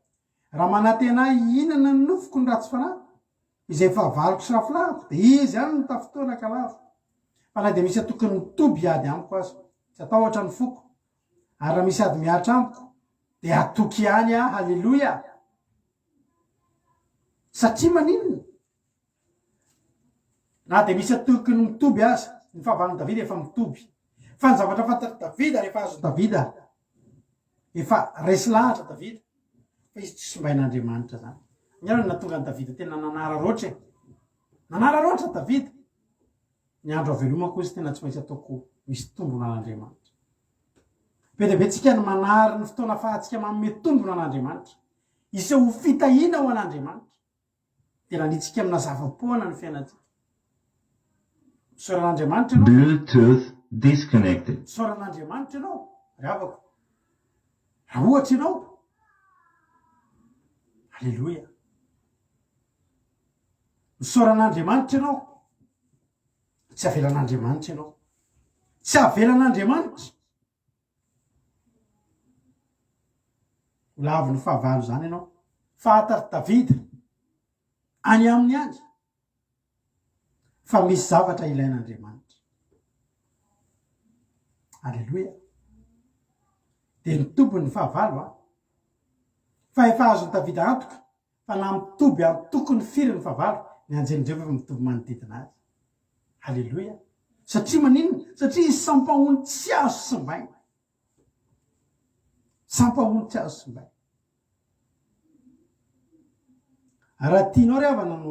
Raha manantena ahy hihinana ny nofoko ny ratsy fanahy, izay fahavaloko sy rafilahiko, dia izy ihany no tafintohina ka lavo. Fa na dia misy antokony mitoby hiady amiko aza, tsy hatahotra ny foko, ary raha misy ady mihatra amiko, dia hatoky ihany aho. Haleloia! Satria maninona? Na dia misy antokony mitoby aza, ny fahavalon'i Davida efa mitoby. Fa ny zavatra fantatr'i Davida rehefa azon'i Davida, efa resy lahatra Davida fa izy tsy simbain'Andriamanitra zany. Ny no nahatonga an'i Davida tena nanararaotra e. Nanararaotra Davida. Ny andro avelomako izy tena tsy maintsy ataoko misy tombona an'Andriamanitra. Be dia be tsika ny manary ny fotoana afahantsika manome tombona an'Andriamanitra. Hiseho ho fitahiana ho an'Andriamanitra. Dia lanitsika amina zava-poana ny fiainantsika. Misaora an'Andriamanitra ianao. Bluetooth disconnected. Misaora an'Andriamanitra ianao, ry havako. Raha ohatra ianao. Aleloia. Misaora an'Andriamanitra ianao. Tsy avelan'Andriamanitra ianao. Tsy avelan'Andriamanitra. Ho lavin'ny fahavalo izany ianao. Fantatr'i Davida any aminy any fa misy zavatra ilain'Andriamanitra. Aleloia. Dia nitoby ny fahavalo an. Fa efa azon'i Davida antoka fa na mitoby antokony firy ny fahavalo, ny anjelin'i Jehovah efa mitoby manodidina azy. Aleloia. Satria maninona? Satria izy sampahony tsy azo simbaina. Sampahony tsy azo simbaina. Raha tianao ry havana no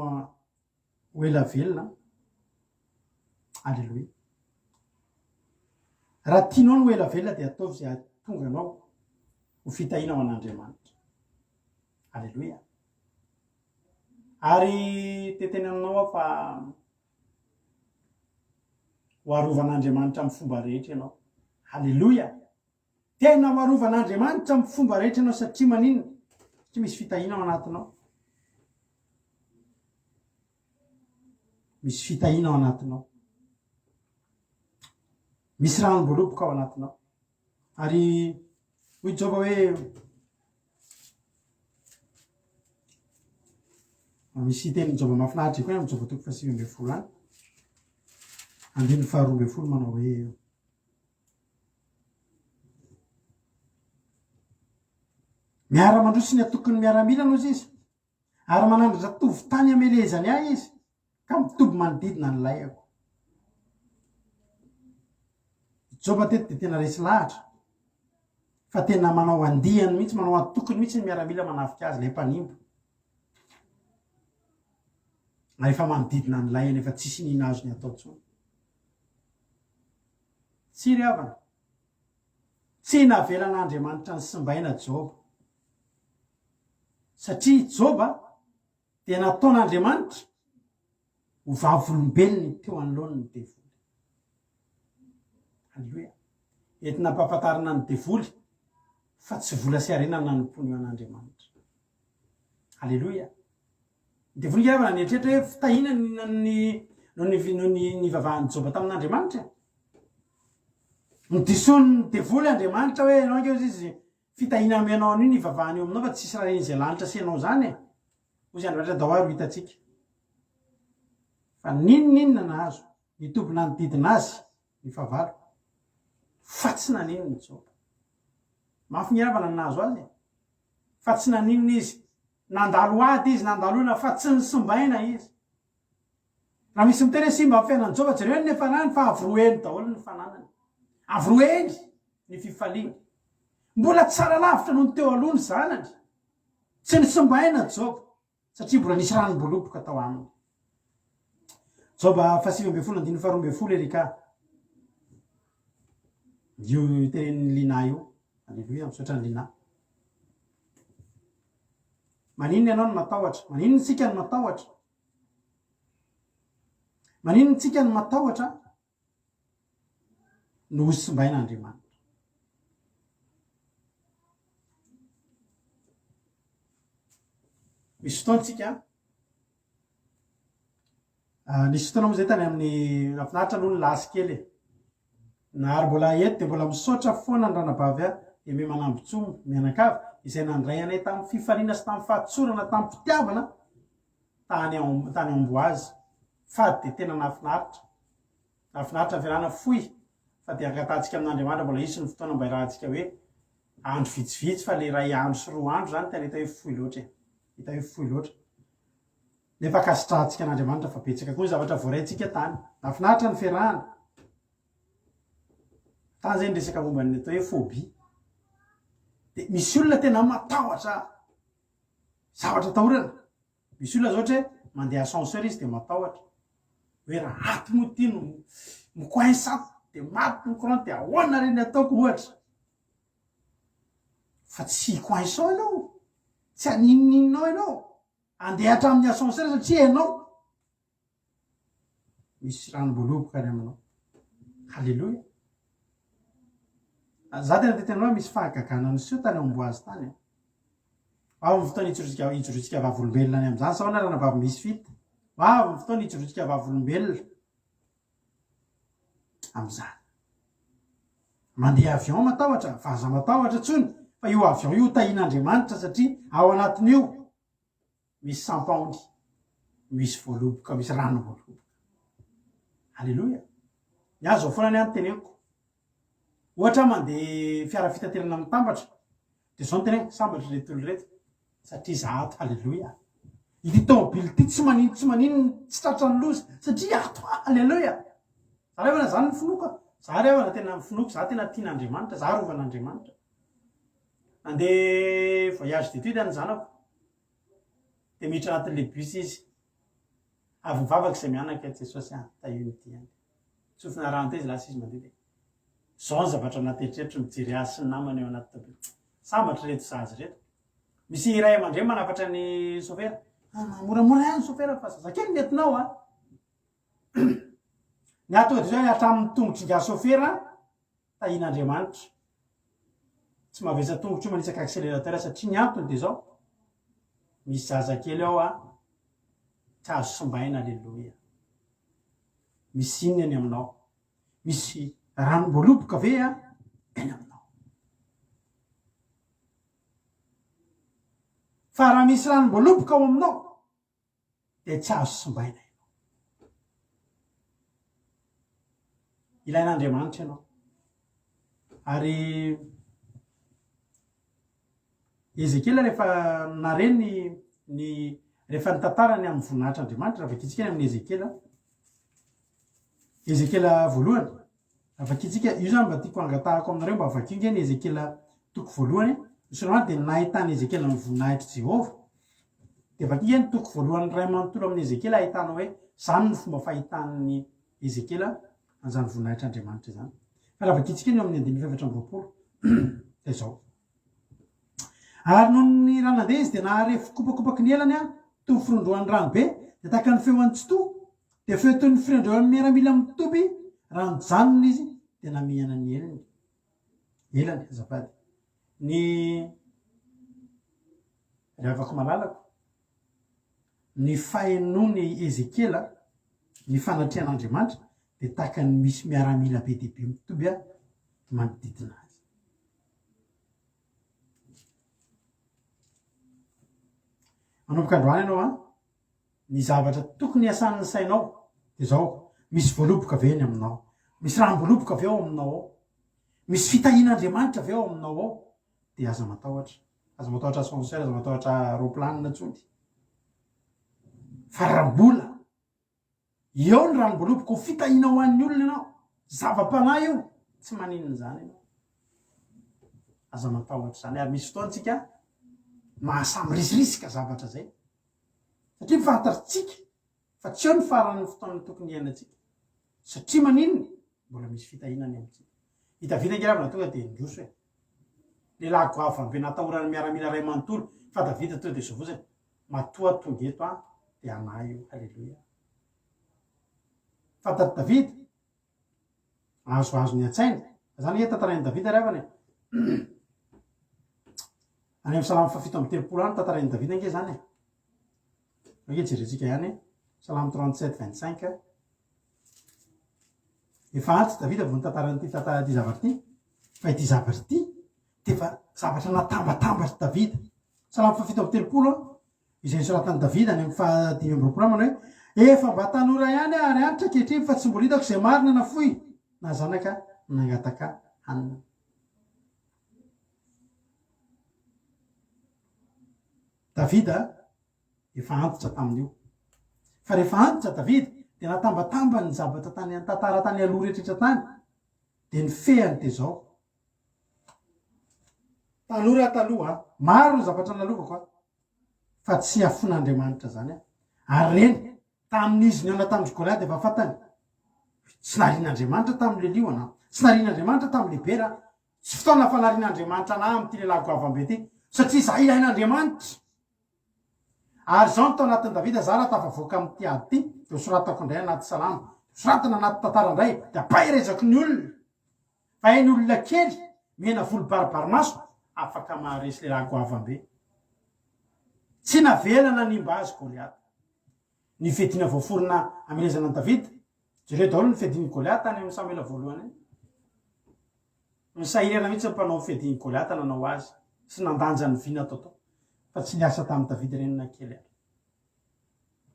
ho ela velona, aleloia. Raha tianao ny ho ela velona dia ataovy izay hahatonga anao ho fitahiana ho an'Andriamanitra. Aleloia. Ary teteny aminao aho fa ho arovan'Andriamanitra amin'ny fomba rehetra ianao. Aleloia. Tena ho arovan'Andriamanitra amin'ny fomba rehetra ianao satria maninona? Satria misy fitahiana ao anatinao. Misy fitahiana ao anatinao. Misy ranom-boaloboka ao anatinao. Ary hoy Joba hoe misy tenin'i Joba mahafinaritra koa amin'ny Joba toko faha 19 any. Andininy faharoa ambin'ny folo manao hoe Miara-mandroso ny atokon'ny miaramila hozy izy, ary manandratra tovon-tany hamelezany ahy izy, ka mitoby manodidina ny laihako. I Joba teto dia tena resy lahatra fa tena manao andiany mihitsy, manao antokony mihitsy ny miaramila manafika azy, ilay mpanimba. Ary efa manodidina ny laihany, efa tsisy nina azony atao intsony. Tsia ry havana, tsy navelan'Andriamanitra nisimbaina Joba. Satria Joba dia nataon'Andriamanitra ho vavolombelony teo anoloany ny devoly. Aleloia. Entina ampahafantarina ny devoly. Fa tsy vola sy harena no nanompoany eo an'Andriamanitra. Aleloia. Ny devoly nge havana nieritreritra hoe fitahiana ny no ny no ny nivavahan'i Joba tamin'Andriamanitra e. Nodisoin'ny devoly Andriamanitra hoe ianao nge hozy izy fitahiana amenao an'io nivavahana eo aminao fa tsisy raha izay lanitra sy ianao izany e. Hozy Andriamanitra ndao ary ho hitantsika. Fa n'inon'inona nahazo, nitoby nanodidina azy ny fahavalo fa tsy naninona i Joba. Mafy ny havana ny nahazo azy e. Fa tsy naninona izy. Nandalo ady izy, nandalo olana fa tsy nisimbaina izy. Raha misy miteny hoe simba ny fiainan'i Joba, jereo ny niafarany fa avo roa heny daholo ny fananany. Avo roa heny ny fifaliany. Mbola tsara lavitra noho ny teo aloha ny zanany. Tsy nisimbaina Joba. Satria mbola nisy ranom-boaloboka tao aminy. Joba faha-19 andininy faha-12 Erika. Io tenenin'i Lina io. Aleloia, misaotra an'i Lina. Maninona ianao no matahotra? Maninona isika no matahotra? Maninona isika no matahotra? No hosimbain'Andriamanitra. Misy fotoana tsika ah, nisy fotoana moa zay tany amin'ny nahafinaritra aloha ny lasy kely e. Na ary mbola eto dia mbola misaotra foana ny ranabavy ahy Aimé Manambotsoa mianakavy izay nandray anay tamin'ny fifaliana sy tamin'ny fahatsorana tamin'ny fitiavana tany tany Amboise fa dia tena nahafinaritra. Nahafinaritra ny fiarahana fohy fa dia angatahantsika amin'Andriamanitra mbola hisy ny fotoana mba hiarahantsika hoe andro vitsivitsy fa le iray andro sy roa andro zany tena hita hoe fohy loatra e. Hita hoe fohy loatra. Nefa ankasitrahantsika an'Andriamanitra fa betsaka koa ny zavatra voaraintsika tany. Nahafinaritra ny fiarahana. Tany zay ny resaka momba ny atao hoe phobie. Dia misy olona tena matahotra zavatra atahorana. Misy olona zao ohatra hoe mandeha ascenseur izy dia matahotra hoe raha ato moa ity no mi-coince ato dia maty ny courant dia ahoana re ny ataoko ohatra. Fa tsy hi-coince ao ianao, tsy haninon'inona ao ianao, handeha hatramin'ny ascenseur satria ianao Misy ranom-boaloboka any aminao. Haleloia. Za tena te tena hoe misy fahagagana niseho tany Amboazy tany. Ho avy ny fotoana hijorotsika hijorotsika vavolombelona any amin'izany. Sa ahoana ranabavy misy fit? Ho avy ny fotoana hijorotsika vavolombelona amin'izany. Mandeha avion matahotra fa aza matahotra intsony fa io avion io tahian'Andriamanitra satria ao anatin'io misy sampaondy, misy voaloboka, misy ranom-boaloboka. Aleloia. Ny ahy zao foana ny ahy no teneniko. Ohatra aho mandeha fiara fitaterana mitambatra, dia zao no teneniko, sambatra ireto olona ireto, satria za ato, aleloia. Ity tomobile ity tsy manino tsy maninona, tsy tratran'ny loza, satria ato aho, aleloia. Za ry havana zany ny finoako a. Za ry havana tena ny finoako, za tena tian'Andriamanitra, za arovan'Andriamanitra. Nandeha voyage d'étude ny zanako dia miditra anatin'ilay bus izy. Avy nivavaka izay mianaka, Jesosy a, tahio ny diany. Tsofina rano teo izy lasa izy mandeha dia izao ny zavatra anaty eritreritro mijery azy sy ny namany ao anaty tobile. Sambatra ireto zaza ireto. Misy ray aman-dreny manafatra ny sofera. Ah, moramora ihany sofera fa zazakely ny entinao a. Ny ahy tonga dia izao hoe hatramin'ny tongotr'ingahy sofera Tahian'Andriamanitra. Tsy mavesa-tongotra io manitsaka accélérateur satria ny antony dia izao, misy zazakely ao an, tsy azo simbaina, aleloia. Misy inona eny aminao? Misy ranom-boaloboka ve an eny aminao? Fa raha misy ranom-boaloboka ao aminao, dia tsy azo simbaina ianao. Ilain'Andriamanitra ianao. Ary Ezekiela rehefa nare ny ny rehefa nitantara ny amin'ny voninahitr'Andriamanitra, raha vakintsika ny amin'ny Ezekiela, Ezekiela voalohany, Raha vakintsika, io izany mba tiako hangatahako aminareo mba vakio ange ny Ezekiela toko voalohany. Ny Solomona dia nahitana Ezekiela ny voninahitr'i Jehovah. Dia vakio ange ny toko voalohany iray manontolo amin'ny Ezekiela ahitana hoe izany no fomba fahitan'ny Ezekiela an'izany voninahitr'Andriamanitra izany. Fa raha vakintsika ny eo amin'ny andininy fahefatra amby 20 dia izao. Ary nony raha nandeha izy dia nahare fikopakopaky ny elany toy ny firondrohan'ny rano be, dia tahaka ny feo an'ny tsitoha, dia feo toy ny firendrehan'ny miaramila mitoby, raha nijanona izy dia namihana ny eliny, elany, azafady. Ny ry havako malalako, ny fahenoan'i Ezekiela ny fanatrehan'Andriamanitra dia tahaka ny misy miaramila be dia be mitoby manodidina azy. Manomboka androany ianao an, ny zavatra tokony hiasan'ny sainao dia izao, misy voaloboka ve eny aminao? Misy ranom-boaloboka ve ao aminao ao? Misy fitahian'Andriamanitra ve ao aminao ao? Dia aza matahotra. Aza matahotra ascenseur, aza matahotra roplanina intsony. Fa raha mbola eo ny ranom-boaloboka ho fitahiana ho an'ny olona ianao, zava-panahy io, tsy maninona izany ianao. Aza matahotra izany. Ary misy fotoana tsika mahasamy risirisika zavatra izay. Satria fantatsika fa tsy eo ny faran'ny fotoana tokony hiainantsika. Satria maninona? Mbola misy fitahiana any amintsika. I Davida ange ravina tonga dia niroso e. Lehilahy goavambe natahoran'ny miaramila iray manontolo, fa Davida tonga dia izao fotsiny, matoa tonga eto aho dia anah io. Haleloia. Fantatr'i Davida, azoazony an-tsaina, fa izany ange tantarain'i Davida ry havana e. Any amin'ny salamo fahafito amby 30 any tantarain'i Davida ange izany e. Ange jerentsika ihany, salamo 37 25. Efa antitra Davida vao nitantara an'ity tantara ity zavatra ity, fa ity zavatra ity dia efa zavatra natambatambatr'i Davida. Salamo faha 37 izay nosoratan'i Davida any amin'ny faha 25 manao hoe, Efa mba tanora ihany aho ary antitra ankehitriny fa tsy mbola hitako izay marina na fohy na zanaka nangataka hanina. Davida Efa antitra tamin'io. Fa rehefa antitra Davida, dia natambatambany ny zavatra tany an-tantara tany aloha rehetrretra tany, dia ny fehany dia izao. Tanora taloha, maro ny zavatra nalovako an, fa tsy afon'Andriamanitra izany an. Ary reny, tamin'izy nihaona tamin-dry Goliata efa fantany, tsy narian'Andriamanitra tamin'ilay liona an, tsy narian'Andriamanitra tamin'ilay bera an, tsy fotoana fanarian'Andriamanitra anah amin'ity lehilahy goavambe ity, satria izaho ilain'Andriamanitra. Ary izao no tao anatin'i Davida, Izaho raha tafavoaka amin'ity ady ity, dia hosoratako indray anaty salamo, hosoratana anaty tantara indray, dia ampaherezako ny olona. Fa hay ny olona kely, mena volo baribary maso, afaka maharesy lehilahy goavam-be. Tsy navela nanimba azy Goliata. Ny fiadiana voaforona hamelezana an'i Davida, jereo daholo ny fiadian'i Goliata any amin'ny Samoela voalohany any. Nisahirana mihitsy ny mpanao fiadian'i Goliata nanao azy sy nandanja ny vy natao tao, fa tsy niasa tamin'i Davida ireny na kely ary.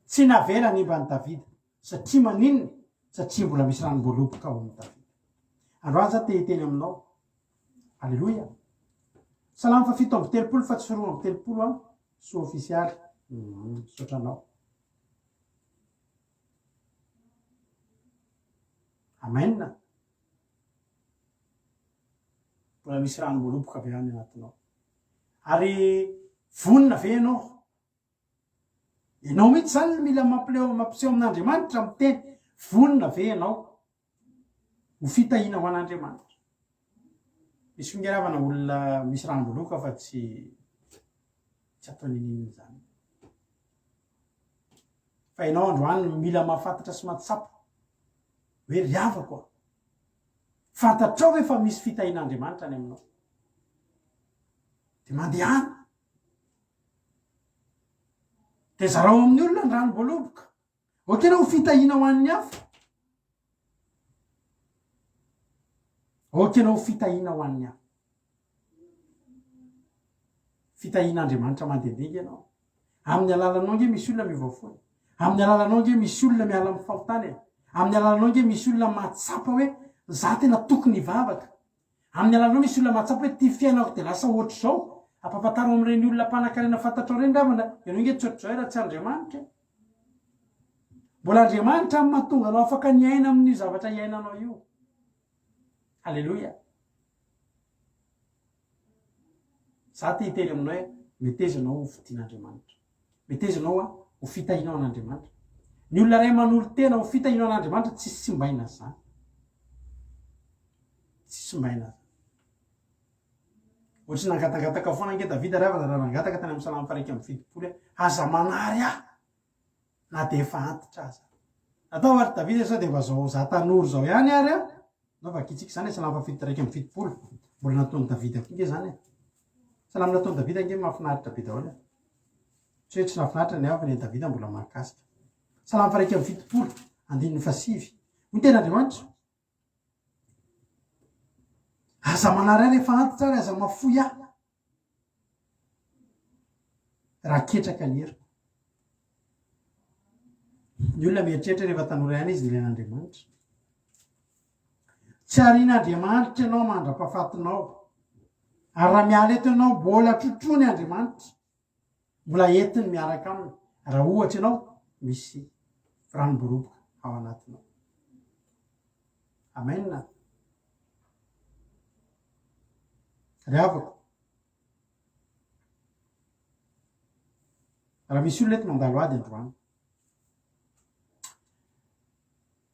Tsy navela hanimba an'i Davida. Satria maninona? Satria mbola misy ranom-boaloboka ao amin'i Davida. Androany za te hiteny aminao. Aleloia! Salamo faha 37 fa tsy 32 an, soa ofisialy. Misaotra anao. Amen. Mbola misy ranom-boaloboka ve any anatinao? Ary vonona ve ianao? Ianao mihitsy izany no mila mampileho mampiseho amin'Andriamanitra miteny, vonona ve ianao ho fitahiana ho an'Andriamanitra? Misy fingaravana olona misy ranom-boaloboka fa tsy tsy atao niniana izany. Fa ianao androany no mila mahafantatra sy mahatsapa hoe ry havako a, fantatrao ve fa misy fitahian'Andriamanitra any aminao? Dia mandehana. Dia zarao amin'ny olona ny ranom-boaloboka. Ao tena ho fitahiana ho an'ny hafa. Ao tena ho fitahiana ho an'ny hafa. Fitahian'Andriamanitra mandehandeha ianao. Amin'ny alalanao ange misy olona miova fo e. Amin'ny alalanao ange misy olona miala amin'ny fahotana e. Amin'ny alalanao ange misy olona mahatsapa hoe za tena tokony hivavaka. Amin'ny alalanao misy olona mahatsapa hoe ty fiainako dia lasa ohatr'izao. Ampahafantaro amin'ireny olona mpanankarena fantatrao ireny ry havana, ianao ange tsy ohatr'izao e raha tsy Andriamanitra e. Mbola Andriamanitra no mahatonga anao afaka niaina amin'io zavatra iainanao io. Aleloia. Za te hiteny aminao hoe meteza ianao ho fidin'Andriamanitra. Meteza ianao ho fitahianao an'Andriamanitra. Ny olona iray manolo-tena ho fitahianao an'Andriamanitra tsy simbaina zany. Tsy simbaina zany. Ohatry ny nangatangataka foana ange Davida ry havana raha nangataka tany amin'ny salamo faha 71 hoe aza manary ahy na dia efa antitra aza. Atao ary Davida sao dia mba zao za tanora zao ihany ary a. Nao vakintsika izany e, salamo faha 71. Mbola nataon'i Davida koa nge izany e. Salamo nataon'i Davida ange mahafinaritra be daholo e. Tsy hoe tsy nahafinaritra ny hafa, ny an'i Davida mbola mahakasika. Salamo faha 71, andininy fahasivy. Hoy ny tenin'Andriamanitra, Aza manary ahy rehefa antitra ary aza mafoy ahy raha ketraka ny heriko. Ny olona mieritreritra rehefa tanora ihany izy nilain'Andriamanitra. Tsy arian'Andriamanitra ianao mandra-pahafatinao. Ary raha miala eto ianao, mbola trotroiny Andriamanitra. Mbola entiny miaraka aminy. Raha ohatra ianao misy ranom-boroboka ao anatinao. Amen. Ry havako, raha misy olona eto mandalo ady androany,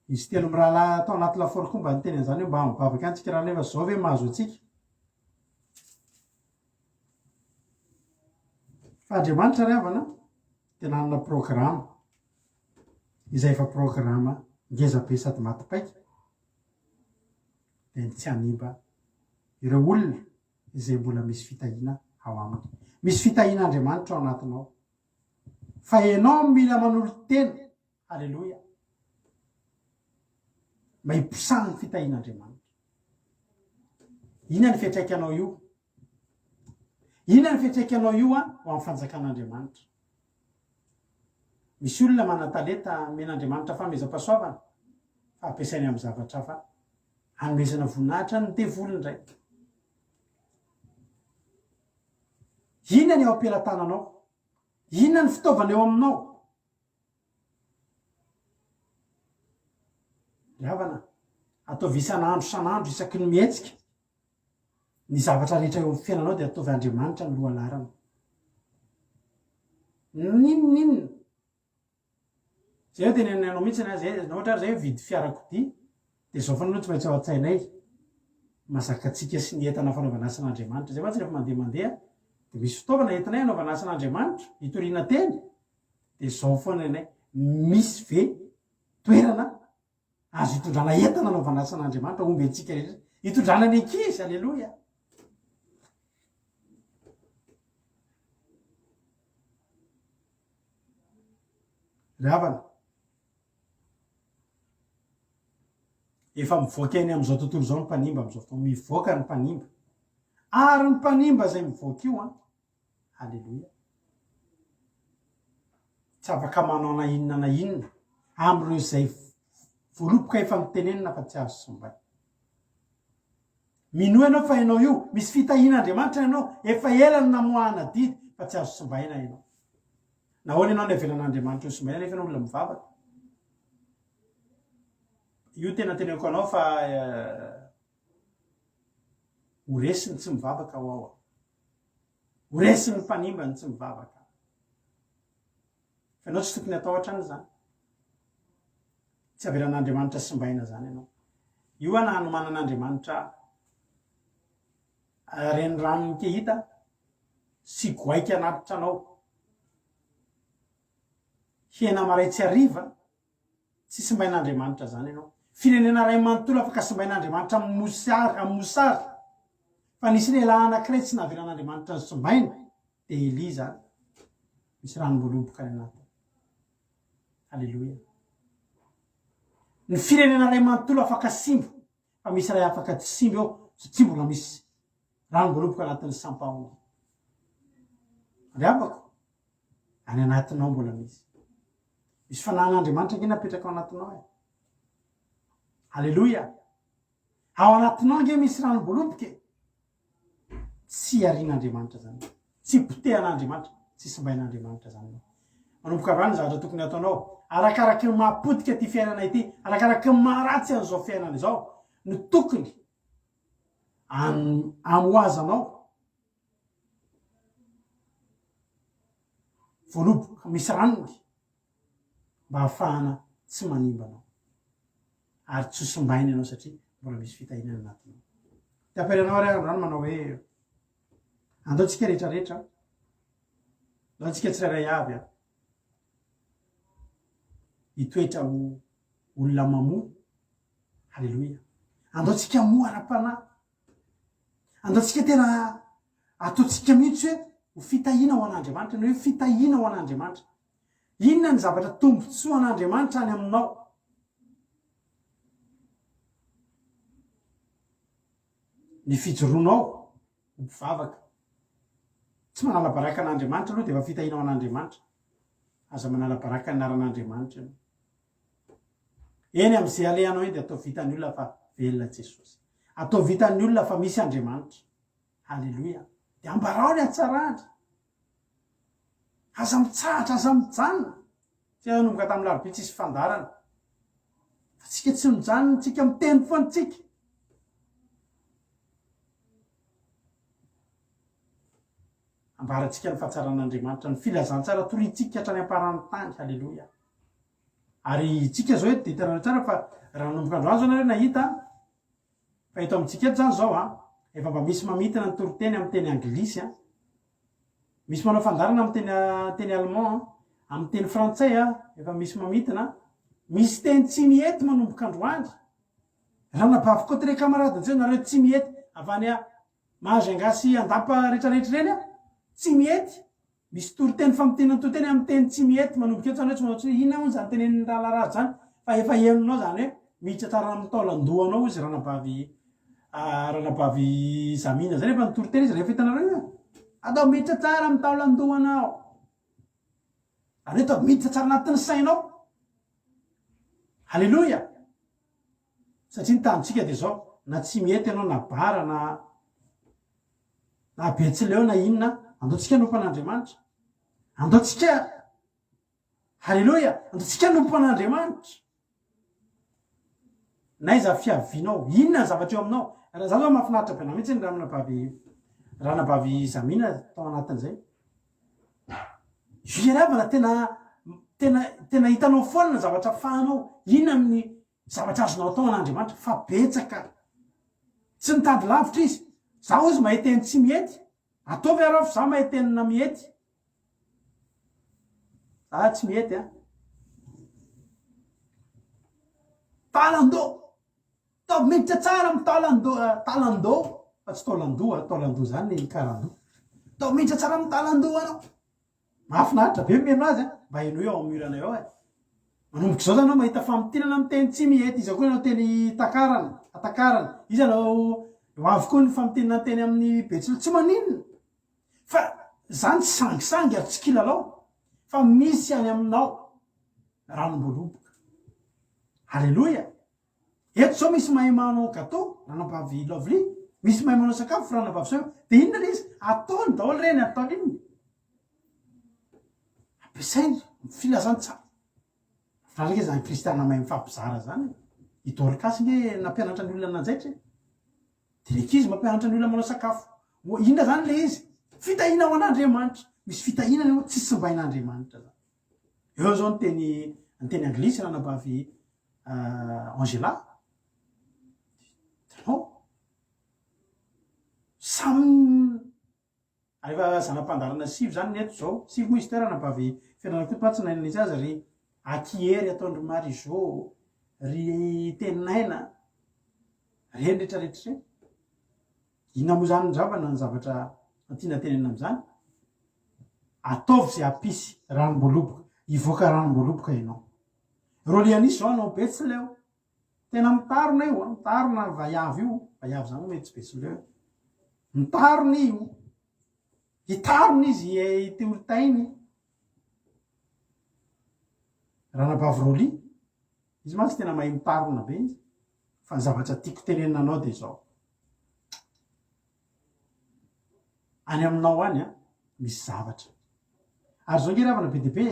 Izy telo mirahalahy tao anaty lafaoro koa mba niteny an'izany hoe mba mivavaka ihany tsika rahalahy fa zao ve mahazo antsika? Fa Andriamanitra ry havana dia nanana programa izay efa programa ngeza be sady maty paika dia ny tsy hanimba ireo olona izay mbola misy fitahiana ao aminy. Misy fitahian'Andriamanitra ao anatinao. Fa ianao mila manolo-tena Aleloia. Mba hiposahan'ny fitahian'Andriamanitra. Inona ny fiantraikanao io? Inona ny fiantraikanao io an ho amin'ny fanjakan'Andriamanitra? Misy olona manan-talenta omen'Andriamanitra fanomezam-pahasoavana fa ampiasainy amin'ny zavatra hafa hanomezana voninahitra ny devoly indray. Inona ny eo am-pelatananao? Inona ny fitaovana eo aminao? Ry havana, ataovy isan'andro isan'andro isaky ny mihetsika ny zavatra rehetra eo amin'ny fiainanao dia ataovy Andriamanitra ny lohalarana. N'inon'inona. Zay aho tenenina anao mihitsy na zay, na ohatra ary zay mividy fiarakodia dia izao foana aloha tsy maintsy ao an-tsainay. Mahazaka antsika sy ny entana fanaovana asan'Andriamanitra. Zay mantsy rehefa mandeha mandeha dia misy fitaovana entinay hanaovana asan'Andriamanitra, hitoriana teny. Dia izao foana ny anay, misy ve toerana azo itondrana entana anaovana asan'Andriamanitra omby antsika rehetra, itondrana ny ankizy, aleloia. Ry havana, efa mivoaka eny amin'izao tontolo izao ny mpanimba amin'izao fotoana, mivoaka ny mpanimba. Ary ny mpanimba izay mivoaka io an, Aleloia. Tsy afaka manao na inona na inona amin'ireo izay voaloboka efa notenenina fa tsy azo simbaina. Minoa ianao fa ianao io, misy fitahian'Andriamanitra ianao, efa ela no namoahana didy fa tsy azo simbaina ianao. Nahoana ianao no avelan'Andriamanitra ho simbaina nefa ianao olona mivavaka? Io tena teneniko anao fa eh, ho resy ny tsy mivavaka ho ao. Ho resin'ny mpanimba ny tsy mivavaka. Fa ianao tsy tokony hatahotra an'izany. Tsy avelan'Andriamanitra simbaina izany ianao. Io ana hanomanan'Andriamanitra reniranon'ny Kehita sy goaika anaty tranao. Hena maray tsy hariva Tsy simbain'Andriamanitra zany ianao. Firenena iray manontolo afaka simbain'Andriamanitra amin'ny mosary, amin'ny mosary. Fa nisy lehilahy anankiray tsy navelan'Andriamanitra nosimbaina, dia Elia izany. Misy ranom-boaloboka any anatiny. Aleloia. Ny firenena iray manontolo afaka simba, fa misy iray afaka tsy simba eo, satria mbola misy ranom-boaloboka anatin'ny sampahony. Ry havako, any anatinao mbola misy. Misy fanahin'Andriamanitra ange napetraka ao anatinao e. Aleloia. Ao anatinao ange misy ranom-boaloboka e. Tsy arian'Andriamanitra zany. Tsy potehan'Andriamanitra, tsy simbain'Andriamanitra zany. Manomboka avy any ny zavatra tokony hataonao. Arakaraky ny maha-potika ity fiainana ity, arakaraky ny maha-ratsy an'izao fiainana izao, no tokony amohazanao voaloboka misy ranony mba hahafahana tsy manimba anao ary tsy ho simbaina ianao satria mbola misy fitahiana any anatinao. Te hampahery anao ary aho androany manao hoe andao tsika rehetra rehetra, andao tsika tsirairay avy a, hitoetra ho olona mamoa, haleloia, andao tsika hamoa ara-panahy, andao tsika tena. Ataontsika mihitsy hoe ho fitahiana ho an'Andriamanitra, ny hoe fitahiana ho an'Andriamanitra. Inona ny zavatra tombontsoan'Andriamanitra any aminao? Ny fijoroanao ho mpivavaka. Tsy manala baraka an'Andriamanitra aloha dia efa fitahiana ho an'Andriamanitra. Aza manala baraka ny anaran'Andriamanitra ianao. Eny amin'izay alehanao eny dia ataovy vitan'ny olona fa velona Jesosy. Ataovy vitan'ny olona fa misy Andriamanitra. Haleloia. Dia ambarao ny hatsarany. Aza mitsahatra, aza mijanona. Tsy nanomboka tamin'ny larobia tsisy fandaharana. Fa tsika tsy mijanona, tsika miteny foana tsika. Ambarantsika ny fahatsaran'Andriamanitra, ny filazantsara torintsika hatrany am-paran'ny tany. Haleloia. Ary itsika izao eto dia hitanareo tsara fa raha nanomboka androany izao nareo nahita fa eto amintsika eto izany izao an, efa mba misy mamintina ny toriteny amin'ny teny anglisy an, misy manao fandaharana amin'ny teny teny allemand an, amin'ny teny frantsay an, efa misy mamintina, misy teny tsy mihety manomboka androany. Ranabavy Cotre camarade njeo nareo tsy mihety avy any Mahajanga sy Andapa retraretra ireny an, tsy mihety Misy toriteny famintinana toriteny amin'ny teny tsy mihety manomboka eto zany hoe tsy manao tsy inona hono zany tenenin'i rahalahy Rajo zany fa efa henonao zany hoe miditra tsara amin'ny taolan-dohanao hozy ranabavy ranabavy Zamina zany efa nitory teny izy rehefa hitanareo io e atao miditra tsara amin'ny taolan-dohanao ary hoe atao miditra tsara anatin'ny sainao Haleloia Satria ny tanjontsika dia izao, na tsy mihety ianao na bara na na betsileo na inona, andao tsika hanompo an'Andriamanitra. Andao tsika, haleloia, andao tsika hanompo an'Andriamanitra. N'aiza fiavianao, inona ny zavatra eo aminao. Raha za zao mahafinaritra be anah mihitsy ny ranabavy ranabavy Zamina tao anatin'izay. Fiheravana tena tena tena hitanao foana ny zavatra afahanao, inona amin'ny Zavatra azonao atao an'Andriamanitra fa betsaka. Tsy nitady lavitra izy. Za ozy mahay teny tsy mihety. Ataovy areo fa za mahay tenina mihety. Za tsy mihety an. Talandoha. Ataovy miditra tsara amin'ny talandoha, talandoha fa tsy taolandoha, taolandoha zany ny karandoha. Ataovy miditra tsara amin'ny talandoha anao. Mahafinaritra be ny mihaino azy a! Mba henoy ao amin'ny mur-nay ao e! Manomboka izao zany aho mahita famintinana amin'ny teny tsy mihety, iza koa nanao teny takarana, atakarana, iza no ho avy koa ny famintinana teny amin'ny betsileo, tsy maninona fa zany tsy sangisangy ary tsy kilalao fa misy any aminao ranom-boaloboka. Aleloia! Eto zao misy mahay manao gateau, ranabavy Lovely, misy mahay manao sakafo, ranabavy Soa, dia inona ilay izy? Ataony daholo ireny, ataony inona? Ampiasainy amin'ny filazantsara. Mahafinaritra ange izany kristiana mahay mifampizara izany e. I Dorcas nge nampianatra ny olona nanjaitra e. Dia ny ankizy mampianatra ny olona manao sakafo. Inona izany ilay izy? Fitahiana ho an'Andriamanitra. Misy fitahiana eo tsy simbain'Andriamanitra izany. Eo zao ny teny ny teny anglisy ranabavy Angela. Hitanao? Samy ary efa zana-pandaharana sivy zany ny eto zao. Sivy moa izy teo ranabavy Fianarantsoa fa tsy nahay nanitsy azy ry Akiery ataon-dry Marie Jo, ry Tenin'Aina, reny rehetra rehetra ireny. Inona moa izany ny ravana ny zavatra tiana tenenina amin'izany? Ataovy izay hampisy ranom-boaloboka, hivoaka ranom-boaloboka ianao. Rolianis izao hanao betsileo. Tena mitarona io an, mitarona vaiavy io, vaiavy izany moa mety tsy betsileo. Mitarona io. Hitarona izy hiteoritainy. Ranabavy Rolly, izy mantsy tena mahay mitarona be izy. Fa ny zavatra tiako tenenina anao dia izao. Any aminao any an, misy zavatra. Ary izao nge ry havana be dia be,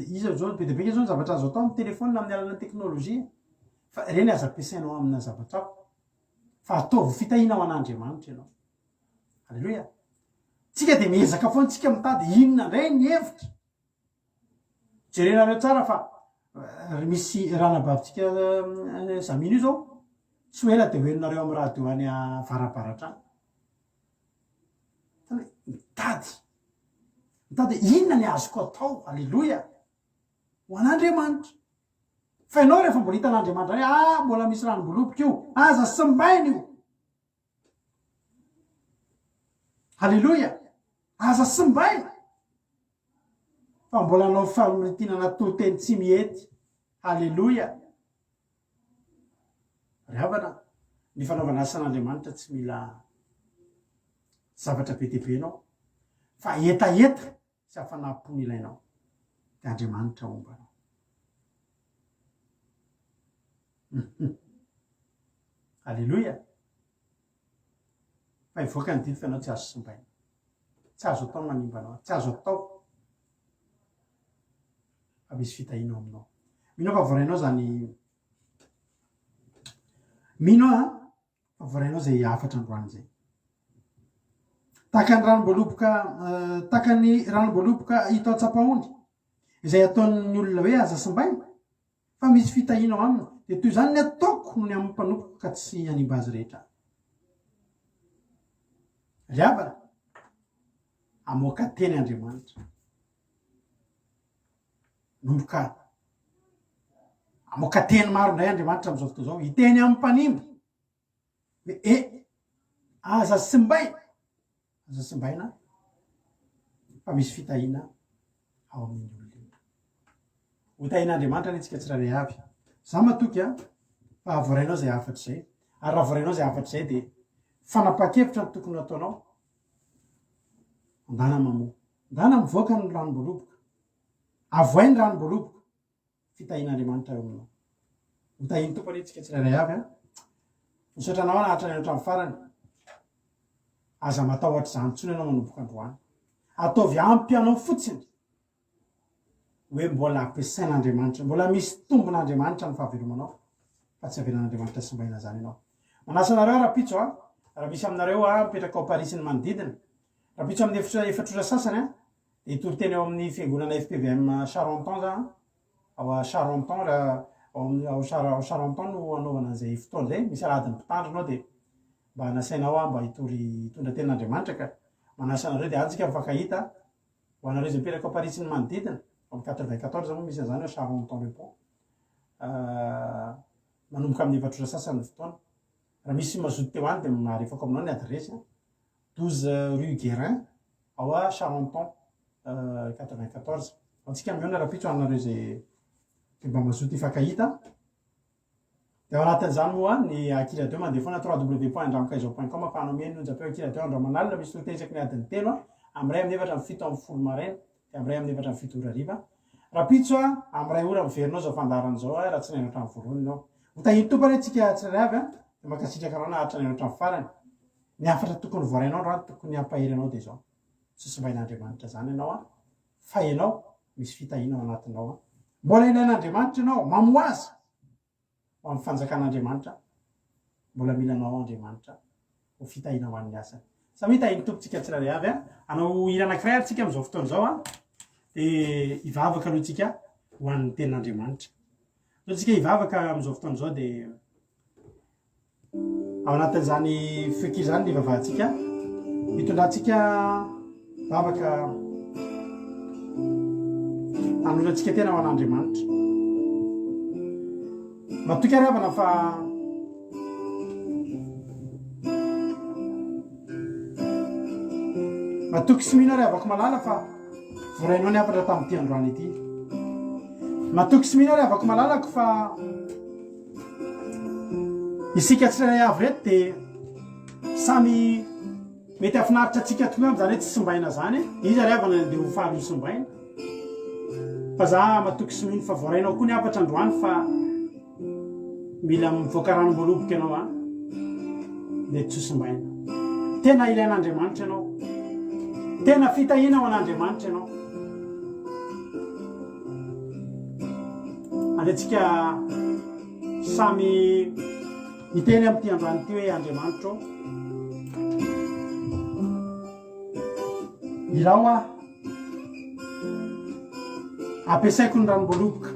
iza izao, be dia be nge izao ny zavatra azo atao amin'ny telephone amin'ny alalan'ny teknolojia. Fa ireny aza ampiasainao amina zavatra hafa. Fa ataovy fitahiana ho an'Andriamanitra ianao. Aleloia. Tsika dia miezaka foana tsika mitady inona indray ny hevitra. Jerenareo tsara fa misy ranabavintsika Zamino io zao tsy ho ela dia ho henonareo amin'ny radio any avarabaratra any. Tena hoe mitady, mitady hoe inona ny azoko atao, aleloia, ho an'Andriamanitra. Fa ianao rehefa mbola hitan'Andriamanitra hoe ah mbola misy ranom-boloboka io, aza simbaina io. Haleloia! Aza simbaina! Fa mbola hanao famorintinana toriteny tsy mihety. Haleloia! Ry havana, ny fanaovana asan'Andriamanitra tsy mila zavatra be dia be ianao, fa hetaheta sy hafanam-po no ilainao, dia Andriamanitra homba anao. Aleloia! Fa hivoaka ny didy fa ianao tsy azo simbaina. Tsy azo atao ny manimba anao, tsy azo atao fa misy fitahiana ao aminao. Mino aho fa voarainao izany Mino aho fa voarainao izay hafatra androany izay. Tahaka ny ranom-boaloboka eh, tahaka ny ranom-boaloboka hita ao Tsapaony, izay ataon'ny olona hoe aza simbaina, fa misy fitahiana ao aminy, dia toy izany ny ataoko ny amin'ny mpanompoko ka tsy hanimba azy rehetra aho. Ry havana, hamoaka teny Andriamanitra. Nomboka hamoaka teny maro indray Andriamanitra amin'izao fotoana izao, hiteny amin'ny mpanimba hoe e, aza simbaina, aza simbaina fa misy fitahiana ao amin'iny olona iny. Ho tahian'Andriamanitra anie tsika tsirairay avy. Za matoky a, fa voarainao izay hafatra izay. Ary raha voarainao izay hafatra izay dia fanapahan-kevitra no tokony hataonao. Andana mamoa. Ndana mivoaka ny ranom-boaloboka. Avoay ny ranom-boaloboka. Fitahian'Andriamanitra eo aminao. Ho tahian'ny Tompo anie tsika tsirairay avy an. Misaotra anao nahatrany hatramin'ny farany. Aza matahotra izany intsony ianao manomboka androany. Ataovy ampy anao fotsiny hoe mbola ampiasain'Andriamanitra, mbola misy tombon'Andriamanitra ny fahavelomanao fa tsy avelan'Andriamanitra simbaina izany ianao. Manasa anareo rahampitso a, raha misy aminareo a mipetraka ao Paris sy ny manodidina, rahampitso amin'ny efitra efatra ora sasany a, dia hitory teny ao amin'ny fiangonana FPVM Charenton za, ao Charenton raha ao amin'ny ao Char ao Charenton no hanaovana an'izay fotoana izay, misy alahadin'ny mpitandrina ao dia mba nasainao aho mba hitory hitondra tenin'Andriamanitra ka manasa anareo dia any tsika mifankahita. Ho anareo izay mipetraka ao Paris sy ny manodidina, ao amin'ny 94 moa misy an'izany ao Charenton-le-Pont. Manomboka amin'ny efatra ora sasany ny fotoana. Raha misy mazoto te ho any dia marefako aminao ny adiresy. 12 rue Guérin ao a Charenton 94. Antsika mihaona rahampitso anareo izay mba mazoto hifankahita. Dia ao anatin'izany moa ny Akira Radio mandeha foana www.andramokaizo point com ahafahanao mihaino ny onjam-peo Akira Radio andro aman'alina misy toriteny isaky ny adiny telo amin'ny iray amin'ny efatra amin'ny 17 maraina dia amin'ny iray amin'ny efatra amin'ny fito ora hariva. Rahampitso amin'ny iray ora miverina ao izao fandaharana izao raha tsy nahaino hatramin'ny voalohany ianao. Ho tahian'ny Tompo anie tsika tsirairay avy dia mankasitraka anao naharitra nahaino hatramin'ny farany. Ny hafatra tokony voarainao androany tokony hampahery anao dia izao, tsy simbain'Andriamanitra izany ianao fa ianao misy fitahiana ao anatinao. Mbola ilain'Andriamanitra ianao, mamohaza ho amin'ny fanjakan'Andriamanitra, mbola mila anao Andriamanitra ho fitahiana ho an'ny asany. Samia tahin'ny Tompo tsika tsirairay avy a. Hanao hira anankiray ary tsika amin'izao fotoana izao a. Dia hivavaka aloha tsika ho an'ny tenin'Andriamanitra. Ndao tsika hivavaka amin'izao fotoana izao dia Ao anatin'izany feonkira izany ny ivavahantsika, hitondrantsika vavaka hanolorantsika tena ho an'Andriamanitra. Matoky ary havana fa matoky sy mino ary havako malala fa voarainao ny hafatra tamin'ity androany ity. Matoky sy mino ary havako malalako fa Isika tsirairay avy ireto dia samy mety hahafinaritra antsika tokoa amin'izany hoe tsy simbaina izany e. Iza ry havana no dia ho faly ho simbaina? Fa za matoky sy mino fa voarainao koa ny hafatra androany fa mila mivoaka ranom-boaloboka ianao an, dia tsy ho simbaina. Tena ilain'Andriamanitra ianao. Tena fitahiana ho an'Andriamanitra ianao. Aleontsika samy hiteny amin'ity androany ity hoe Andriamanitro ô, irao aho, ampiasaiko ny ranom-boaloboka,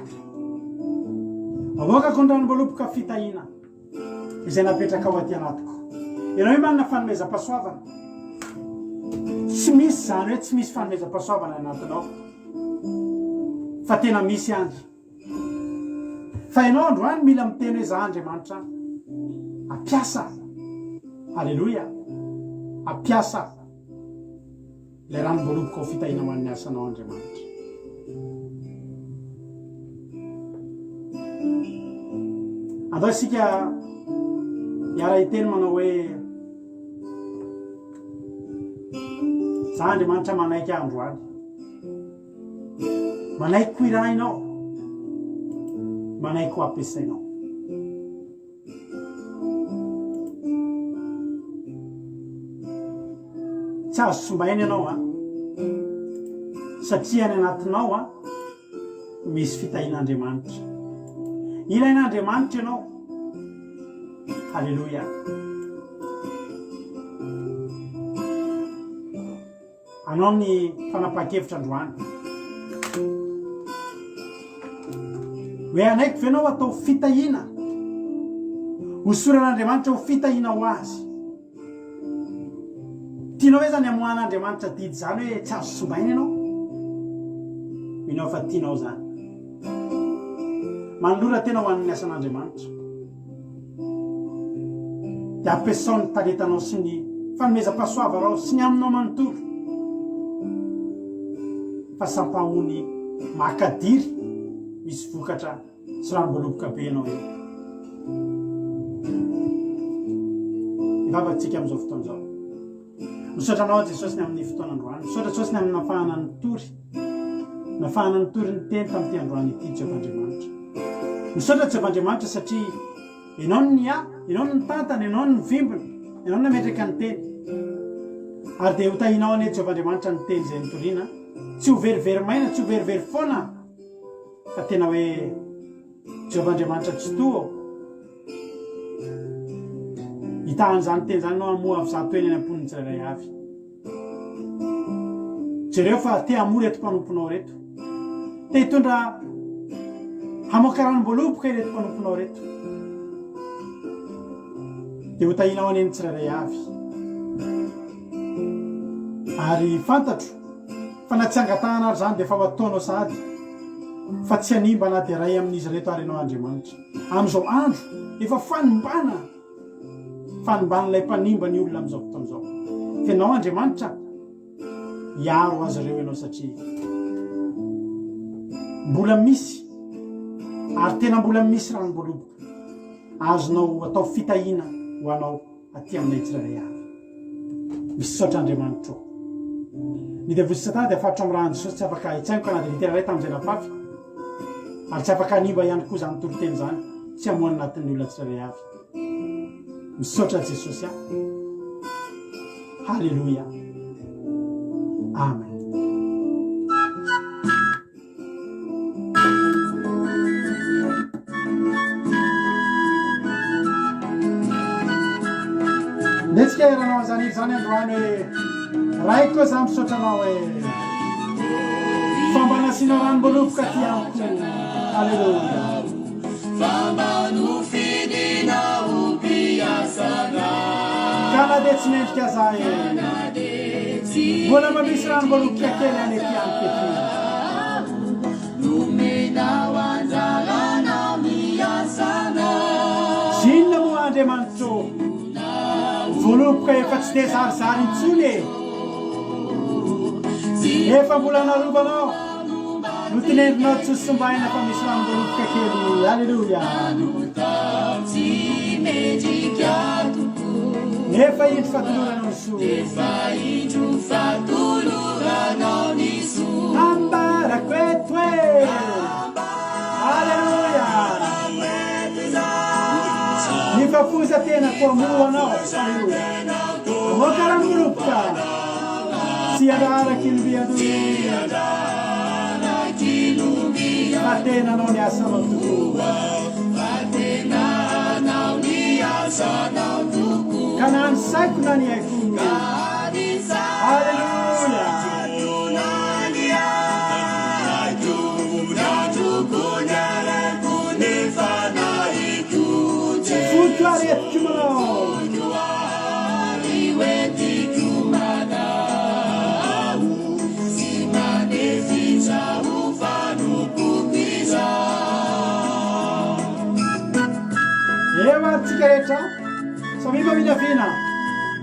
avoakako ny ranom-boaloboka fitahiana izay napetrakao aty anatiko. Ianao hoe manana fanomezam-pahasoavana. Tsy misy izany hoe tsy misy fanomezam-pahasoavana anatinao. Fa tena misy ihany. Fa ianao androany mila miteny hoe za Andriamanitra ampiasa. Aleloia. Ampiasa. Ilay ranom-boaloboka ho fitahiana ho an'ny asanao Andriamanitra. Andao isika hiara-hiteny manao hoe Za Andriamanitra manaiky ahy androany. Manaiky ko irahinao. Manaiky ho ampiasainao. Tsy azo simbaina ianao an. Satria any anatinao an misy fitahian'Andriamanitra. Ilain'Andriamanitra ianao. Haleloia. Anao ny fanapahan-kevitra androany. Hoe hanaiky ve ianao atao fitahiana? Hosoran'Andriamanitra ho fitahiana ho azy. Tianao ve izany hamoahan'Andriamanitra didy izany hoe tsy azo simbaina ianao? Mino aho fa tianao izany. Manolora tena ho an'ny asan'Andriamanitra. Dia ampiasao ny talentanao sy ny fanomezam-pahasoavanao sy ny aminao manontolo. Fa sampahony makadiry misy vokatra sy ranom-boaloboka be ianao eo. Hivavaka tsika amin'izao fotoana izao. Misaotra anao Jesosy ny amin'ny fotoana androany. Misaotra Jesosy ny amin'ny nafahana nitory. Nafahana nitory ny teny tamin'ity androany ity Jehovah Andriamanitra. Misaotra Jehovah Andriamanitra satria Ianao no niahy, Ianao no nitantana, Ianao no nivimbina, Ianao no nametraka ny teny. Ary dia hotahianao anie Jehovah Andriamanitra ny teny izay nitoriana. Tsy ho verivery maina, tsy ho verivery foana, fa tena hoe Jehovah Andriamanitra Tsitoha ô. Hitaha an'izany teny izany ianao hamoha avy zato heny any am-pon'ny tsirairay avy. Jereo fa te hamoa ireto mpanomponao ireto. Te hitondra hamoaka ranom-boaloboka ireto mpanomponao ireto. Dia hotahianao anie ny tsirairay avy. Ary fantatro fa na tsy angatahana ary izany dia efa ho ataonao sahady fa tsy hanimba na dia iray amin'izy ireto ary ianao Andriamanitra. Amin'izao andro efa fanimbana fanimban'ilay mpanimba ny olona amin'izao fotoana izao. Fa ianao Andriamanitra hiaro azy ireo ianao satria mbola misy ary tena mbola misy ranom-boaloboka azonao atao fitahiana ho anao aty aminay tsirairay avy. Misaotra Andriamanitra ô. Ny devoly sy Satana dia faritra amin'ny rahan'i Jesosy tsy afaka hitsaingoka na dia litera iray tamin'izay nafafy ary tsy afaka hanimba ihany koa izany toriteny izany tsy hamoha ny anatin'ny olona tsirairay avy. Misaotra Jesosy a. Haleloia. Amen. Netsika eranao an'izany hira izany androany hoe Raiko za misaotra anao hoe fa mba nasianao ranom-boaloboka aty amiko. Aleloia. Fa mba nofidina ho mpiasanao. Ka na dia tsy mendrika aza e. Mbola mba misy ranom-boaloboka kely any aty amiko ety. Nomenao anjarana miasanao. Zinona moa Andriamanitro ô? Voaloboka efa tsy dia zarizary intsony e! Efa mbola narovanao, notinendrinao tsy ho simbaina fa misy ranom-boaloboka kely. Aleloia! Nefa indro fa toloranao ny soa. Nefa indro fa toloranao ny soa. Ambarako eto e! Aleloia! Ny fafoza tenako hamoha anao. Aleloia! Amoaka ranom-boaloboka. Tsy handrara kilombiandoha. Fa tena anao ny asanao tokoa. Ka na ny saiko na ny aiko. Aleloia! Foko ary entiko manao. Eo ary tsika rehetra, samia maminavina,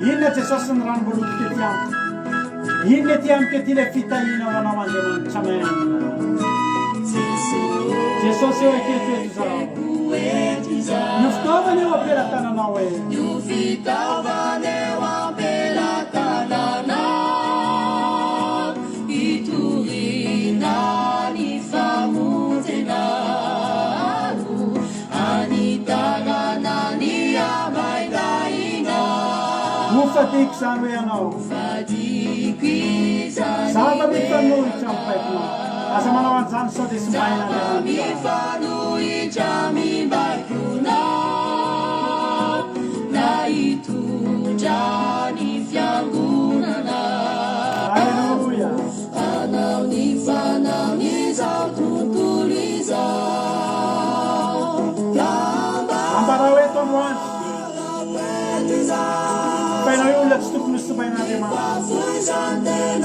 inona Jesosy ny ranom-boaloboka ety amiko? Inona ety amiko ety ilay fitahiana ho anao Andriamanitra Amen. Jesosy eo eketo eto izao. Ny fitaovana eo am-pelatananao e. Ny fitaovana eo am-pelatananao hitoriana ny famonjena Anitarana ny hamaindaina. Ho fadiko izany hoe ianao. Ho fadiko izany Zava-mifanohitra amin'ny baikonao. Aza manao an'izany sao dia simbain'Andriamanitra. Zava-mifanohitra amin'ny-baikonao. Na hitondra ny fiangonana. Aleloia. Hanao ny fanaon'izao tontolo izao. Ka mba. Ambarao eto androany fa ianao io olona tsy tokony ho simbain'Andriamanitra.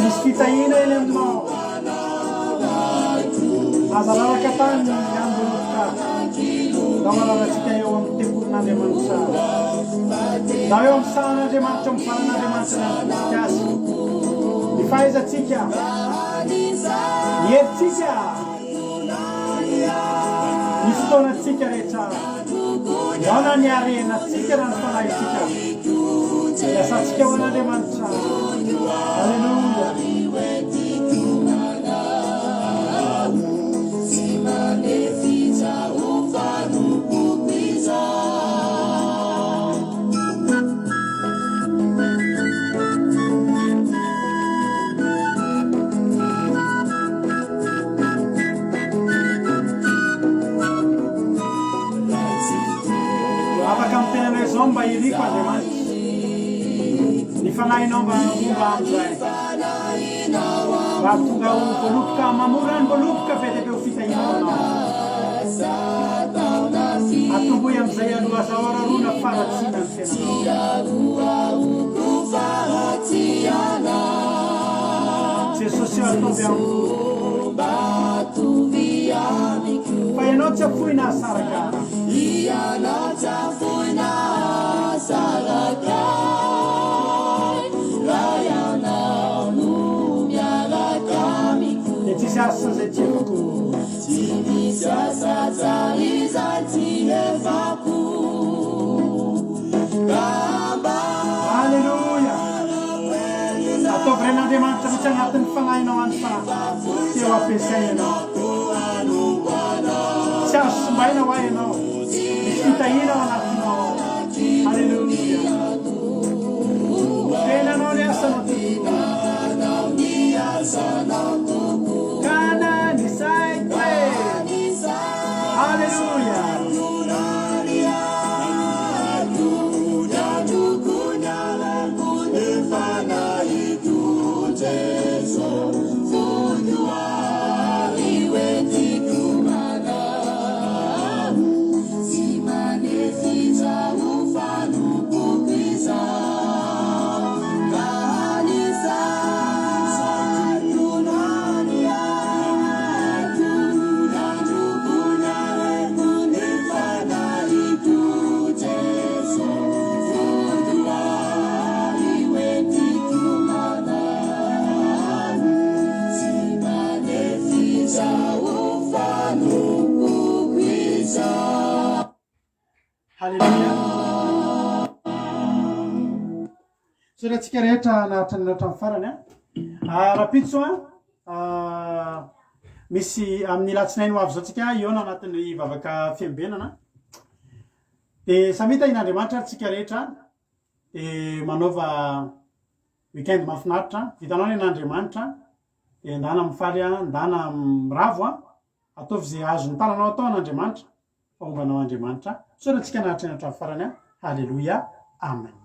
Misy fitahiana eny aminao. Aza araraka tany ny andoloboka. Ndao araratsika eo amin'ny tempolin'Andriamanitra. Ndao eo amin'ny sahan'Andriamanitra, eo amin'ny valan'Andriamanitra ny antokontsika azy. Ny fahaizantsika, ny herintsika, ny fotoanantsika rehetra, ndao na ny harenantsika na ny fanahintsika, iasantsika ho an'Andriamanitra. Aleloia. Afaka miteny anao izao mba iriko Andriamanitra. Ny fanahinao mba homba amin'izay. Mba tonga ho voaloboka mamoa ranom-boaloboka be dia be ho fitahiana ho anao. Atombohy amin'izay aloha aza araroana faharatsiana ny fiainanao. Jesosy eo ataovy amiko. Fa ianao tsy afoina asaraka. Dia tsisy asa izay tsy efako. Tsy misy asa tsara izay tsy efako. Ka mba. Aleloia! Ataovy ren'Andriamanitra mihitsy anatin'ny fanahinao any fa te ho ampiasaina ianao. Tsy azo simbaina hoa ianao. Misy fitahiana ao anatinao ao. Aleloia! Tenanao ny asanao tompoko. Kana ny saiko e. Aleloia! Haleloia. Misaotra antsika rehetra naharitra ny hatramin'ny farany a. Ah, Rahampitso a, ah, misy amin'ny latsinainy ho avy izao tsika hihaona anatin'ny vavaka fiambenana. Dia samy tahin'Andriamanitra ary tsika rehetra. Dia manaova weekend mahafinaritra. Vitanao ny an'Andriamanitra. Dia ndana mifaly a, ndana miravo a. Ataovy izay azon'ny tananao atao an'Andriamanitra fa homba anao Andriamanitra. Misaotra antsika naharitra ny hatramin'ny farany a. Haleloia. Amen.